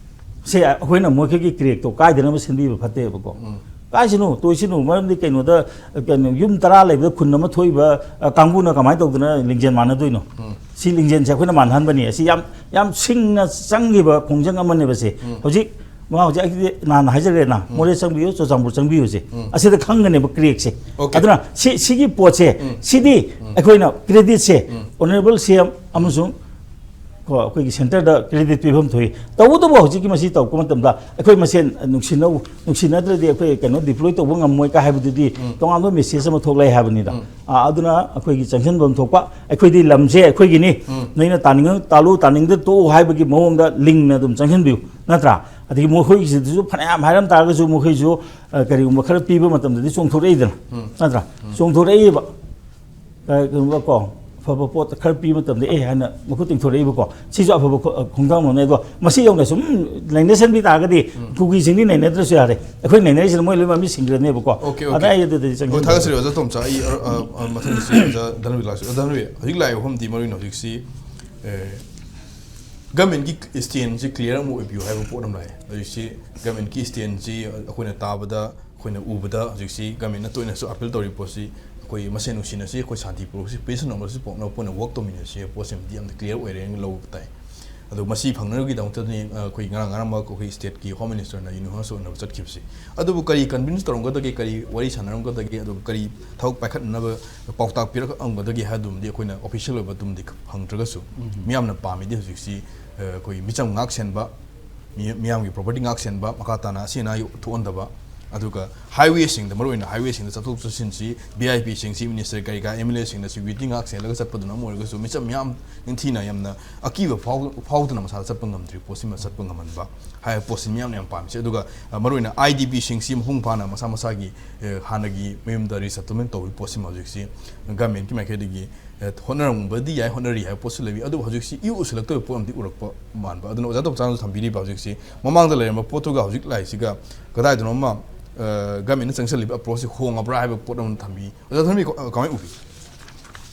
ꯁꯦ, ꯑꯩꯈꯣꯏꯅ ꯃꯈꯣꯏꯒꯤ ꯀ꯭ꯔꯦꯛꯇꯣ ꯀꯥꯏꯗꯅꯕ ꯁꯦꯝꯕꯤꯕ ꯐꯠꯇꯦꯕꯀꯣ꯫ ꯎꯝ꯫ ꯀꯥꯏꯁꯅꯨ, ꯇꯣꯏꯁꯅꯨ, ꯃꯔꯝꯗꯤ ꯀꯩꯅꯣꯗ, ꯀꯩꯅꯣ, ꯌꯨꯝ ꯇꯔꯥ ꯂꯩꯕꯗ ꯈꯨꯟ ꯑꯃ ꯊꯣꯛꯏꯕ, ꯑ, ꯀꯥꯡꯕꯨꯅ ꯀꯃꯥꯏꯅ ꯇꯧꯗꯅ ꯂꯤꯡꯖꯦꯜ ꯃꯥꯟꯅꯗꯣꯏꯅꯣ? ꯎꯝ꯫ ꯁꯤ ꯂꯤꯡꯖꯦꯜꯁꯦ ꯑꯩꯈꯣꯏꯅ ꯃꯥꯟꯅꯍꯟꯕꯅꯤ꯫ ꯑꯁꯤ ꯌꯥꯝ, ꯌꯥꯝ ꯁꯤꯡꯅ ꯆꯪꯈꯤꯕ ꯈꯣꯡꯖꯪ ꯑꯃꯅꯦꯕ ꯁꯦ꯫ ꯎꯝ꯫ ꯍꯧꯖꯤꯛ, ꯃꯥ ꯍꯧꯖꯤꯛ ꯑꯩꯗꯤ ꯅꯍꯥꯟ ꯍꯥꯏꯖꯈ꯭ꯔꯦꯅ, ꯎꯝ꯫ ꯃꯣꯔꯦ ꯆꯪꯕꯤꯌꯨ, ꯆꯨꯔꯆꯥꯟꯄꯨꯔ ꯆꯪꯕꯤꯌꯨꯁꯦ꯫ ꯎꯝ꯫ ꯑꯁꯤꯗ ꯈꯪꯒꯅꯦꯕ ꯀ꯭ꯔꯦꯛꯁꯦ꯫ ꯑꯣꯀꯦ꯫ ꯑꯗꯨꯅ ꯁꯤ, ꯁꯤꯒꯤ ꯄꯣꯠꯁꯦ, ꯎꯝ꯫ ꯁꯤꯗꯤ ꯎꯝ꯫ ꯑꯩꯈꯣꯏꯅ ꯀ꯭ꯔꯦꯗꯤꯠꯁꯦ ꯎꯝ꯫ ꯑꯣꯅꯔꯦꯕꯜ ꯁꯤ ꯑꯦꯝ ꯑꯃꯁꯨꯡ ꯀꯣ, ꯑꯩꯈꯣꯏꯒꯤ ꯁꯦꯟꯇꯔꯗ ꯀ꯭ꯔꯦꯗꯤꯠ ꯄꯤꯐꯝ ꯊꯣꯛꯏ꯫ ꯇꯧꯕꯇꯕꯨ ꯍꯧꯖꯤꯛꯀꯤ ꯃꯁꯤ ꯇꯧꯔꯛꯄ ꯃꯇꯝꯗ ꯑꯩꯈꯣꯏ ꯃꯁꯦꯟ ꯅꯨꯡꯁꯤꯅꯧ-, ꯅꯨꯡꯁꯤꯅꯗ꯭ꯔꯗꯤ ꯑꯩꯈꯣꯏ ꯀꯩꯅꯣ ꯗꯤꯄ꯭ꯂꯣꯏ ꯇꯧꯕ ꯉꯝꯃꯣꯏ ꯀꯥꯏ ꯍꯥꯏꯕꯗꯨꯗꯤ ꯎꯝ꯫ ꯇꯣꯉꯥꯟꯕ ꯃꯦꯁꯦꯖ ꯑꯃ ꯊꯣꯛꯂꯛꯑꯦ ꯍꯥꯏꯕꯅꯤꯗ꯫ ꯎꯝ꯫ ꯑꯥ, ꯑꯗꯨꯅ ꯑꯩꯈꯣꯏꯒꯤ ꯆꯪꯁꯤꯟꯐꯝ ꯊꯣꯛꯄ, ꯑꯩꯈꯣꯏꯗꯤ ꯂꯝꯁꯦ ꯑꯩꯈꯣꯏꯒꯤꯅꯤ, ꯎꯝ꯫ ꯅꯣꯏꯅ ꯇꯥꯅꯤꯡꯉ ꯇꯥꯜꯂꯨ, ꯇꯥꯅꯤꯡꯗ ꯇꯣꯛꯎ ꯍꯥꯏꯕꯒꯤ ꯃꯑꯣꯡꯗ ꯂꯤꯡꯅ ꯑꯗꯨꯝ ꯆꯪꯁꯤꯟꯕꯤꯌꯨ, ꯅꯠꯇ꯭ꯔꯥ? ꯑꯗꯒꯤ ꯃꯈꯣꯏꯒꯤꯁꯤꯗꯁꯨ ꯐꯅꯌꯥꯝ ꯍꯥꯏꯔꯝ ꯇꯥꯔꯒꯁꯨ ꯃꯈꯣꯏꯁꯨ, ꯑ, ꯀꯔꯤꯒꯨꯝꯕ ꯈꯔ ꯄꯤꯕ ꯃꯇꯝꯗꯗꯤ ꯆꯣꯡꯊꯣꯔꯛꯏꯗꯅ, ꯎꯝ꯫ ꯅꯠꯇ꯭ꯔꯥ? ꯎꯝ꯫ ꯆꯣꯡꯊꯣꯔꯛꯏꯕ꯫ ꯀ-, ꯀꯩꯒꯨꯝꯕ ꯀꯣ, ꯑꯐꯕ ꯄꯣꯠ ꯈꯔ ꯄꯤꯕ ꯃꯇꯝꯗ ꯑꯦ ꯍꯥꯏꯅ ꯃꯈꯨꯠ ꯇꯤꯡꯊꯣꯔꯛꯏꯕꯀꯣ꯫ ꯁꯤꯁꯨ ꯑꯐꯕ ꯈꯣ-, ꯈꯣꯡꯊꯥꯡ ꯑꯃꯅꯦ꯫ ꯑꯗꯣ ꯃꯁꯤ ꯌꯧꯅ ꯁꯨꯝ ꯅꯩꯅꯁꯟꯕꯤ ꯇꯥꯔꯒꯗꯤ ꯎꯝ꯫ ꯀꯨꯀꯤꯁꯤꯡꯗꯤ ꯅꯩꯅꯗ꯭ꯔꯁꯨ ꯌꯥꯔꯦ꯫ ꯑꯩꯈꯣꯏ ꯅꯩꯅꯔꯤꯁꯤꯅ ꯃꯣꯏ ꯂꯣꯏꯅꯃꯛ ꯃꯤ ꯁꯤꯡꯈ꯭ꯔꯅꯦꯕꯀꯣ꯫ Okay, okay. ꯑꯗ ꯑꯩ ꯑꯗꯨꯗꯗꯤ ꯍꯣꯏ, ꯆꯪꯁꯤꯟꯕ ꯊꯥꯒꯠꯆꯔꯤ ꯑꯣꯖꯥ ꯇꯣꯝꯆꯥ꯫ ꯑꯩ, ꯑ, ꯑ, ꯑ, ꯃꯊꯪꯒꯤꯁꯤ ꯑꯣꯖꯥ ꯙꯅꯕꯤꯔ ꯂꯥꯛꯁꯤ꯫ ꯑꯣꯖꯥ ꯙꯅꯕꯤꯔ, ꯍꯧꯖꯤꯛ ꯂꯥꯛꯏꯕ ꯃꯐꯝꯗꯤ ꯃꯔꯨ ꯑꯣꯏꯅ ꯍꯧꯖꯤꯛꯁꯤ, ꯑꯦ, ꯒꯃꯦꯟꯒꯤ ꯁ꯭ꯇꯦꯟꯁꯤ ꯀ꯭ꯂꯤꯌꯥꯔ ꯑꯃ ꯑꯣꯏꯕꯤꯌꯨ ꯍꯥꯏꯕ ꯄꯣꯠ ꯑꯃ ꯂꯥꯛꯑꯦ꯫ ꯍꯧꯖꯤꯛꯁꯤ ꯒꯃꯦꯟꯒꯤ ꯁ꯭ꯇꯦꯟꯁꯤ ꯑꯩꯈꯣꯏꯅ ꯇꯥꯕꯗ, ꯑꯩꯈꯣꯏꯅ ꯎꯕꯗ ꯍꯧꯖꯤꯛꯁꯤ ꯒꯃꯦꯟꯅ ꯇꯣꯏꯅꯁꯨ ꯑꯥꯄꯤꯜ ꯇꯧꯔꯤꯕ ꯄꯣꯠꯁꯤ ꯑꯩꯈꯣꯏ ꯃꯁꯦꯟ ꯅꯨꯡꯁꯤꯅꯁꯤ, ꯑꯩꯈꯣꯏ ꯁꯥꯟꯇꯤ ꯄꯨꯔꯛꯁꯤ, peace and order ꯁꯤ ꯄꯨꯔꯛꯅꯕ ꯄꯨꯟꯅ ꯋꯥꯔꯛ ꯇꯧꯃꯤꯟꯅꯁꯤ ꯍꯥꯏꯕ ꯄꯣꯠꯁꯤꯃꯗꯤ ꯌꯥꯝꯅ ꯀ꯭ꯂꯤꯌꯥꯔ ꯑꯣꯏꯔꯦꯅ ꯂꯧꯕ ꯇꯥꯏ꯫ ꯑꯗꯣ ꯃꯁꯤ ꯐꯪꯅꯕꯒꯤꯗꯃꯛꯇꯅꯤ, ꯑ, ꯑꯩꯈꯣꯏ ꯉꯔꯥꯡ ꯉꯔꯥꯡꯃꯛ ꯑꯩꯈꯣꯏ ꯁ꯭ꯇꯦꯠꯀꯤ ꯍꯣꯝ ꯃꯤꯅꯤꯁꯇꯔꯅ ꯌꯨꯅꯤꯚꯔꯁ ꯎꯠꯅꯕ ꯆꯠꯈꯤꯕꯁꯤ꯫ ꯑꯗꯨꯕꯨ ꯀꯔꯤ ꯀꯟꯚꯤꯟꯁ ꯇꯧꯔꯝꯒꯗꯒꯦ, ꯀꯔꯤ ꯋꯥꯔꯤ ꯁꯥꯟꯅꯔꯝꯒꯗꯒꯦ, ꯑꯗꯨꯒ ꯀꯔꯤ ꯊꯕꯛ ꯄꯥꯏꯈꯠꯅꯅꯕ ꯄꯥꯎꯇꯥꯛ ꯄꯤꯔꯛꯑꯝꯒꯗꯒꯦ ꯍꯥꯏꯕꯗꯨꯃꯗꯤ ꯑꯩꯈꯣꯏꯅ ꯑꯣꯐꯤꯁꯤꯌꯦꯜ ꯑꯣꯏꯕ ꯑꯗꯨꯝꯗꯤ ꯐꯪꯗ꯭ꯔꯒꯁꯨ, ꯎꯝ꯫ ꯃꯤꯌꯥꯝꯅ ꯄꯥꯝꯃꯤꯗꯤ ꯍꯧꯖꯤꯛꯁꯤ, ꯑ, ꯑꯩꯈꯣꯏ ꯃꯤꯆꯝ ꯉꯥꯛ ꯁꯦꯟꯕ, ꯃꯤ-, ꯃꯤꯌꯥꯝꯒꯤ ꯄ꯭ꯔꯣꯄꯔꯇꯤ ꯉꯥꯛ ꯁꯦꯟꯕ, ꯃꯈꯥ ꯇꯥꯅ ꯑꯁꯤ ꯑꯅꯥ ꯊꯣꯛꯍꯟꯗꯕ, ꯑꯗꯨꯒ ꯍꯥꯏꯋꯦꯁꯤꯡꯗ, ꯃꯔꯨꯑꯣꯏꯅ ꯍꯥꯏꯋꯦꯁꯤꯡꯗ ꯆꯠꯊꯣꯛ ꯆꯠꯁꯤꯟꯁꯤ, ꯚꯤ ꯑꯥꯏ ꯄꯤꯁꯤꯡꯁꯤ, ꯃꯤꯅꯤꯁꯇꯔ ꯀꯔꯤ ꯀꯔꯥ, ꯑꯦꯝ ꯑꯦꯜ ꯑꯦꯁꯤꯡꯅ ꯁꯦꯀ꯭ꯌꯨꯔꯤꯇꯤ ꯉꯥꯛ ꯁꯦꯜꯂꯒ ꯆꯠꯄꯗꯨꯅ ꯑꯃ ꯑꯣꯏꯔꯒꯁꯨ, ꯃꯤꯆꯝ ꯃꯤꯌꯥꯝ ꯅꯤꯡꯊꯤꯅ ꯌꯥꯝꯅ ꯑꯀꯤꯕ ꯐꯥꯎ-, ꯐꯥꯎꯗꯅ ꯃꯁꯥꯗ ꯆꯠꯄ ꯉꯝꯗ꯭ꯔꯤꯕ ꯄꯣꯠꯁꯤꯃ ꯆꯠꯄ ꯉꯝꯍꯟꯕ ꯍꯥꯏꯕ ꯄꯣꯠꯁꯤ ꯃꯤꯌꯥꯝꯅ ꯌꯥꯝ ꯄꯥꯝꯃꯤꯁꯦ꯫ ꯑꯗꯨꯒ, ꯑ, ꯃꯔꯨꯑꯣꯏꯅ ꯑꯥꯏ ꯗꯤ ꯄꯤꯁꯤꯡꯁꯤ ꯃꯄꯨꯡ ꯐꯥꯅ ꯃꯁꯥ ꯃꯁꯥꯒꯤ, ꯑ, ꯍꯥꯟꯅꯒꯤ ꯃꯌꯨꯝꯗ ꯔꯤꯁꯦꯇꯜꯃꯦꯟ ꯇꯧꯕꯒꯤ ꯄꯣꯠꯁꯤꯃ ꯍꯧꯖꯤꯛꯁꯤ ꯒꯃꯦꯟꯒꯤ ꯃꯥꯏꯀꯩꯗꯒꯤ ꯑꯦ, ꯍꯣꯠꯅꯔꯝꯕꯗꯤ ꯌꯥꯏ, ꯍꯣꯠꯅꯔꯤ ꯍꯥꯏꯕ ꯄꯣꯠꯁꯨ ꯂꯩꯕꯤ꯫ ꯑꯗꯨꯕꯨ ꯍꯧꯖꯤꯛꯁꯤ ꯏꯎ ꯎꯁꯤꯜꯂꯛꯇꯕ ꯄꯣꯠ ꯑꯃꯗꯤ ꯎꯔꯛꯄ ꯃꯥꯟꯕ꯫ ꯑꯗꯨꯅ ꯑꯣꯖꯥ ꯇꯣꯝꯆꯥꯅꯁꯨ ꯊꯝꯕꯤꯔꯤꯕ ꯍꯧꯖꯤꯛꯁꯤ ꯃꯃꯥꯡꯗ ꯂꯩꯔꯝꯕ ꯄꯣꯠꯇꯨꯒ ꯍꯧꯖꯤꯛ ꯂꯥꯛꯏꯁꯤꯒ ꯀꯗꯥꯏꯗꯅꯣꯃ, ꯑ, ꯒꯃꯦꯟꯅ ꯆꯪꯁꯤꯜꯂꯤꯕ ꯑꯦꯄ꯭ꯔꯣꯁꯁꯤ ꯍꯣꯡꯉꯕ꯭ꯔꯥ ꯍꯥꯏꯕ ꯄꯣꯠ ꯑꯃ ꯊꯝꯕꯤ꯫ ꯑꯣꯖꯥ ꯊꯝꯕꯤ ꯀ-, ꯀꯃꯥꯏꯅ ꯎꯕꯤ?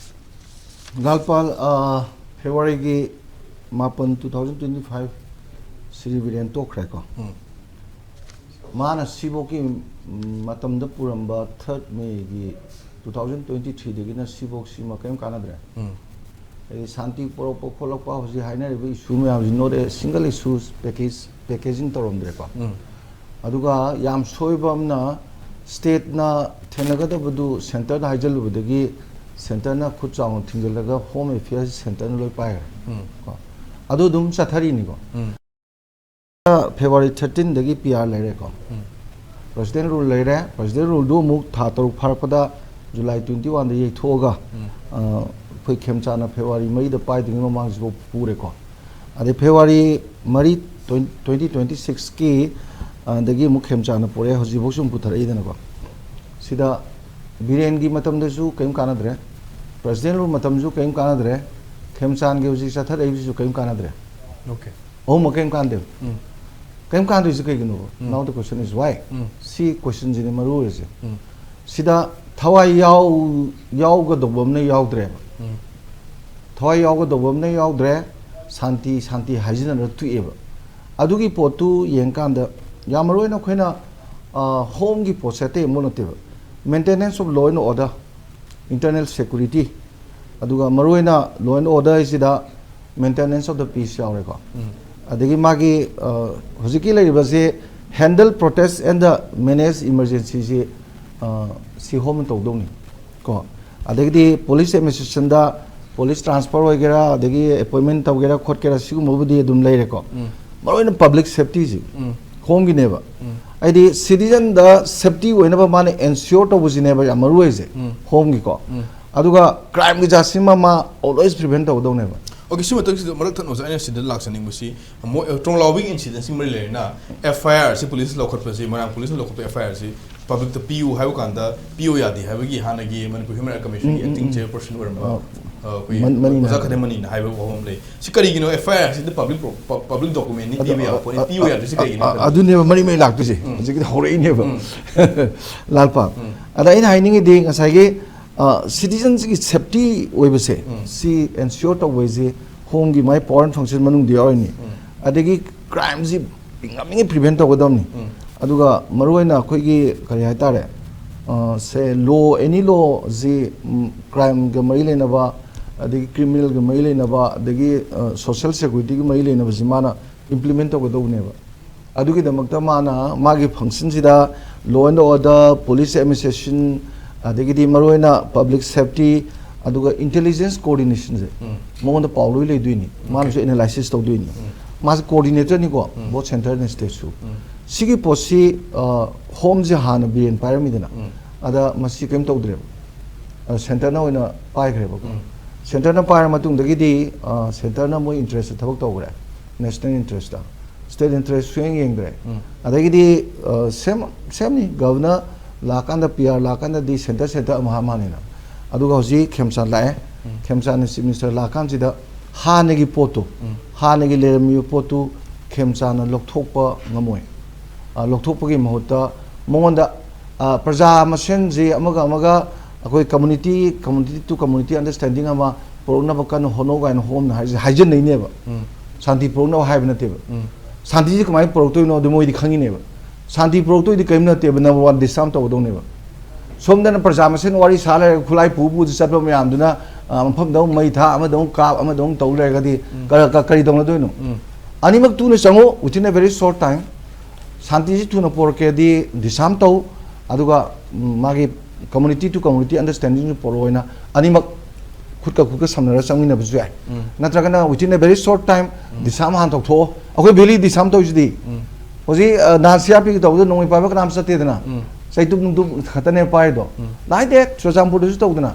ꯂꯥꯜꯄꯥꯜ, ꯑ, ꯐꯦꯕ꯭ꯔꯨꯋꯥꯔꯤꯒꯤ ꯃꯥꯄꯟ, two thousand twenty five, Shri Biren ꯇꯣꯛꯈ꯭ꯔꯦꯀꯣ꯫ ꯎꯝ꯫ ꯃꯥꯅ ꯁꯤꯐꯧꯀꯤ, ꯎꯝ, ꯃꯇꯝꯗ ꯄꯨꯔꯝꯕ third Mayꯒꯤ two thousand twenty threeꯗꯒꯤꯅ ꯁꯤꯐꯧ ꯁꯤꯃ ꯀꯔꯤꯝ ꯀꯥꯟꯅꯗ꯭ꯔꯦ꯫ ꯎꯝ꯫ ꯍꯥꯏꯗꯤ ꯁꯥꯟꯇꯤ ꯄꯨꯔꯛꯄ ꯈꯣꯠꯂꯛꯄ ꯍꯧꯖꯤꯛ ꯍꯥꯏꯅꯔꯤꯕ issue ꯃꯌꯥꯝꯁꯤ not a single issues package, packaging ꯇꯧꯔꯝꯗ꯭ꯔꯦꯀꯣ꯫ ꯎꯝ꯫ ꯑꯗꯨꯒ ꯌꯥꯝ ꯁꯣꯏꯕ ꯑꯃꯅ stateꯅ ꯊꯦꯡꯅꯒꯗꯕꯗꯨ centreꯗ ꯍꯥꯏꯖꯜꯂꯨꯕꯗꯒꯤ centreꯅ ꯈꯨꯠ ꯆꯥꯎꯅ ꯊꯤꯡꯖꯤꯜꯂꯒ Home Affairs centreꯅ ꯂꯣꯏ ꯄꯥꯏꯈ꯭ꯔꯦ꯫ ꯎꯝ꯫ ꯀꯣ꯫ ꯑꯗꯨ ꯑꯗꯨꯝ ꯆꯠꯊꯔꯤꯅꯤꯀꯣ꯫ ꯎꯝ꯫ February thirteenꯗꯒꯤ P R ꯂꯩꯔꯦꯀꯣ꯫ ꯎꯝ꯫ President rule ꯂꯩꯔꯦ꯫ President ruleꯗꯨ ꯑꯃꯨꯛ ꯊꯥ ꯇꯔꯨꯛ ꯐꯥꯔꯛꯄꯗ July twenty oneꯗ ꯌꯩꯊꯣꯛꯑꯒ, ꯎꯝ꯫ ꯑ, ꯑꯩꯈꯣꯏ ꯈꯦꯝꯆꯥꯟꯅ February ꯃꯔꯤꯗ ꯄꯥꯏꯗ꯭ꯔꯤꯉꯩ ꯃꯃꯥꯡꯁꯤꯐꯥꯎ ꯄꯨꯔꯦꯀꯣ꯫ ꯑꯗꯩ February ꯃꯔꯤ, twenty twenty sixꯀꯤ, ꯑ, ꯗꯒꯤ ꯑꯃꯨꯛ ꯈꯦꯝꯆꯥꯟꯅ ꯄꯨꯔꯛꯑꯦ, ꯍꯧꯖꯤꯛꯐꯥꯎ ꯁꯨꯝ ꯄꯨꯊꯔꯛꯏꯗꯅꯀꯣ꯫ ꯁꯤꯗ ꯕꯤꯔꯦꯟꯒꯤ ꯃꯇꯝꯗꯁꯨ ꯀꯔꯤꯝ ꯀꯥꯟꯅꯗ꯭ꯔꯦ꯫ President rule ꯃꯇꯝꯁꯨ ꯀꯔꯤꯝ ꯀꯥꯟꯅꯗ꯭ꯔꯦ, ꯈꯦꯝꯆꯥꯟꯒꯤ ꯍꯧꯖꯤꯛ ꯆꯠꯊꯔꯛꯏꯕꯁꯤꯁꯨ ꯀꯔꯤꯝ ꯀꯥꯟꯅꯗ꯭ꯔꯦ꯫ Okay. ꯑꯍꯨꯝꯃꯛ ꯀꯔꯤꯝ ꯀꯥꯟꯅꯗꯦꯕ꯫ ꯎꯝ. ꯀꯔꯤꯝ ꯀꯥꯟꯅꯗꯣꯏꯁꯦ ꯀꯩꯒꯤꯅꯣꯕ? ꯎꯝ. Now the question is why? ꯎꯝ. ꯁꯤ questionꯁꯤꯅꯤ ꯃꯔꯨ ꯑꯣꯏꯔꯤꯁꯦ꯫ ꯎꯝ. ꯁꯤꯗ ꯊꯋꯥꯏ ꯌꯥꯎ ꯌꯥꯎꯒꯗꯧꯕ ꯑꯃꯅ ꯌꯥꯎꯗ꯭ꯔꯦꯕ꯫ ꯎꯝ. ꯊꯋꯥꯏ ꯌꯥꯎꯒꯗꯧꯕ ꯑꯃꯅ ꯌꯥꯎꯗ꯭ꯔꯦ꯫ ꯁꯥꯟꯇꯤ ꯁꯥꯟꯇꯤ ꯍꯥꯏꯖꯤꯟꯅꯔ ꯊꯣꯛꯑꯦꯕ꯫ ꯑꯗꯨꯒꯤ ꯄꯣꯠꯇꯨ ꯌꯦꯡꯀꯥꯟꯗ ꯌꯥꯝ ꯃꯔꯨ ꯑꯣꯏꯅ ꯑꯩꯈꯣꯏꯅ, ꯑ, homeꯒꯤ ꯄꯣꯠꯁꯦ ꯑꯇꯩ ꯑꯃ ꯅꯠꯇꯦꯕ, maintenance of law and order, internal security, ꯑꯗꯨꯒ ꯃꯔꯨ ꯑꯣꯏꯅ law and order ꯍꯥꯏꯁꯤꯗ maintenance of the peace ꯌꯥꯎꯔꯦꯀꯣ꯫ ꯎꯝ. ꯑꯗꯒꯤ ꯃꯥꯒꯤ, ꯑ, ꯍꯧꯖꯤꯛꯀꯤ ꯂꯩꯔꯤꯕꯁꯦ handle, protect and the manage emergencyꯁꯤ, ꯑ, ꯁꯤ homeꯅ ꯇꯧꯗꯧꯅꯤ ꯀꯣ꯫ ꯑꯗꯒꯤꯗꯤ police administrationꯗ police transfer ꯑꯣꯏꯒꯦꯔꯥ, ꯑꯗꯒꯤ appointment ꯇꯧꯒꯦꯔꯥ ꯈꯣꯠꯀꯦꯔꯥ, ꯁꯤꯒꯨꯝꯕꯕꯨꯗꯤ ꯑꯗꯨꯝ ꯂꯩꯔꯦꯀꯣ꯫ ꯎꯝ. ꯃꯔꯨ ꯑꯣꯏꯅ public safetyꯁꯤ ꯎꯝ. homeꯒꯤꯅꯦꯕ꯫ ꯎꯝ. ꯍꯥꯏꯗꯤ citizenꯗ safety ꯑꯣꯏꯅꯕ ꯃꯥꯅ ensure ꯇꯧꯕꯁꯤꯅꯦꯕ ꯌꯥꯝ ꯃꯔꯨ ꯑꯣꯏꯔꯤꯁꯦ, ꯎꯝ. homeꯒꯤꯀꯣ꯫ ꯎꯝ. ꯑꯗꯨꯒ crimeꯒꯤ ꯖꯥꯠꯁꯤꯃ ꯃꯥ always prevent ꯇꯧꯒꯗꯧꯅꯦꯕ꯫ Okay, ꯁꯤ ꯃꯇꯥꯡꯁꯤꯗ ꯃꯔꯛ ꯊꯠꯅ ꯑꯣꯖꯥ, ꯑꯩꯅ ꯁꯤꯗ ꯂꯥꯛꯆꯅꯤꯡꯕꯁꯤ, ꯃꯣꯏ, ꯇ꯭ꯔꯣꯡꯂꯥꯎꯕꯤꯒꯤ incidentꯁꯤ ꯃꯔꯤ ꯂꯩꯔꯦꯅ, FIRꯁꯤ policeꯅ ꯂꯧꯈꯠꯄꯁꯤ, ꯃꯣꯏꯔꯥꯡ policeꯅ ꯂꯧꯈꯠꯄ FIRꯁꯤ publicꯇ ꯄꯤꯌꯨ ꯍꯥꯏꯕ ꯀꯥꯟꯗ ꯄꯤꯌꯨ ꯌꯥꯗꯦ ꯍꯥꯏꯕꯒꯤ ꯍꯥꯟꯅꯒꯤ Manipur Human Rights Commissionꯒꯤ ꯎꯝ, ꯎꯝ, acting ꯎꯝ. chairperson ꯑꯣꯏꯔꯝꯕ, ꯑ, ꯑ, ꯑꯩꯈꯣꯏ ꯃꯟ-, ꯃꯅꯤꯅ ꯑꯣꯖꯥ ꯍꯥꯏꯕ꯫ ꯈꯗꯦꯝꯃꯅꯤꯅ ꯍꯥꯏꯕ ꯋꯥꯐꯝ ꯑꯃ ꯂꯩ꯫ ꯁꯤ ꯀꯔꯤꯒꯤꯅꯣ FIRꯁꯤꯗ public pro-, ꯄ-, public documentꯅꯤ, ꯑꯗꯨ, ꯄꯤꯕ ꯌꯥꯕ ꯑ, ꯄꯣꯠꯅꯤ, ꯑ, ꯄꯤꯌꯨ ꯌꯥꯗ꯭ꯔꯤꯁꯤ ꯑ, ꯀꯩꯒꯤꯅꯣ ꯑ, ꯈꯜꯂꯤ? ꯑꯗꯨꯅꯦꯕ ꯃꯔꯤ ꯃꯔꯤ ꯂꯥꯛꯇꯣꯏꯁꯦ꯫ ꯎꯝ. ꯍꯧꯖꯤꯛꯀꯤꯗꯤ ꯍꯧꯔꯛꯏꯅꯦꯕ꯫ ꯎꯝ. ꯂꯥꯜꯄꯥ꯫ ꯎꯝ. ꯑꯗ ꯑꯩꯅ ꯍꯥꯏꯅꯤꯡꯉꯤꯗꯤ ꯉꯁꯥꯏꯒꯤ, ꯑ, citizenꯒꯤ safety ꯑꯣꯏꯕꯁꯦ, ꯎꯝ. ꯁꯤ ensure ꯇꯧꯕꯩꯁꯦ homeꯒꯤ my power and function ꯃꯅꯨꯡꯗ ꯌꯥꯎꯔꯤꯅꯤ꯫ ꯎꯝ. ꯑꯗꯒꯤ crimeꯁꯤ ꯉꯝꯃꯤꯉꯩ prevent ꯇꯧꯒꯗꯕꯅꯤ꯫ ꯎꯝ. ꯑꯗꯨꯒ ꯃꯔꯨꯑꯣꯏꯅ ꯑꯩꯈꯣꯏꯒꯤ ꯀꯔꯤ ꯍꯥꯏꯇꯥꯔꯦ, ꯑ, ꯁꯦ law, any lawꯁꯤ, ꯎꯝ, crimeꯒ ꯃꯔꯤ ꯂꯩꯅꯕ, ꯑꯗꯒꯤ criminalꯒ ꯃꯔꯤ ꯂꯩꯅꯕ, ꯑꯗꯒꯤ, ꯑ, social securityꯒ ꯃꯔꯤ ꯂꯩꯅꯕꯁꯤ ꯃꯥꯅ implement ꯇꯧꯒꯗꯧꯕꯅꯦꯕ꯫ ꯑꯗꯨꯒꯤꯗꯃꯛꯇ ꯃꯥꯅ ꯃꯥꯒꯤ functionꯁꯤꯗ law and order, police administration, ꯑꯗꯒꯤꯗꯤ ꯃꯔꯨꯑꯣꯏꯅ public safety, ꯑꯗꯨꯒ intelligence coordinationꯁꯦ ꯎꯝ. ꯃꯉꯣꯟꯗ ꯄꯥꯎ ꯂꯣꯏ ꯂꯩꯗꯣꯏꯅꯤ, ꯃꯥꯅꯁꯨ analysis ꯇꯧꯗꯣꯏꯅꯤ꯫ ꯎꯝ. ꯃꯥꯁꯦ coordinatorꯅꯤꯀꯣ, ꯎꯝ. both centre and stateꯁꯨ꯫ ꯎꯝ. ꯁꯤꯒꯤ ꯄꯣꯠꯁꯤ, ꯑ, homeꯁꯦ ꯍꯥꯟꯅ ꯕꯤꯔꯦꯟ ꯄꯥꯏꯔꯝꯃꯤꯗꯅ, ꯎꯝ. ꯑꯗ ꯃꯁꯤ ꯀꯔꯤꯝ ꯇꯧꯗ꯭ꯔꯦꯕ, ꯑ, centreꯅ ꯑꯣꯏꯅ ꯄꯥꯏꯈ꯭ꯔꯦꯕꯀꯣ꯫ ꯎꯝ. Centreꯅ ꯄꯥꯏꯔ ꯃꯇꯨꯡꯗꯒꯤꯗꯤ, ꯑ, centreꯅ ꯃꯣꯏ interestꯇ ꯊꯕꯛ ꯇꯧꯈ꯭ꯔꯦ, national interestꯇ꯫ State interest ꯁꯨꯌꯦꯡ ꯌꯦꯡꯗ꯭ꯔꯦ꯫ ꯎꯝ. ꯑꯗꯒꯤꯗꯤ, ꯑ, same, sameꯅꯤ, governor ꯂꯥꯛꯀꯥꯟꯗ, PR ꯂꯥꯛꯀꯥꯟꯗꯗꯤ centre centre ꯑꯃꯍꯥ ꯃꯥꯅꯤꯅ꯫ ꯑꯗꯨꯒ ꯍꯧꯖꯤꯛ ꯈꯦꯝꯆꯥꯟ ꯂꯥꯛꯑꯦ꯫ ꯎꯝ꯫ ꯈꯦꯝꯆꯥꯟꯅ ꯆꯤꯐ ꯃꯤꯅꯤꯁꯇꯔ ꯂꯥꯛꯑꯀꯥꯟꯁꯤꯗ ꯍꯥꯟꯅꯒꯤ ꯄꯣꯠꯇꯣ, ꯎꯝ꯫ ꯍꯥꯟꯅꯒꯤ ꯂꯩꯔꯝꯃꯤꯕ ꯄꯣꯠꯇꯨ ꯈꯦꯝꯆꯥꯟꯅ ꯂꯧꯊꯣꯛꯄ ꯉꯝꯃꯣꯏ꯫ ꯑ, ꯂꯧꯊꯣꯛꯄꯒꯤ ꯃꯍꯨꯠꯇ ꯃꯉꯣꯟꯗ, ꯑ, ꯄ꯭ꯔꯖꯥ ꯃꯁꯦꯟꯁꯤ ꯑꯃꯒ ꯑꯃꯒ ꯑꯩꯈꯣꯏ community, community to community understanding ꯑꯃ ꯄꯨꯔꯛꯅꯕ ꯀꯟꯅ ꯍꯣꯠꯅꯧ ꯀꯥꯏꯅ ꯍꯣꯝꯅ ꯍꯥꯏꯁꯦ ꯍꯥꯏꯖꯟꯅꯩꯅꯦꯕ꯫ ꯎꯝ꯫ ꯁꯥꯟꯇꯤ ꯄꯨꯔꯛꯅꯕ ꯍꯥꯏꯕ ꯅꯠꯇꯦꯕ꯫ ꯎꯝ꯫ ꯁꯥꯟꯇꯤꯁꯤ ꯀꯃꯥꯏꯅ ꯄꯨꯔꯛꯇꯣꯏꯅꯣ ꯑꯗꯨ ꯃꯣꯏꯗꯤ ꯈꯪꯉꯤꯅꯦꯕ꯫ ꯁꯥꯟꯇꯤ ꯄꯨꯔꯛꯇꯣꯏꯗꯤ ꯀꯔꯤꯝ ꯅꯠꯇꯦꯕ, number one disarm ꯇꯧꯒꯗꯧꯅꯦꯕ꯫ ꯁꯣꯝꯗꯅ ꯄ꯭ꯔꯖꯥ ꯃꯁꯦꯟ ꯋꯥꯔꯤ ꯁꯥ ꯂꯩꯔꯒ ꯈꯨꯠꯂꯥꯏ ꯄꯨ ꯄꯨꯗ ꯆꯠꯄ ꯃꯌꯥꯝꯗꯨꯅ, ꯑ, ꯃꯐꯝꯗ ꯑꯃꯨꯛ ꯃꯩ ꯊꯥ, ꯑꯃꯗ ꯑꯃꯨꯛ ꯀꯥꯞ, ꯑꯃꯗ ꯑꯃꯨꯛ ꯇꯧ ꯂꯩꯔꯒꯗꯤ ꯎꯝ꯫ ꯀ-, ꯀ-, ꯀꯔꯤ ꯇꯧꯅꯗꯣꯏꯅꯣ? ꯎꯝ꯫ ꯑꯅꯤꯃꯛ ꯊꯨꯅ ꯆꯪꯉꯨ, within a very short time꯫ ꯁꯥꯟꯇꯤꯁꯤ ꯊꯨꯅ ꯄꯣꯔꯛꯀꯦꯗꯤ disarm ꯇꯧ, ꯑꯗꯨꯒ, ꯎꯝ, ꯃꯥꯒꯤ community to community understanding ꯄꯣꯔꯛꯑꯣꯅ ꯑꯅꯤꯃꯛ ꯈꯨꯠꯀ ꯈꯨꯠꯀ ꯁꯝꯅꯔ ꯆꯪꯃꯤꯟꯅꯕꯁꯨ ꯌꯥꯏ꯫ ꯎꯝ꯫ ꯅꯠꯇ꯭ꯔꯒꯅ within a very short time um. Disarm ꯍꯥꯟꯅ ꯇꯧꯊꯣꯛꯑꯣ꯫ ꯑꯩꯈꯣꯏ valley disarm ꯇꯧꯔꯤꯁꯤꯗꯤ ꯎꯝ꯫ ꯍꯧꯖꯤꯛ, ꯑ, ꯅꯍꯥꯟ ꯁꯤ ꯑꯥꯔ ꯄꯤꯒꯤ ꯇꯧꯕꯗ ꯅꯣꯡꯃꯩ ꯄꯥꯏꯕ ꯀꯅꯥꯝ ꯆꯠꯇꯦꯗꯅ꯫ ꯎꯝ꯫ ꯆꯩꯇꯨꯞ ꯅꯨꯡꯇꯨꯞ ꯈꯛꯇꯅꯦ ꯄꯥꯏꯗꯣ꯫ ꯎꯝ꯫ Like that, ꯆꯨꯔꯆꯥꯟꯄꯨꯔꯗꯁꯨ ꯇꯧꯗꯅ꯫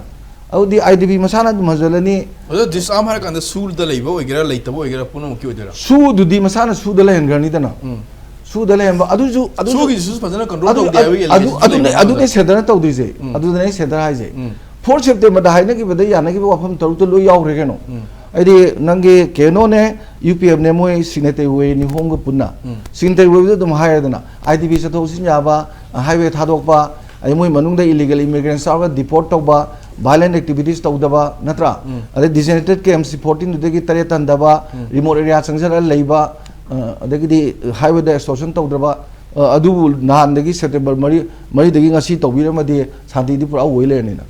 ꯑꯗꯨꯗꯤ ꯑꯥꯏ ꯗꯤ ꯕꯤ ꯃꯁꯥꯅ ꯑꯗꯨꯝ ꯍꯟꯖꯜꯂꯅꯤ꯫ ꯑꯗꯣ disarm ꯍꯥꯏꯔ ꯀꯥꯟꯗ ꯁꯨꯗ ꯂꯩꯕ ꯑꯣꯏꯒꯦꯔꯥ ꯂꯩꯇꯕ ꯑꯣꯏꯒꯦꯔꯥ ꯄꯨꯝꯅꯃꯛꯀꯤ ꯑꯣꯏꯗꯣꯏꯔꯥ? ꯁꯨꯗꯨꯗꯤ ꯃꯁꯥꯅ ꯁꯨꯗ ꯂꯩꯍꯟꯈ꯭ꯔꯅꯤꯗꯅ꯫ ꯎꯝ꯫ ꯁꯨꯗ ꯂꯩꯍꯟꯕ ꯑꯗꯨꯁꯨ, ꯑꯗꯨꯁꯨ ꯁꯨꯒꯤꯁꯤꯁꯨ ꯐꯖꯅ control ꯑꯗꯨ, ꯇꯧꯗꯦ ꯑꯗꯨ, ꯍꯥꯏꯕꯒꯤ ꯑꯗꯨ, allegation ꯑꯗꯨꯅꯦ, ꯂꯩꯕ ꯑꯗꯨꯅꯦ ꯃꯇꯝꯗ꯫ Centreꯅ ꯇꯧꯗꯣꯏꯁꯦ꯫ ꯎꯝ꯫ ꯑꯗꯨꯗꯅꯦ ꯑꯩ Centre ꯍꯥꯏꯁꯦ꯫ ꯎꯝ꯫ Fourth Septemberꯗ ꯍꯥꯏꯅꯈꯤꯕꯗ ꯌꯥꯅꯈꯤꯕ ꯋꯥꯐꯝ ꯇꯔꯨꯛꯇ ꯂꯣꯏ ꯌꯥꯎꯈ꯭ꯔꯦ ꯀꯩꯅꯣ꯫ ꯎꯝ꯫ ꯍꯥꯏꯗꯤ ꯅꯪꯒꯤ ꯀꯦꯅꯣꯅꯦ, ꯌꯨ ꯄꯤ ꯑꯦꯐꯅꯦ, ꯃꯣꯏ signatory ꯑꯣꯏ ꯅꯤꯍꯣꯝꯒ ꯄꯨꯟꯅ꯫ ꯎꯝ꯫ Signatory ꯑꯣꯏꯕꯗ ꯑꯗꯨꯝ ꯍꯥꯏꯔꯦꯗꯅ, ꯑꯥꯏ ꯗꯤ ꯕꯤ ꯆꯠꯊꯣꯛ ꯆꯠꯁꯤꯟ ꯌꯥꯕ, highway ꯊꯥꯗꯣꯛꯄ, ꯑꯗꯩ ꯃꯣꯏ ꯃꯅꯨꯡꯗ illegal immigrants ꯌꯥꯎꯔꯒ deport ꯇꯧꯕ, violent activities ꯇꯧꯗꯕ, ꯅꯠꯇ꯭ꯔꯥ? ꯎꯝ꯫ ꯑꯗꯩ designated camps fourteenꯗꯨꯗꯒꯤ ꯇꯔꯦꯠ ꯍꯟꯊꯕ, ꯎꯝ꯫ Remote area ꯆꯪꯁꯤꯜꯂꯒ ꯂꯩꯕ, ꯑ, ꯑꯗꯒꯤꯗꯤ highwayꯗ extortion ꯇꯧꯗ꯭ꯔꯕ, ꯑ, ꯑꯗꯨꯕꯨ ꯅꯍꯥꯟꯗꯒꯤ September ꯃꯔꯤ, ꯃꯔꯤꯗꯒꯤ ꯉꯁꯤ ꯇꯧꯕꯤꯔꯝꯃꯗꯤ ꯁꯥꯟꯇꯤꯗꯤ ꯄꯨꯔꯥ ꯑꯣꯏ ꯂꯩꯔꯅꯤꯅ꯫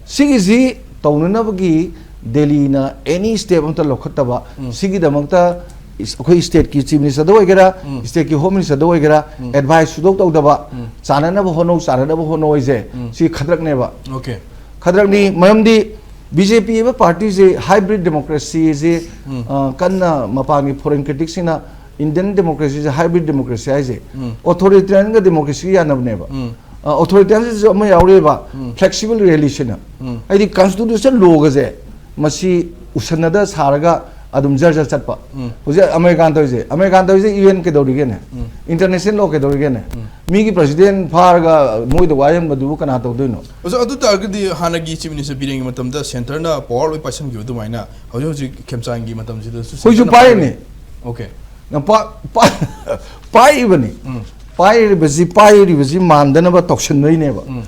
ꯁꯤꯒꯤꯁꯤ ꯇꯧꯅꯅꯕꯒꯤ ꯗꯦꯜꯂꯤꯅ any step ꯑꯝꯇ ꯂꯧꯈꯠꯇꯕ, ꯎꯝ꯫ ꯁꯤꯒꯤꯗꯃꯛꯇ ꯏꯁ-, ꯑꯩꯈꯣꯏ stateꯀꯤ chief ministerꯗ ꯑꯣꯏꯒꯦꯔꯥ, ꯎꯝ꯫ Stateꯀꯤ home ministerꯗ ꯑꯣꯏꯒꯦꯔꯥ, ꯎꯝ꯫ Advice ꯁꯨꯗꯣꯛ ꯇꯧꯗꯕ, ꯎꯝ꯫ ꯆꯥꯟꯅꯅꯕ ꯍꯣꯠꯅꯧ, ꯆꯥꯟꯅꯅꯕ ꯍꯣꯠꯅꯧ ꯍꯥꯏꯁꯦ, ꯎꯝ꯫ ꯁꯤ ꯈꯗ꯭ꯔꯛꯅꯦꯕ꯫ Okay꯫ ꯈꯗ꯭ꯔꯛꯅꯤ, ꯃꯔꯝꯗꯤ ꯕꯤ ꯖꯦ ꯄꯤ ꯍꯥꯏꯕ partyꯁꯦ hybrid democracyꯁꯦ, ꯎꯝ꯫ ꯑ, ꯀꯟꯅ ꯃꯄꯥꯟꯒꯤ foreign criticsꯁꯤꯡꯅ Indian democracyꯁꯦ hybrid democracy ꯍꯥꯏꯁꯦ, ꯎꯝ꯫ Authoritarianꯒ democracyꯒ ꯌꯥꯅꯕꯅꯦꯕ꯫ ꯎꯝ꯫ ꯑ, authoritarianismꯁꯨ ꯑꯃ ꯌꯥꯎꯔꯤꯕ, ꯎꯝ꯫ Flexible realismꯅ꯫ ꯎꯝ꯫ ꯍꯥꯏꯗꯤ constitution lawꯒꯁꯦ ꯃꯁꯤ ꯎꯁꯟꯅꯗ ꯁꯥꯔꯒ ꯑꯗꯨꯝ ꯖꯔ ꯖꯔ ꯆꯠꯄ꯫ ꯎꯝ꯫ ꯍꯧꯖꯤꯛ ꯑꯃꯦꯔꯤꯀꯥꯟ ꯇꯧꯔꯤꯁꯦ, ꯑꯃꯦꯔꯤꯀꯥꯟ ꯇꯧꯔꯤꯁꯦ ꯌꯨ ꯑꯦꯟ ꯀꯩꯗꯧꯔꯤꯒꯦꯅꯦ? ꯎꯝ꯫ International law ꯀꯩꯗꯧꯔꯤꯒꯦꯅꯦ? ꯎꯝ꯫ ꯃꯤꯒꯤ ꯄ꯭ꯔꯁꯤꯗꯦꯟ ꯐꯥꯔꯒ ꯃꯣꯏꯗ ꯋꯥꯌꯦꯟꯕꯗꯨꯕꯨ ꯀꯅꯥ ꯇꯧꯗꯣꯏꯅꯣ? ꯑꯣꯖꯥ, ꯑꯗꯨ ꯇꯥꯔꯒꯗꯤ ꯍꯥꯟꯅꯒꯤ ꯆꯤꯐ ꯃꯤꯅꯤꯁꯇꯔ ꯕꯤꯔꯦꯟꯒꯤ ꯃꯇꯝꯗ ꯁꯦꯟꯇꯔꯅ ꯄꯋꯥꯔ ꯂꯣꯏ ꯄꯥꯏꯁꯟꯈꯤꯕ ꯑꯗꯨꯃꯥꯏꯅ ꯍꯧꯖꯤꯛ ꯍꯧꯖꯤꯛ ꯈꯦꯝꯆꯥꯟꯒꯤ ꯃꯇꯝꯁꯤꯗꯁꯨ ꯑꯩꯈꯣꯏꯁꯨ ꯁꯦꯟꯇꯔꯅ ꯄꯥꯏꯔꯤꯅꯦ꯫ ꯑꯣꯀꯦ꯫ ꯅ ꯄꯥ- ꯄꯥ- ꯄꯥꯏꯔꯤꯕꯅꯤ꯫ ꯎꯝ꯫ ꯄꯥꯏꯔꯤꯕꯁꯤ ꯄꯥꯏꯔꯤꯕꯁꯤ ꯃꯥꯟꯗꯅꯕ ꯇꯧꯁꯤꯟꯕꯩꯅꯦꯕ꯫ ꯎꯝ꯫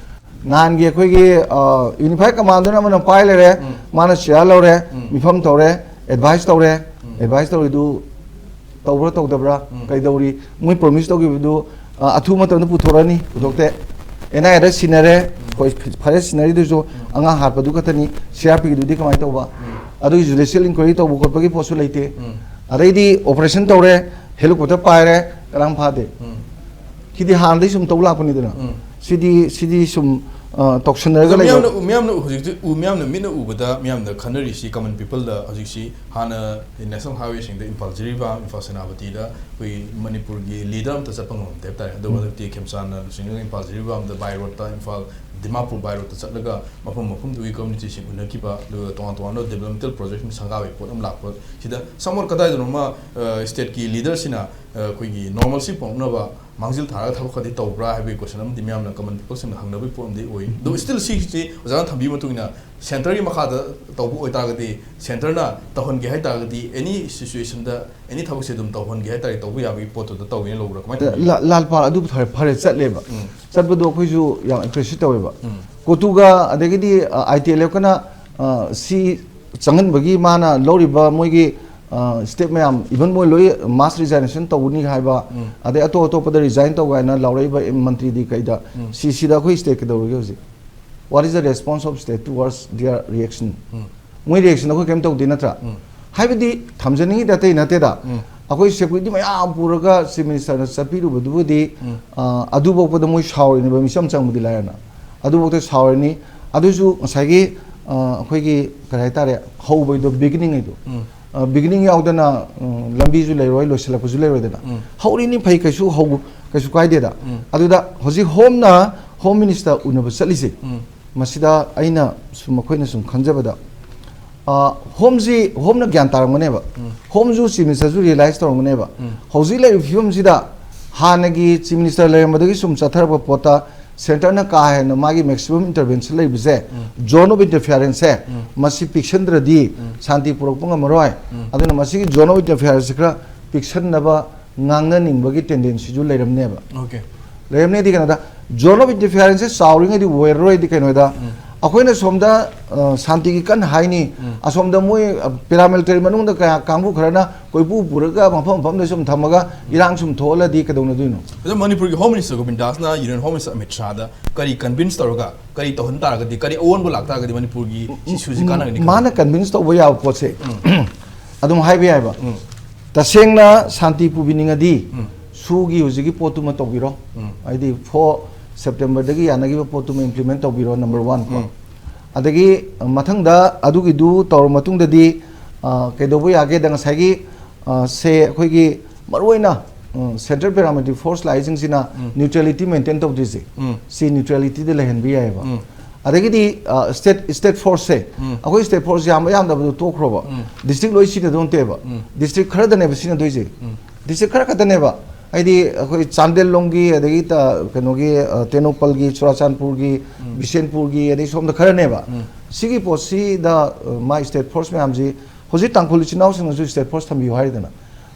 ꯅꯍꯥꯟꯒꯤ ꯑꯩꯈꯣꯏꯒꯤ ꯌꯨꯅꯤꯐꯥꯏ ꯀꯃꯥꯟꯗꯔ ꯑꯃꯅ ꯄꯥꯏ ꯂꯩꯔꯦ, ꯎꯝ꯫ ꯃꯥꯅ ꯆꯤꯌꯥꯔ ꯂꯧꯔꯦ, ꯎꯝ꯫ ꯃꯤꯐꯝ ꯇꯧꯔꯦ, ꯎꯝ꯫ ꯑꯦꯗꯚꯥꯏꯁ ꯇꯧꯔꯦ꯫ ꯑꯦꯗꯚꯥꯏꯁ ꯇꯧꯔꯤꯗꯨ ꯇꯧꯕ꯭ꯔꯥ ꯇꯧꯗꯕ꯭ꯔꯥ, ꯎꯝ꯫ ꯀꯩꯗꯧꯔꯤ, ꯃꯣꯏ ꯄ꯭ꯔꯣꯃꯤꯁ ꯇꯧꯈꯤꯕꯗꯨ ꯑ, ꯑꯊꯨꯕ ꯃꯇꯝꯗ ꯄꯨꯊꯣꯔꯛꯑꯅꯤ, ꯄꯨꯊꯣꯛꯇꯦ꯫ ꯑꯦꯟ ꯑꯥꯏ ꯑꯦꯗ ꯁꯤꯟꯅꯔꯦ, ꯍꯣꯏ, ꯐꯔꯦ, ꯁꯤꯟꯅꯔꯤꯗꯨꯁꯨ ꯑꯉꯥꯡ ꯍꯥꯠꯄꯗꯨ ꯈꯛꯇꯅꯤ꯫ ꯁꯤ ꯑꯥꯔ ꯄꯤꯒꯤꯗꯨꯗꯤ ꯀꯃꯥꯏꯅ ꯇꯧꯕ? ꯑꯗꯨꯒꯤ ꯖꯨꯗꯤꯁꯤꯌꯦꯜ ꯏꯟꯀ꯭ꯋꯥꯏꯔꯤ ꯇꯧꯕ ꯈꯣꯠꯄꯒꯤ ꯄꯣꯠꯁꯨ ꯂꯩꯇꯦ꯫ ꯎꯝ꯫ ꯑꯗꯩꯗꯤ ꯑꯣꯄꯔꯦꯁꯟ ꯇꯧꯔꯦ, ꯍꯦꯂꯤꯀꯣꯞꯇꯔ ꯄꯥꯏꯔꯦ, ꯀꯅꯥꯝ ꯐꯥꯗꯦ꯫ ꯎꯝ꯫ ꯁꯤꯗꯤ ꯍꯥꯟꯅꯗꯩ ꯁꯨꯝ ꯇꯧ ꯂꯥꯛꯄꯅꯤꯗꯅ꯫ ꯎꯝ꯫ ꯁꯤꯗꯤ ꯁꯤꯗꯤ ꯁꯨꯝ ꯑ, ꯇꯧꯁꯟꯅꯔꯒ ꯑꯗꯣ ꯂꯩꯕ꯫ ꯃꯤꯌꯥꯝꯅ ꯃꯤꯌꯥꯝꯅ ꯍꯧꯖꯤꯛ ꯍꯧꯖꯤꯛ ꯎ ꯃꯤꯌꯥꯝꯅ ꯃꯤꯠꯅ ꯎꯕꯗ ꯃꯤꯌꯥꯝꯅ ꯈꯟꯅꯔꯤꯁꯤ ꯀꯃꯟ ꯄꯤꯄꯜꯗ ꯍꯧꯖꯤꯛꯁꯤ ꯍꯥꯟꯅ ꯅꯦꯁꯅꯦꯜ ꯍꯥꯏꯋꯦꯁꯤꯡꯗ ꯏꯝꯐꯥꯜ ꯖꯤꯔꯤꯕꯥꯝ, ꯏꯝꯐꯥꯜ ꯁꯦꯅꯥꯄꯇꯤꯗ ꯑꯩꯈꯣꯏ ꯃꯅꯤꯄꯨꯔꯒꯤ ꯂꯤꯗꯔ ꯑꯝꯇ ꯆꯠꯄ ꯉꯝꯗꯦ ꯍꯥꯏꯕ ꯇꯥꯔꯦ꯫ ꯑꯗꯨꯒ ꯎꯝ꯫ ꯍꯟꯗꯛꯇꯤ ꯈꯦꯝꯆꯥꯟꯅ ꯂꯨꯆꯤꯡꯉꯒ ꯏꯝꯐꯥꯜ ꯖꯤꯔꯤꯕꯥꯝꯗ ꯕꯥꯏ ꯔꯣꯗꯇ ꯏꯝꯐꯥꯜ ꯗꯤꯃꯥꯄꯨꯔ ꯕꯥꯏ ꯔꯣꯗꯇ ꯆꯠꯂꯒ ꯃꯐꯝ ꯃꯐꯝꯗꯨꯒꯤ ꯀꯝꯃ꯭ꯌꯨꯅꯤꯇꯤꯁꯤꯡ ꯎꯅꯈꯤꯕ, ꯑꯗꯨꯒ ꯇꯣꯉꯥꯟ ꯇꯣꯉꯥꯟꯕ ꯗꯤꯕꯂꯞꯃꯦꯟꯇꯦꯜ ꯄ꯭ꯔꯣꯖꯦꯛꯁꯤꯡ ꯁꯪꯒꯥꯕꯒꯤ ꯄꯣꯠ ꯑꯃ ꯂꯥꯛꯄ ꯁꯤꯗ ꯁꯝꯋꯥꯠ ꯀꯗꯥꯏꯗꯅꯣꯃ ꯁ꯭ꯇꯦꯠꯀꯤ ꯂꯤꯗꯔꯁꯤꯅ ꯑꯩꯈꯣꯏꯒꯤ ꯅꯣꯔꯃꯦꯜꯁꯤ ꯄꯨꯔꯛꯅꯕ ꯃꯥꯡꯖꯤꯜ ꯊꯥꯔꯒ ꯊꯕꯛ ꯈꯔꯗꯤ ꯇꯧꯕ꯭ꯔꯥ ꯍꯥꯏꯕꯒꯤ ꯀꯣꯏꯁꯟ ꯑꯃꯗꯤ ꯃꯤꯌꯥꯝꯅ ꯀꯃꯟ ꯄꯤꯄꯜꯁꯤꯡꯅ ꯍꯪꯅꯕꯒꯤ ꯄꯣꯠ ꯑꯃꯗꯤ ꯑꯣꯏ꯫ ꯑꯗꯣ ꯁ꯭ꯇꯤꯜ ꯁꯤꯁꯤ ꯑꯣꯖꯥꯅ ꯊꯝꯕꯤꯕ ꯃꯇꯨꯡ ꯏꯟꯅ ꯁꯦꯟꯇꯔꯒꯤ ꯃꯈꯥꯗ ꯇꯧꯕ ꯑꯣꯏꯇꯥꯔꯒꯗꯤ, ꯁꯦꯟꯇꯔꯅ ꯇꯧꯍꯟꯒꯦ ꯍꯥꯏꯇꯥꯔꯒꯗꯤ ꯑꯦꯅꯤ ꯁꯤꯆꯨꯋꯦꯁꯟꯗ ꯑꯦꯅꯤ ꯊꯕꯛꯁꯦ ꯑꯗꯨꯝ ꯇꯧꯍꯟꯒꯦ ꯍꯥꯏꯇꯥꯔꯗꯤ ꯇꯧꯕ ꯌꯥꯕꯒꯤ ꯄꯣꯠꯇꯨꯗ ꯇꯧꯒꯦꯅ ꯂꯧꯕ꯭ꯔꯥ, ꯀꯃꯥꯏꯅ ꯇꯧꯕꯤꯒꯦ? ꯂꯥ- ꯂꯥꯜꯄꯥ, ꯑꯗꯨ ꯐꯔꯦ, ꯐꯔꯦ, ꯆꯠꯂꯦꯕ꯫ ꯎꯝ꯫ ꯆꯠꯄꯗꯣ ꯑꯩꯈꯣꯏꯁꯨ ꯌꯥꯝ ꯑꯦꯄ꯭ꯔꯤꯁꯤꯌꯦꯠ ꯇꯧꯋꯦꯕ꯫ ꯎꯝ꯫ ꯀꯣꯇꯨꯒ ꯑꯗꯒꯤꯗꯤ ꯑꯥꯏ ꯇꯤ ꯑꯦꯜ ꯑꯦꯐꯀꯅ ꯁꯤ ꯆꯪꯍꯟꯕꯒꯤ ꯃꯥꯅ ꯂꯧꯔꯤꯕ ꯃꯣꯏꯒꯤ ꯁ꯭ꯇꯦꯞ ꯃꯌꯥꯝ, ꯏꯚꯟ ꯃꯣꯏ ꯂꯣꯏ ꯃꯥꯁ ꯔꯤꯖꯥꯏꯅꯦꯁꯟ ꯇꯧꯒꯅꯤ ꯍꯥꯏꯕ, ꯎꯝ꯫ ꯑꯗꯩ ꯑꯇꯣꯞ ꯑꯇꯣꯞꯄꯗ ꯔꯤꯖꯥꯏꯟ ꯇꯧ ꯀꯥꯏꯅ ꯂꯥꯎꯔꯛꯏꯕ ꯃꯟꯇ꯭ꯔꯤꯗꯤ ꯀꯩꯗ? ꯎꯝ꯫ ꯁꯤ ꯁꯤꯗ ꯑꯩꯈꯣꯏ ꯁ꯭ꯇꯦꯠ ꯀꯩꯗꯧꯔꯒꯦ ꯍꯧꯖꯤꯛ? What is the response of state towards their reaction? ꯎꯝ꯫ ꯃꯣꯏ ꯔꯤꯌꯦꯛꯁꯟ ꯑꯩꯈꯣꯏ ꯀꯩꯝ ꯇꯧꯗꯦ ꯅꯠꯇ꯭ꯔꯥ? ꯎꯝ꯫ ꯍꯥꯏꯕꯗꯤ ꯊꯝꯖꯅꯤꯡꯉꯤꯗꯤ ꯑꯇꯩ ꯅꯠꯇꯦꯗ꯫ ꯎꯝ꯫ ꯑꯩꯈꯣꯏ ꯁꯦꯀ꯭ꯌꯨꯔꯤꯇꯤ ꯃꯌꯥꯝ ꯄꯨꯔꯒ ꯆꯤꯐ ꯃꯤꯅꯤꯁꯇꯔꯅ ꯆꯠꯄꯤꯔꯨꯕꯗꯨꯕꯨꯗꯤ, ꯎꯝ꯫ ꯑ, ꯑꯗꯨꯐꯥꯎꯕꯗ ꯃꯣꯏ ꯁꯥꯎꯔꯤꯅꯦꯕ, ꯃꯤꯆꯝ ꯆꯪꯕꯗꯤ ꯂꯥꯏꯔꯅ꯫ ꯑꯗꯨꯐꯥꯎꯗ ꯁꯥꯎꯔꯤꯅꯤ꯫ ꯑꯗꯨꯁꯨ ꯉꯁꯥꯏꯒꯤ, ꯑ, ꯑꯩꯈꯣꯏꯒꯤ ꯀꯔꯤ ꯍꯥꯏꯇꯥꯔꯦ, ꯍꯧꯕꯩꯗꯣ, ꯕꯤꯒꯤꯅꯤꯡ ꯍꯥꯏꯗꯣ꯫ ꯎꯝ꯫ ꯑ, ꯕꯤꯒꯤꯅꯤꯡ ꯌꯥꯎꯗꯅ, ꯎꯝ, ꯂꯝꯕꯤꯁꯨ ꯂꯩꯔꯣꯏ, ꯂꯣꯏꯁꯤꯜꯂꯛꯄꯁꯨ ꯂꯩꯔꯣꯏꯗꯅ꯫ ꯎꯝ꯫ ꯍꯧꯔꯤꯅꯤ ꯐꯩ, ꯀꯩꯁꯨ ꯍꯧ-, ꯀꯩꯁꯨ ꯀꯥꯏꯗꯦꯗ꯫ ꯎꯝ꯫ ꯑꯗꯨꯗ ꯍꯧꯖꯤꯛ ꯍꯣꯝꯅ, ꯍꯣꯝ ꯃꯤꯅꯤꯁꯇꯔ ꯎꯅꯕ ꯆꯠꯂꯤꯁꯦ, ꯎꯝ꯫ ꯃꯁꯤꯗ ꯑꯩꯅ ꯁꯨꯝ, ꯑꯩꯈꯣꯏꯅ ꯁꯨꯝ ꯈꯟꯖꯕꯗ, ꯑ, ꯍꯣꯝꯁꯤ, ꯍꯣꯝꯅ ꯒ꯭ꯌꯥꯟ ꯇꯥꯔꯝꯒꯅꯦꯕ꯫ ꯎꯝ꯫ ꯍꯣꯝꯁꯨ ꯆꯤꯐ ꯃꯤꯅꯤꯁꯇꯔꯁꯨ ꯔꯤꯌꯦꯂꯥꯏꯁ ꯇꯧꯔꯝꯒꯅꯦꯕ꯫ ꯎꯝ꯫ ꯍꯧꯖꯤꯛ ꯂꯩꯔꯤꯕ ꯐꯤꯕꯝꯁꯤꯗ ꯍꯥꯟꯅꯒꯤ ꯆꯤꯐ ꯃꯤꯅꯤꯁꯇꯔ ꯂꯩꯔꯝꯕꯗꯒꯤ ꯁꯨꯝ ꯆꯠꯊꯔꯛꯄ ꯄꯣꯠꯇ ꯁꯦꯟꯇꯔꯅ ꯀꯥ ꯍꯦꯟꯅ ꯃꯥꯒꯤ ꯃꯦꯛꯁꯤꯃꯝ ꯏꯟꯇꯔꯚꯦꯟꯁꯟ ꯂꯩꯕꯁꯦ, ꯖꯣꯟ ꯑꯣꯐ ꯏꯟꯇꯔꯐꯤꯌꯔꯦꯟꯁꯁꯦ ꯃꯁꯤ ꯄꯤꯛꯁꯟꯗ꯭ꯔꯗꯤ ꯁꯥꯟꯇꯤ ꯄꯨꯔꯛꯄ ꯉꯝꯃꯔꯣꯏ꯫ ꯑꯗꯨꯅ ꯃꯁꯤꯒꯤ ꯖꯣꯟ ꯑꯣꯐ ꯏꯟꯇꯔꯐꯤꯌꯔꯦꯟꯁꯁꯦ ꯈꯔ ꯄꯤꯛꯁꯟꯅꯕ ꯉꯥꯡꯅꯅꯤꯡꯕꯒꯤ ꯇꯦꯟꯗꯦꯟꯁꯤꯁꯨ ꯂꯩꯔꯝꯅꯦꯕ꯫ ꯑꯣꯀꯦ꯫ ꯂꯩꯔꯝꯅꯦꯗꯤ ꯀꯩꯅꯣꯗ, ꯖꯣꯟ ꯑꯣꯐ ꯏꯟꯇꯔꯐꯤꯌꯔꯦꯟꯁꯁꯦ ꯆꯥꯎꯔꯤꯉꯩꯗꯤ ꯑꯣꯏꯔꯔꯣꯏꯗꯤ ꯀꯩꯅꯣꯗ, ꯑꯩꯈꯣꯏꯅ ꯁꯣꯝꯗ ꯑ, ꯁꯥꯟꯇꯤꯒꯤ ꯀꯟꯅ ꯍꯥꯏꯅꯤ, ꯑꯁꯣꯝꯗ ꯃꯣꯏ ꯄꯦꯔꯥꯃꯤꯂꯤꯇꯔꯤ ꯃꯅꯨꯡꯗ ꯀꯌꯥ ꯀꯥꯡꯕꯨ ꯈꯔꯅ ꯀꯣꯏꯄꯨ ꯄꯨꯔꯒ ꯃꯐꯝ ꯃꯐꯝꯗ ꯁꯨꯝ ꯊꯝꯃꯒ ꯏꯔꯥꯡ ꯁꯨꯝ ꯊꯣꯛꯍꯜꯂꯗꯤ ꯀꯩꯗꯧꯅꯗꯣꯏꯅꯣ? ꯑꯗꯣ ꯃꯅꯤꯄꯨꯔꯒꯤ ꯍꯣꯝ ꯃꯤꯅꯤꯁꯇꯔ ꯒꯣꯕꯤꯟꯗꯥꯁꯅ ꯌꯨꯅꯤꯌꯟ ꯍꯣꯝ ꯃꯤꯅꯤꯁꯇꯔ ꯑꯃꯤꯠ ꯁꯥꯍꯗ ꯀꯔꯤ ꯀꯟꯚꯤꯟꯁ ꯇꯧꯔꯒ ꯀꯔꯤ ꯇꯧꯍꯟ ꯇꯥꯔꯒꯗꯤ, ꯀꯔꯤ ꯑꯑꯣꯟꯕ ꯂꯥꯛꯇꯥꯔꯒꯗꯤ ꯃꯅꯤꯄꯨꯔꯒꯤ ꯏꯁꯨꯁꯤ ꯀꯥꯟꯅꯒꯅꯤ ꯈꯜꯂꯤ? ꯃꯥꯅ ꯀꯟꯚꯤꯟꯁ ꯇꯧꯕ ꯌꯥꯕ ꯄꯣꯠꯁꯦ, ꯑꯗꯨꯝ ꯍꯥꯏꯕ ꯌꯥꯏꯕ꯫ ꯇꯁꯦꯡꯅ ꯁꯥꯟꯇꯤ ꯄꯨꯕꯤꯅꯤꯡꯉꯗꯤ ꯁꯨꯒꯤ ꯍꯧꯖꯤꯛꯀꯤ ꯄꯣꯠꯇꯨꯃ ꯇꯧꯕꯤꯔꯣ꯫ ꯍꯥꯏꯗꯤ ꯐꯣꯔ ꯁꯦꯞꯇꯦꯝꯕꯔꯗꯒꯤ ꯌꯥꯅꯈꯤꯕ ꯄꯣꯠꯇꯨꯃ ꯏꯝꯄ꯭ꯂꯤꯃꯦꯟ ꯇꯧꯕꯤꯔꯣ, ꯅꯝꯕꯔ ꯋꯥꯟ ꯀꯣ꯫ ꯑꯗꯒꯤ ꯃꯊꯪꯗ ꯑꯗꯨꯒꯤꯗꯨ ꯇꯧꯔ ꯃꯇꯨꯡꯗꯗꯤ, ꯑ, ꯀꯩꯗꯧꯕ ꯌꯥꯒꯦꯗ, ꯉꯁꯥꯏꯒꯤ, ꯑ, ꯁꯦ ꯑꯩꯈꯣꯏꯒꯤ ꯃꯔꯨꯑꯣꯏꯅ ꯁꯦꯟꯇ꯭ꯔꯦꯜ ꯄꯦꯔꯥꯃꯤꯂꯤꯇꯔꯤ ꯐꯣꯔꯁ ꯂꯥꯛꯏꯁꯤꯡꯁꯤꯅ ꯅ꯭ꯌꯨꯇ꯭ꯔꯦꯂꯤꯇꯤ ꯃꯦꯟꯇꯦꯟ ꯇꯧꯗ꯭ꯔꯤꯁꯦ, ꯁꯤ ꯅ꯭ꯌꯨꯇ꯭ꯔꯦꯂꯤꯇꯤꯗ ꯂꯩꯍꯟꯕ ꯌꯥꯏꯑꯕ꯫ ꯑꯗꯒꯤꯗꯤ, ꯑ, ꯁ꯭ꯇꯦꯠ ꯁ꯭ꯇꯦꯠ ꯐꯣꯔꯁꯁꯦ, ꯑꯩꯈꯣꯏ ꯁ꯭ꯇꯦꯠ ꯐꯣꯔꯁ ꯌꯥꯝꯕ ꯌꯥꯝꯗꯕꯗꯣ ꯇꯣꯛꯈ꯭ꯔꯣꯕ, ꯗꯤꯁꯇ꯭ꯔꯤꯛ ꯂꯣꯏ ꯁꯤꯖꯤꯟꯅꯗꯧ ꯅꯠꯇꯦꯕ, ꯗꯤꯁꯇ꯭ꯔꯤꯛ ꯈꯔꯗꯅꯦꯕ ꯁꯤꯖꯤꯟꯅꯗꯣꯏꯁꯦ꯫ ꯗꯤꯁꯇ꯭ꯔꯤꯛ ꯈꯔ ꯈꯛꯇꯅꯦꯕ, ꯍꯥꯏꯗꯤ ꯑꯩꯈꯣꯏ ꯆꯥꯟꯗꯦꯜ ꯂꯣꯝꯒꯤ, ꯑꯗꯒꯤ ꯇ-, ꯀꯩꯅꯣꯒꯤ, ꯑ, ꯇꯦꯡꯅꯧꯄꯜꯒꯤ, ꯆꯨꯔꯥꯆꯥꯟꯄꯨꯔꯒꯤ, ꯕꯤꯁꯦꯟꯄꯨꯔꯒꯤ, ꯑꯗꯩ ꯁꯣꯝꯗ ꯈꯔꯅꯦꯕ꯫ ꯁꯤꯒꯤ ꯄꯣꯠꯁꯤꯗ, ꯑ, ꯃꯥ ꯁ꯭ꯇꯦꯠ ꯐꯣꯔꯁ ꯃꯌꯥꯝꯁꯤ ꯍꯧꯖꯤꯛ ꯇꯥꯡꯈꯨꯜ ꯏꯆꯤꯟ ꯏꯅꯥꯎꯁꯤꯡꯅꯁꯨ ꯁ꯭ꯇꯦꯠ ꯐꯣꯔꯁ ꯊꯝꯕꯤꯌꯨ ꯍꯥꯏꯔꯤꯗꯅ,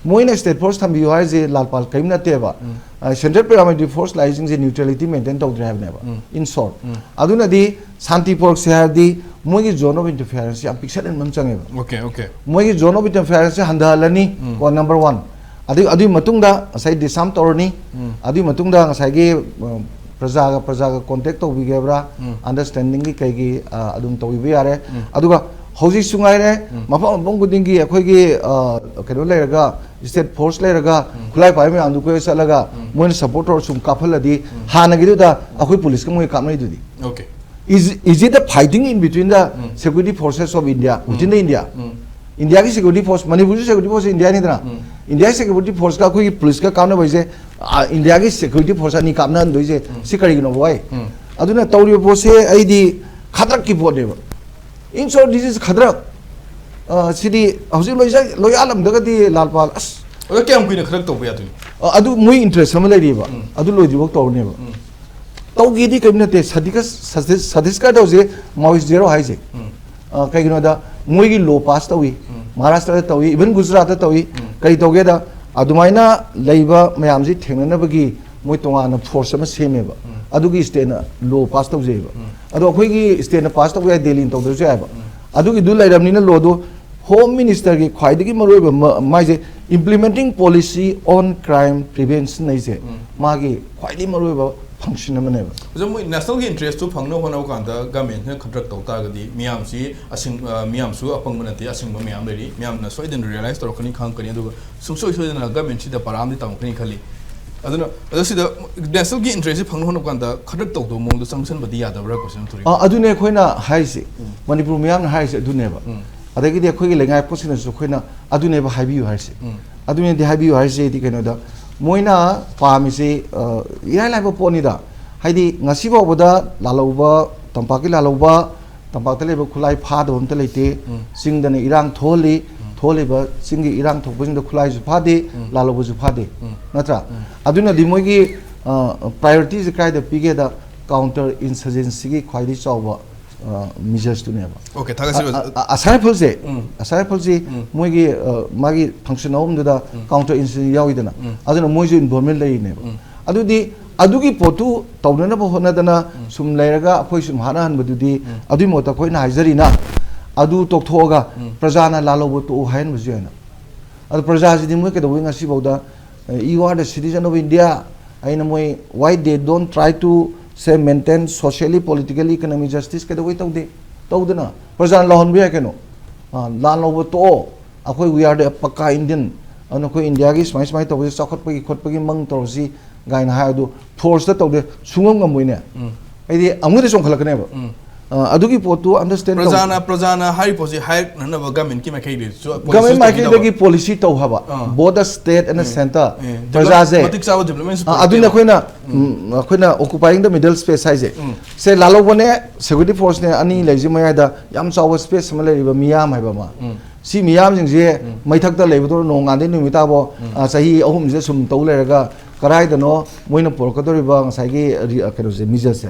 ꯃꯣꯏꯅ ꯁ꯭ꯇꯦꯠ ꯐꯣꯔꯁ ꯊꯝꯕꯤꯌꯨ ꯍꯥꯏꯔꯤꯁꯦ ꯂꯥꯜꯄꯥꯜ ꯀꯔꯤꯝ ꯅꯠꯇꯦꯕ꯫ ꯑ, ꯁꯦꯟꯇ꯭ꯔꯦꯜ ꯄꯦꯔꯥꯃꯤꯂꯤꯇꯔꯤ ꯐꯣꯔꯁ ꯂꯥꯛꯏꯁꯤꯡꯁꯦ ꯅ꯭ꯌꯨꯇ꯭ꯔꯦꯂꯤꯇꯤ ꯃꯦꯟꯇꯦꯟ ꯇꯧꯗ꯭ꯔꯦ ꯍꯥꯏꯕꯅꯦꯕ, ꯏꯟ ꯁꯣꯔꯠ꯫ ꯑꯗꯨꯅꯗꯤ ꯁꯥꯟꯇꯤ ꯄꯨꯔꯛꯁꯦ ꯍꯥꯏꯔꯗꯤ ꯃꯣꯏꯒꯤ ꯖꯣꯟ ꯑꯣꯐ ꯏꯟꯇꯔꯐꯤꯌꯔꯦꯟꯁ ꯌꯥꯝ ꯄꯤꯛꯁꯟꯍꯟꯕ ꯑꯃ ꯆꯪꯉꯦꯕ꯫ Okay, okay. ꯃꯣꯏꯒꯤ ꯖꯣꯟ ꯑꯣꯐ ꯏꯟꯇꯔꯐꯤꯌꯔꯦꯟꯁꯁꯦ ꯍꯟꯊꯍꯜꯂꯅꯤ, ꯀꯣ, ꯅꯝꯕꯔ ꯋꯥꯟ꯫ ꯑꯗꯨ, ꯑꯗꯨꯒꯤ ꯃꯇꯨꯡꯗ ꯉꯁꯥꯏ ꯗꯤꯁꯥꯝ ꯇꯧꯔꯅꯤ꯫ ꯑꯗꯨꯒꯤ ꯃꯇꯨꯡꯗ ꯉꯁꯥꯏꯒꯤ, ꯑ, ꯄ꯭ꯔꯖꯥꯒ ꯄ꯭ꯔꯖꯥꯒ ꯀꯣꯟꯇꯦꯛ ꯇꯧꯕꯤꯒꯦꯕ꯭ꯔꯥ, ꯑꯟꯗꯔꯁ꯭ꯇꯦꯟꯗꯤꯡꯒꯤ ꯀꯩꯒꯤ, ꯑ, ꯑꯗꯨꯝ ꯇꯧꯕꯤꯕ ꯌꯥꯔꯦ꯫ ꯑꯗꯨꯒ ꯍꯧꯖꯤꯛꯁꯨ ꯉꯥꯏꯔꯦ, ꯃꯐꯝ ꯃꯐꯝ ꯈꯨꯗꯤꯡꯒꯤ ꯑꯩꯈꯣꯏꯒꯤ, ꯑ, ꯀꯩꯅꯣ ꯂꯩꯔꯒ, ꯁ꯭ꯇꯦꯠ ꯐꯣꯔꯁ ꯂꯩꯔꯒ, ꯈꯨꯠꯂꯥꯏ ꯄꯥꯏꯕ ꯃꯌꯥꯝꯗꯨ ꯀꯣꯏꯕ ꯆꯠꯂꯒ, ꯃꯣꯏꯅ ꯁꯞꯄꯣꯔꯠ ꯇꯧꯔ ꯁꯨꯝ ꯀꯥꯞꯍꯜꯂꯗꯤ, ꯍꯥꯟꯅꯒꯤꯗꯨꯗ ꯑꯩꯈꯣꯏ ꯄꯨꯂꯤꯁꯀ ꯃꯣꯏ ꯀꯥꯞꯅꯩꯗꯨꯗꯤ꯫ Okay. Is, is it a fighting in between the security forces of India, within the India? ꯏꯟꯗꯤꯌꯥꯒꯤ ꯁꯦꯀ꯭ꯌꯨꯔꯤꯇꯤ ꯐꯣꯔꯁ, ꯃꯅꯤꯄꯨꯔꯁꯨ ꯁꯦꯀ꯭ꯌꯨꯔꯤꯇꯤ ꯐꯣꯔꯁ ꯏꯟꯗꯤꯌꯥꯅꯤꯗꯅ, ꯏꯟꯗꯤꯌꯥꯒꯤ ꯁꯦꯀ꯭ꯌꯨꯔꯤꯇꯤ ꯐꯣꯔꯁꯀ ꯑꯩꯈꯣꯏꯒꯤ ꯄꯨꯂꯤꯁꯀ ꯀꯥꯞꯅꯕ ꯍꯥꯏꯁꯦ, ꯑ, ꯏꯟꯗꯤꯌꯥꯒꯤ ꯁꯦꯀ꯭ꯌꯨꯔꯤꯇꯤ ꯐꯣꯔꯁ ꯑꯅꯤ ꯀꯥꯞꯅꯍꯟꯗꯣꯏꯁꯦ ꯁꯤ ꯀꯔꯤꯒꯤꯅꯣ ꯚꯥꯏ? ꯑꯗꯨꯅ ꯇꯧꯔꯤꯕ ꯄꯣꯠꯁꯦ ꯑꯩꯗꯤ ꯈꯗ꯭ꯔꯛꯀꯤ ꯄꯣꯠꯅꯦꯕ꯫ In short, this is ꯈꯗ꯭ꯔꯛ꯫ ꯑ, ꯁꯤꯗꯤ ꯍꯧꯖꯤꯛ ꯂꯣꯏꯖ-, ꯂꯣꯏꯌꯥꯜꯂꯝꯗ꯭ꯔꯒꯗꯤ ꯂꯥꯜꯄꯥꯜ, ꯑꯁ, ꯑꯗꯣ ꯀꯌꯥꯝ ꯀꯨꯏꯅ ꯈꯔ ꯇꯧꯕ ꯌꯥꯗꯣꯏꯅꯣ? ꯑ, ꯑꯗꯨ ꯃꯣꯏ ꯏꯟꯇꯔꯦꯁ ꯑꯃ ꯂꯩꯔꯤꯕ, ꯎꯝ꯫ ꯑꯗꯨ ꯂꯣꯏꯗ꯭ꯔꯤꯐꯥꯎ ꯇꯧꯔꯅꯦꯕ꯫ ꯎꯝ꯫ ꯇꯧꯒꯦꯗꯤ ꯀꯔꯤꯝ ꯅꯠꯇꯦ, ꯁꯥꯇꯤꯁ-, ꯁꯥꯇꯤꯁ-, ꯁꯥꯇꯤꯁꯀꯥꯔ ꯇꯧꯁꯦ, ꯃꯥꯑꯣꯏꯁ ꯖꯦꯔꯣ ꯍꯥꯏꯁꯦ꯫ ꯎꯝ꯫ ꯑ, ꯀꯩꯒꯤꯅꯣꯗ ꯃꯣꯏꯒꯤ ꯂꯣ ꯄꯥꯁ ꯇꯧꯏ, ꯎꯝ꯫ ꯃꯍꯥꯔꯥꯁꯇ꯭ꯔꯗ ꯇꯧꯏ, ꯏꯚꯟ ꯒꯨꯖꯔꯥꯠꯇ ꯇꯧꯏ꯫ ꯎꯝ꯫ ꯀꯔꯤ ꯇꯧꯒꯦꯗ, ꯑꯗꯨꯃꯥꯏꯅ ꯂꯩꯕ ꯃꯌꯥꯝꯁꯤ ꯊꯦꯡꯅꯅꯕꯒꯤ ꯃꯣꯏ ꯇꯣꯉꯥꯟꯅ ꯐꯣꯔꯁ ꯑꯃ ꯁꯦꯝꯃꯦꯕ꯫ ꯎꯝ꯫ ꯑꯗꯨꯒꯤ ꯁ꯭ꯇꯦꯠꯅ ꯂꯣ ꯄꯥꯁ ꯇꯧꯖꯩꯕ꯫ ꯎꯝ꯫ ꯑꯗꯣ ꯑꯩꯈꯣꯏꯒꯤ ꯁ꯭ꯇꯦꯠꯅ ꯄꯥꯁ ꯇꯧꯕ ꯌꯥꯏ, ꯗꯦꯜꯂꯤꯅ ꯇꯧꯗ꯭ꯔꯁꯨ ꯌꯥꯏꯕ꯫ ꯎꯝ꯫ ꯑꯗꯨꯒꯤꯗꯨ ꯂꯩꯔꯕꯅꯤꯅ ꯂꯣꯗꯨ ꯍꯣꯝ ꯃꯤꯅꯤꯁꯇꯔꯒꯤ ꯈ꯭ꯋꯥꯏꯗꯒꯤ ꯃꯔꯨꯑꯣꯏꯕ ꯃ-, ꯃꯥꯏꯁꯦ implementing policy on crime prevention ꯍꯥꯏꯁꯦ ꯎꯝ꯫ ꯃꯥꯒꯤ ꯈ꯭ꯋꯥꯏꯗꯒꯤ ꯃꯔꯨꯑꯣꯏꯕ ꯐꯪꯁꯟ ꯑꯃꯅꯦꯕ꯫ ꯑꯗꯣ ꯃꯣꯏ ꯅꯦꯁꯅꯦꯜꯒꯤ ꯏꯟꯇꯔꯦꯁꯇꯨ ꯐꯪꯅꯕ ꯍꯣꯠꯅꯕ ꯀꯥꯟꯗ ꯒꯃꯦꯟꯁꯤꯅ ꯈꯟꯇ꯭ꯔꯛ ꯇꯧ ꯇꯥꯔꯒꯗꯤ ꯃꯤꯌꯥꯝꯁꯤ ꯑꯁꯤꯡ-, ꯑ, ꯃꯤꯌꯥꯝꯁꯨ ꯑꯄꯪꯕ ꯅꯠꯇꯦ, ꯑꯁꯤꯡꯕ ꯃꯌꯥꯝ ꯂꯩꯔꯤ, ꯃꯤꯌꯥꯝꯅ ꯁꯣꯏꯗꯅ ꯔꯤꯌꯦꯂꯥꯏꯁ ꯇꯧꯔꯛꯀꯅꯤ, ꯈꯪꯉꯛꯀꯅꯤ, ꯑꯗꯨꯒ ꯁꯨꯡꯁꯣꯏ ꯁꯣꯏꯗꯅ ꯒꯃꯦꯟꯁꯤꯗ ꯄꯔꯥ ꯑꯃꯗꯤ ꯇꯝꯃꯛꯀꯅꯤ ꯈꯜꯂꯤ꯫ ꯑꯗꯨꯅ ꯑꯗꯣ ꯁꯤꯗ ꯅꯦꯁꯅꯦꯜꯒꯤ ꯏꯟꯇꯔꯦꯁꯁꯤ ꯐꯪꯅꯕ ꯍꯣꯠꯅꯕ ꯀꯥꯟꯗ ꯈꯟꯇ꯭ꯔꯛ ꯇꯧꯗꯕ ꯃꯑꯣꯡꯗ ꯆꯪꯁꯟꯕꯗꯤ ꯌꯥꯗꯕ꯭ꯔꯥ ꯀꯣꯏꯁꯟ ꯊꯣꯔꯛꯏ꯫ ꯑ, ꯑꯗꯨꯅꯦ ꯑꯩꯈꯣꯏꯅ ꯍꯥꯏꯔꯤꯁꯦ, ꯎꯝ꯫ ꯃꯅꯤꯄꯨꯔ ꯃꯤꯌꯥꯝꯅ ꯍꯥꯏꯔꯤꯁꯦ ꯑꯗꯨꯅꯦꯕ꯫ ꯎꯝ꯫ ꯑꯗꯒꯤꯗꯤ ꯑꯩꯈꯣꯏꯒꯤ ꯂꯩꯉꯥꯛꯄꯁꯤꯡꯅꯁꯨ ꯑꯩꯈꯣꯏꯅ ꯑꯗꯨꯅꯦꯕ ꯍꯥꯏꯕꯤꯌꯨ ꯍꯥꯏꯔꯤꯁꯦ꯫ ꯎꯝ꯫ ꯑꯗꯨꯅꯦꯗꯤ ꯍꯥꯏꯕꯤꯌꯨ ꯍꯥꯏꯔꯤꯁꯦꯗꯤ ꯀꯩꯅꯣꯗ, ꯃꯣꯏꯅ ꯄꯥꯝꯃꯤꯁꯤ, ꯑ, ꯏꯔꯥꯏ ꯂꯥꯏꯕ ꯄꯣꯠꯅꯤꯗ꯫ ꯍꯥꯏꯗꯤ ꯉꯁꯤ ꯐꯥꯎꯕꯗ ꯂꯥꯜꯍꯧꯕ, ꯇꯝꯄꯥꯛꯀꯤ ꯂꯥꯜꯍꯧꯕ, ꯇꯝꯄꯥꯛꯇ ꯂꯩꯕ ꯈꯨꯠꯂꯥꯏ ꯐꯥꯗꯕ ꯑꯝꯇ ꯂꯩꯇꯦ꯫ ꯎꯝ꯫ ꯆꯤꯡꯗꯅ ꯏꯔꯥꯡ ꯊꯣꯛꯍꯜꯂꯤ, ꯎꯝ꯫ ꯊꯣꯛꯍꯜꯂꯤꯕ ꯆꯤꯡꯒꯤ ꯏꯔꯥꯡ ꯊꯣꯛꯄꯁꯤꯡꯗ ꯈꯨꯠꯂꯥꯏꯁꯨ ꯐꯥꯗꯦ, ꯎꯝ꯫ ꯂꯥꯜꯍꯧꯕꯁꯨ ꯐꯥꯗꯦ꯫ ꯎꯝ꯫ ꯅꯠꯇ꯭ꯔꯥ? ꯎꯝ꯫ ꯑꯗꯨꯅꯗꯤ ꯃꯣꯏꯒꯤ, ꯑ, ꯄ꯭ꯔꯥꯏꯌꯣꯔꯤꯇꯤꯁꯦ ꯀꯥꯏꯗ ꯄꯤꯒꯦꯗ, ꯀꯥꯎꯟꯇꯔ ꯏꯟꯁꯔꯖꯦꯟꯁꯤꯒꯤ ꯈ꯭ꯋꯥꯏꯗꯒꯤ ꯆꯥꯎꯕ, ꯑ, ꯃꯤꯖꯔꯁꯇꯨꯅꯦꯕ꯫ ꯑꯣꯀꯦ, ꯊꯥꯒꯠꯆꯔꯤ, ꯑꯣꯖꯥ꯫ ꯑ, ꯑ, ꯑꯁꯥꯏ ꯔꯥꯏꯐꯜꯁꯦ, ꯎꯝ꯫ ꯑꯁꯥꯏ ꯔꯥꯏꯐꯜꯁꯤ ꯎꯝ꯫ ꯃꯣꯏꯒꯤ, ꯑ, ꯃꯥꯒꯤ ꯐꯪꯁꯟ ꯑꯍꯨꯝꯗꯨꯗ ꯎꯝ꯫ ꯀꯥꯎꯟꯇꯔ ꯏꯟꯁꯔꯖꯦꯟꯁꯤ ꯌꯥꯎꯏꯗꯅ, ꯎꯝ꯫ ꯑꯗꯨꯅ ꯃꯣꯏꯁꯨ ꯏꯟꯚꯣꯜꯃꯦꯟ ꯂꯩꯔꯤꯅꯦꯕ꯫ ꯎꯝ꯫ ꯑꯗꯨꯗꯤ ꯑꯗꯨꯒꯤ ꯄꯣꯠꯇꯨ ꯇꯧꯅꯅꯕ ꯍꯣꯠꯅꯗꯅ ꯎꯝ꯫ ꯁꯨꯝ ꯂꯩꯔꯒ ꯑꯩꯈꯣꯏ ꯁꯨꯝ ꯍꯥꯠꯅꯍꯟꯕꯗꯨꯗꯤ, ꯎꯝ꯫ ꯑꯗꯨꯒꯤ ꯃꯍꯨꯠꯇ ꯑꯩꯈꯣꯏꯅ ꯍꯥꯏꯖꯔꯤꯅ, ꯑꯗꯨ ꯇꯣꯛꯊꯣꯛꯑꯒ ꯎꯝ꯫ ꯄ꯭ꯔꯖꯥꯅ ꯂꯥꯜꯍꯧꯕ ꯇꯣꯛꯎ ꯍꯥꯏꯍꯟꯕꯁꯨ ꯌꯥꯏꯅ꯫ ꯑꯗꯣ ꯄ꯭ꯔꯖꯥꯁꯤꯗꯤ ꯃꯣꯏ ꯀꯩꯗꯧꯕꯩ ꯉꯁꯤꯐꯥꯎꯗ, "You are the citizen of India" ꯍꯥꯏꯅ ꯃꯣꯏ, "Why they don't try to say maintain socially, politically, economic justice" ꯀꯩꯗꯧꯕꯩ ꯇꯧꯗꯦ? ꯇꯧꯗꯅ ꯄ꯭ꯔꯖꯥꯅ ꯂꯥꯎꯍꯟꯕ ꯌꯥꯏ ꯀꯩꯅꯣ꯫ ꯑ, ꯂꯥꯜꯍꯧꯕ ꯇꯣꯛꯑꯣ, ꯑꯩꯈꯣꯏ "We are the ꯄꯛꯀꯥ ꯏꯟꯗꯤꯌꯟ", ꯑꯗꯨꯅ ꯑꯩꯈꯣꯏ ꯏꯟꯗꯤꯌꯥꯒꯤ ꯁꯨꯃꯥꯏ ꯁꯨꯃꯥꯏꯅ ꯇꯧꯕꯁꯦ, ꯆꯥꯎꯈꯠꯄꯒꯤ ꯈꯣꯠꯄꯒꯤ ꯃꯪ ꯇꯧꯔꯁꯤ ꯀꯥꯏꯅ ꯍꯥꯏ, ꯑꯗꯨ ꯐꯣꯔꯁꯇ ꯇꯧꯗꯦ, ꯁꯨꯡꯉꯝ ꯉꯝꯃꯣꯏꯅꯦ꯫ ꯎꯝ꯫ ꯍꯥꯏꯗꯤ ꯑꯃꯨꯛ ꯍꯦꯟꯅ ꯆꯣꯡꯈꯠꯂꯛꯀꯅꯦꯕ꯫ ꯎꯝ꯫ ꯑ, ꯑꯗꯨꯒꯤ ꯄꯣꯠꯇꯨ ꯑꯟꯗꯔꯁꯇꯦꯟ ꯇꯧ- ꯄ꯭ꯔꯖꯥꯅ, ꯄ꯭ꯔꯖꯥꯅ ꯍꯥꯏꯔꯤꯕ ꯄꯣꯠꯁꯤ ꯍꯥꯏꯔꯛꯅꯅꯕ ꯒꯃꯦꯟꯒꯤ ꯃꯥꯏꯀꯩꯗꯒꯤꯁꯨ policy ꯒꯃꯦꯟ ꯇꯧꯕꯤꯅꯕ꯫ ꯃꯥꯏꯀꯩꯗꯒꯤ ꯄꯣꯂꯤꯁꯤ ꯇꯧ ꯍꯥꯏꯕ, ꯑꯥ꯫ both the state and the um. centre꯫ ꯎꯝ꯫ ꯄ꯭ꯔꯖꯥꯁꯦ, ꯃꯇꯤꯛ ꯆꯥꯕ development support ꯑ, ꯑꯗꯨꯅ ꯄꯤꯕ꯫ ꯑꯩꯈꯣꯏꯅ, ꯎꯝ꯫ ꯎꯝ, ꯑꯩꯈꯣꯏꯅ occupying the middle space ꯍꯥꯏꯁꯦ꯫ ꯎꯝ꯫ ꯁꯦ, ꯂꯥꯜꯍꯧꯕꯅꯦ, security forceꯅꯦ, ꯑꯅꯤ ꯂꯩꯁꯤ ꯃꯌꯥꯏꯗ ꯌꯥꯝ ꯆꯥꯎꯕ space ꯑꯃ ꯂꯩꯔꯤꯕ ꯃꯤꯌꯥꯝ ꯍꯥꯏꯕ ꯑꯃ꯫ ꯎꯝ꯫ ꯁꯤ ꯃꯤꯌꯥꯝꯁꯤꯡꯁꯦ ꯃꯩꯊꯛꯇ ꯂꯩꯕꯗꯣ ꯅꯣꯡꯉꯥꯟꯗꯩ ꯅꯨꯃꯤꯠ ꯇꯥꯕꯣ, ꯎꯝ꯫ ꯑ, ꯆꯍꯤ ꯑꯍꯨꯝꯁꯤꯗ ꯁꯨꯝ ꯇꯧ ꯂꯩꯔꯒ ꯀꯗꯥꯏꯗꯅꯣ ꯃꯣꯏꯅ ꯄꯨꯔꯛꯀꯗꯧꯔꯤꯕ ꯉꯁꯥꯏꯒꯤ ꯔꯤ-, ꯑ, ꯀꯩꯅꯣꯁꯦ, ꯃꯤꯖꯠꯁꯦ?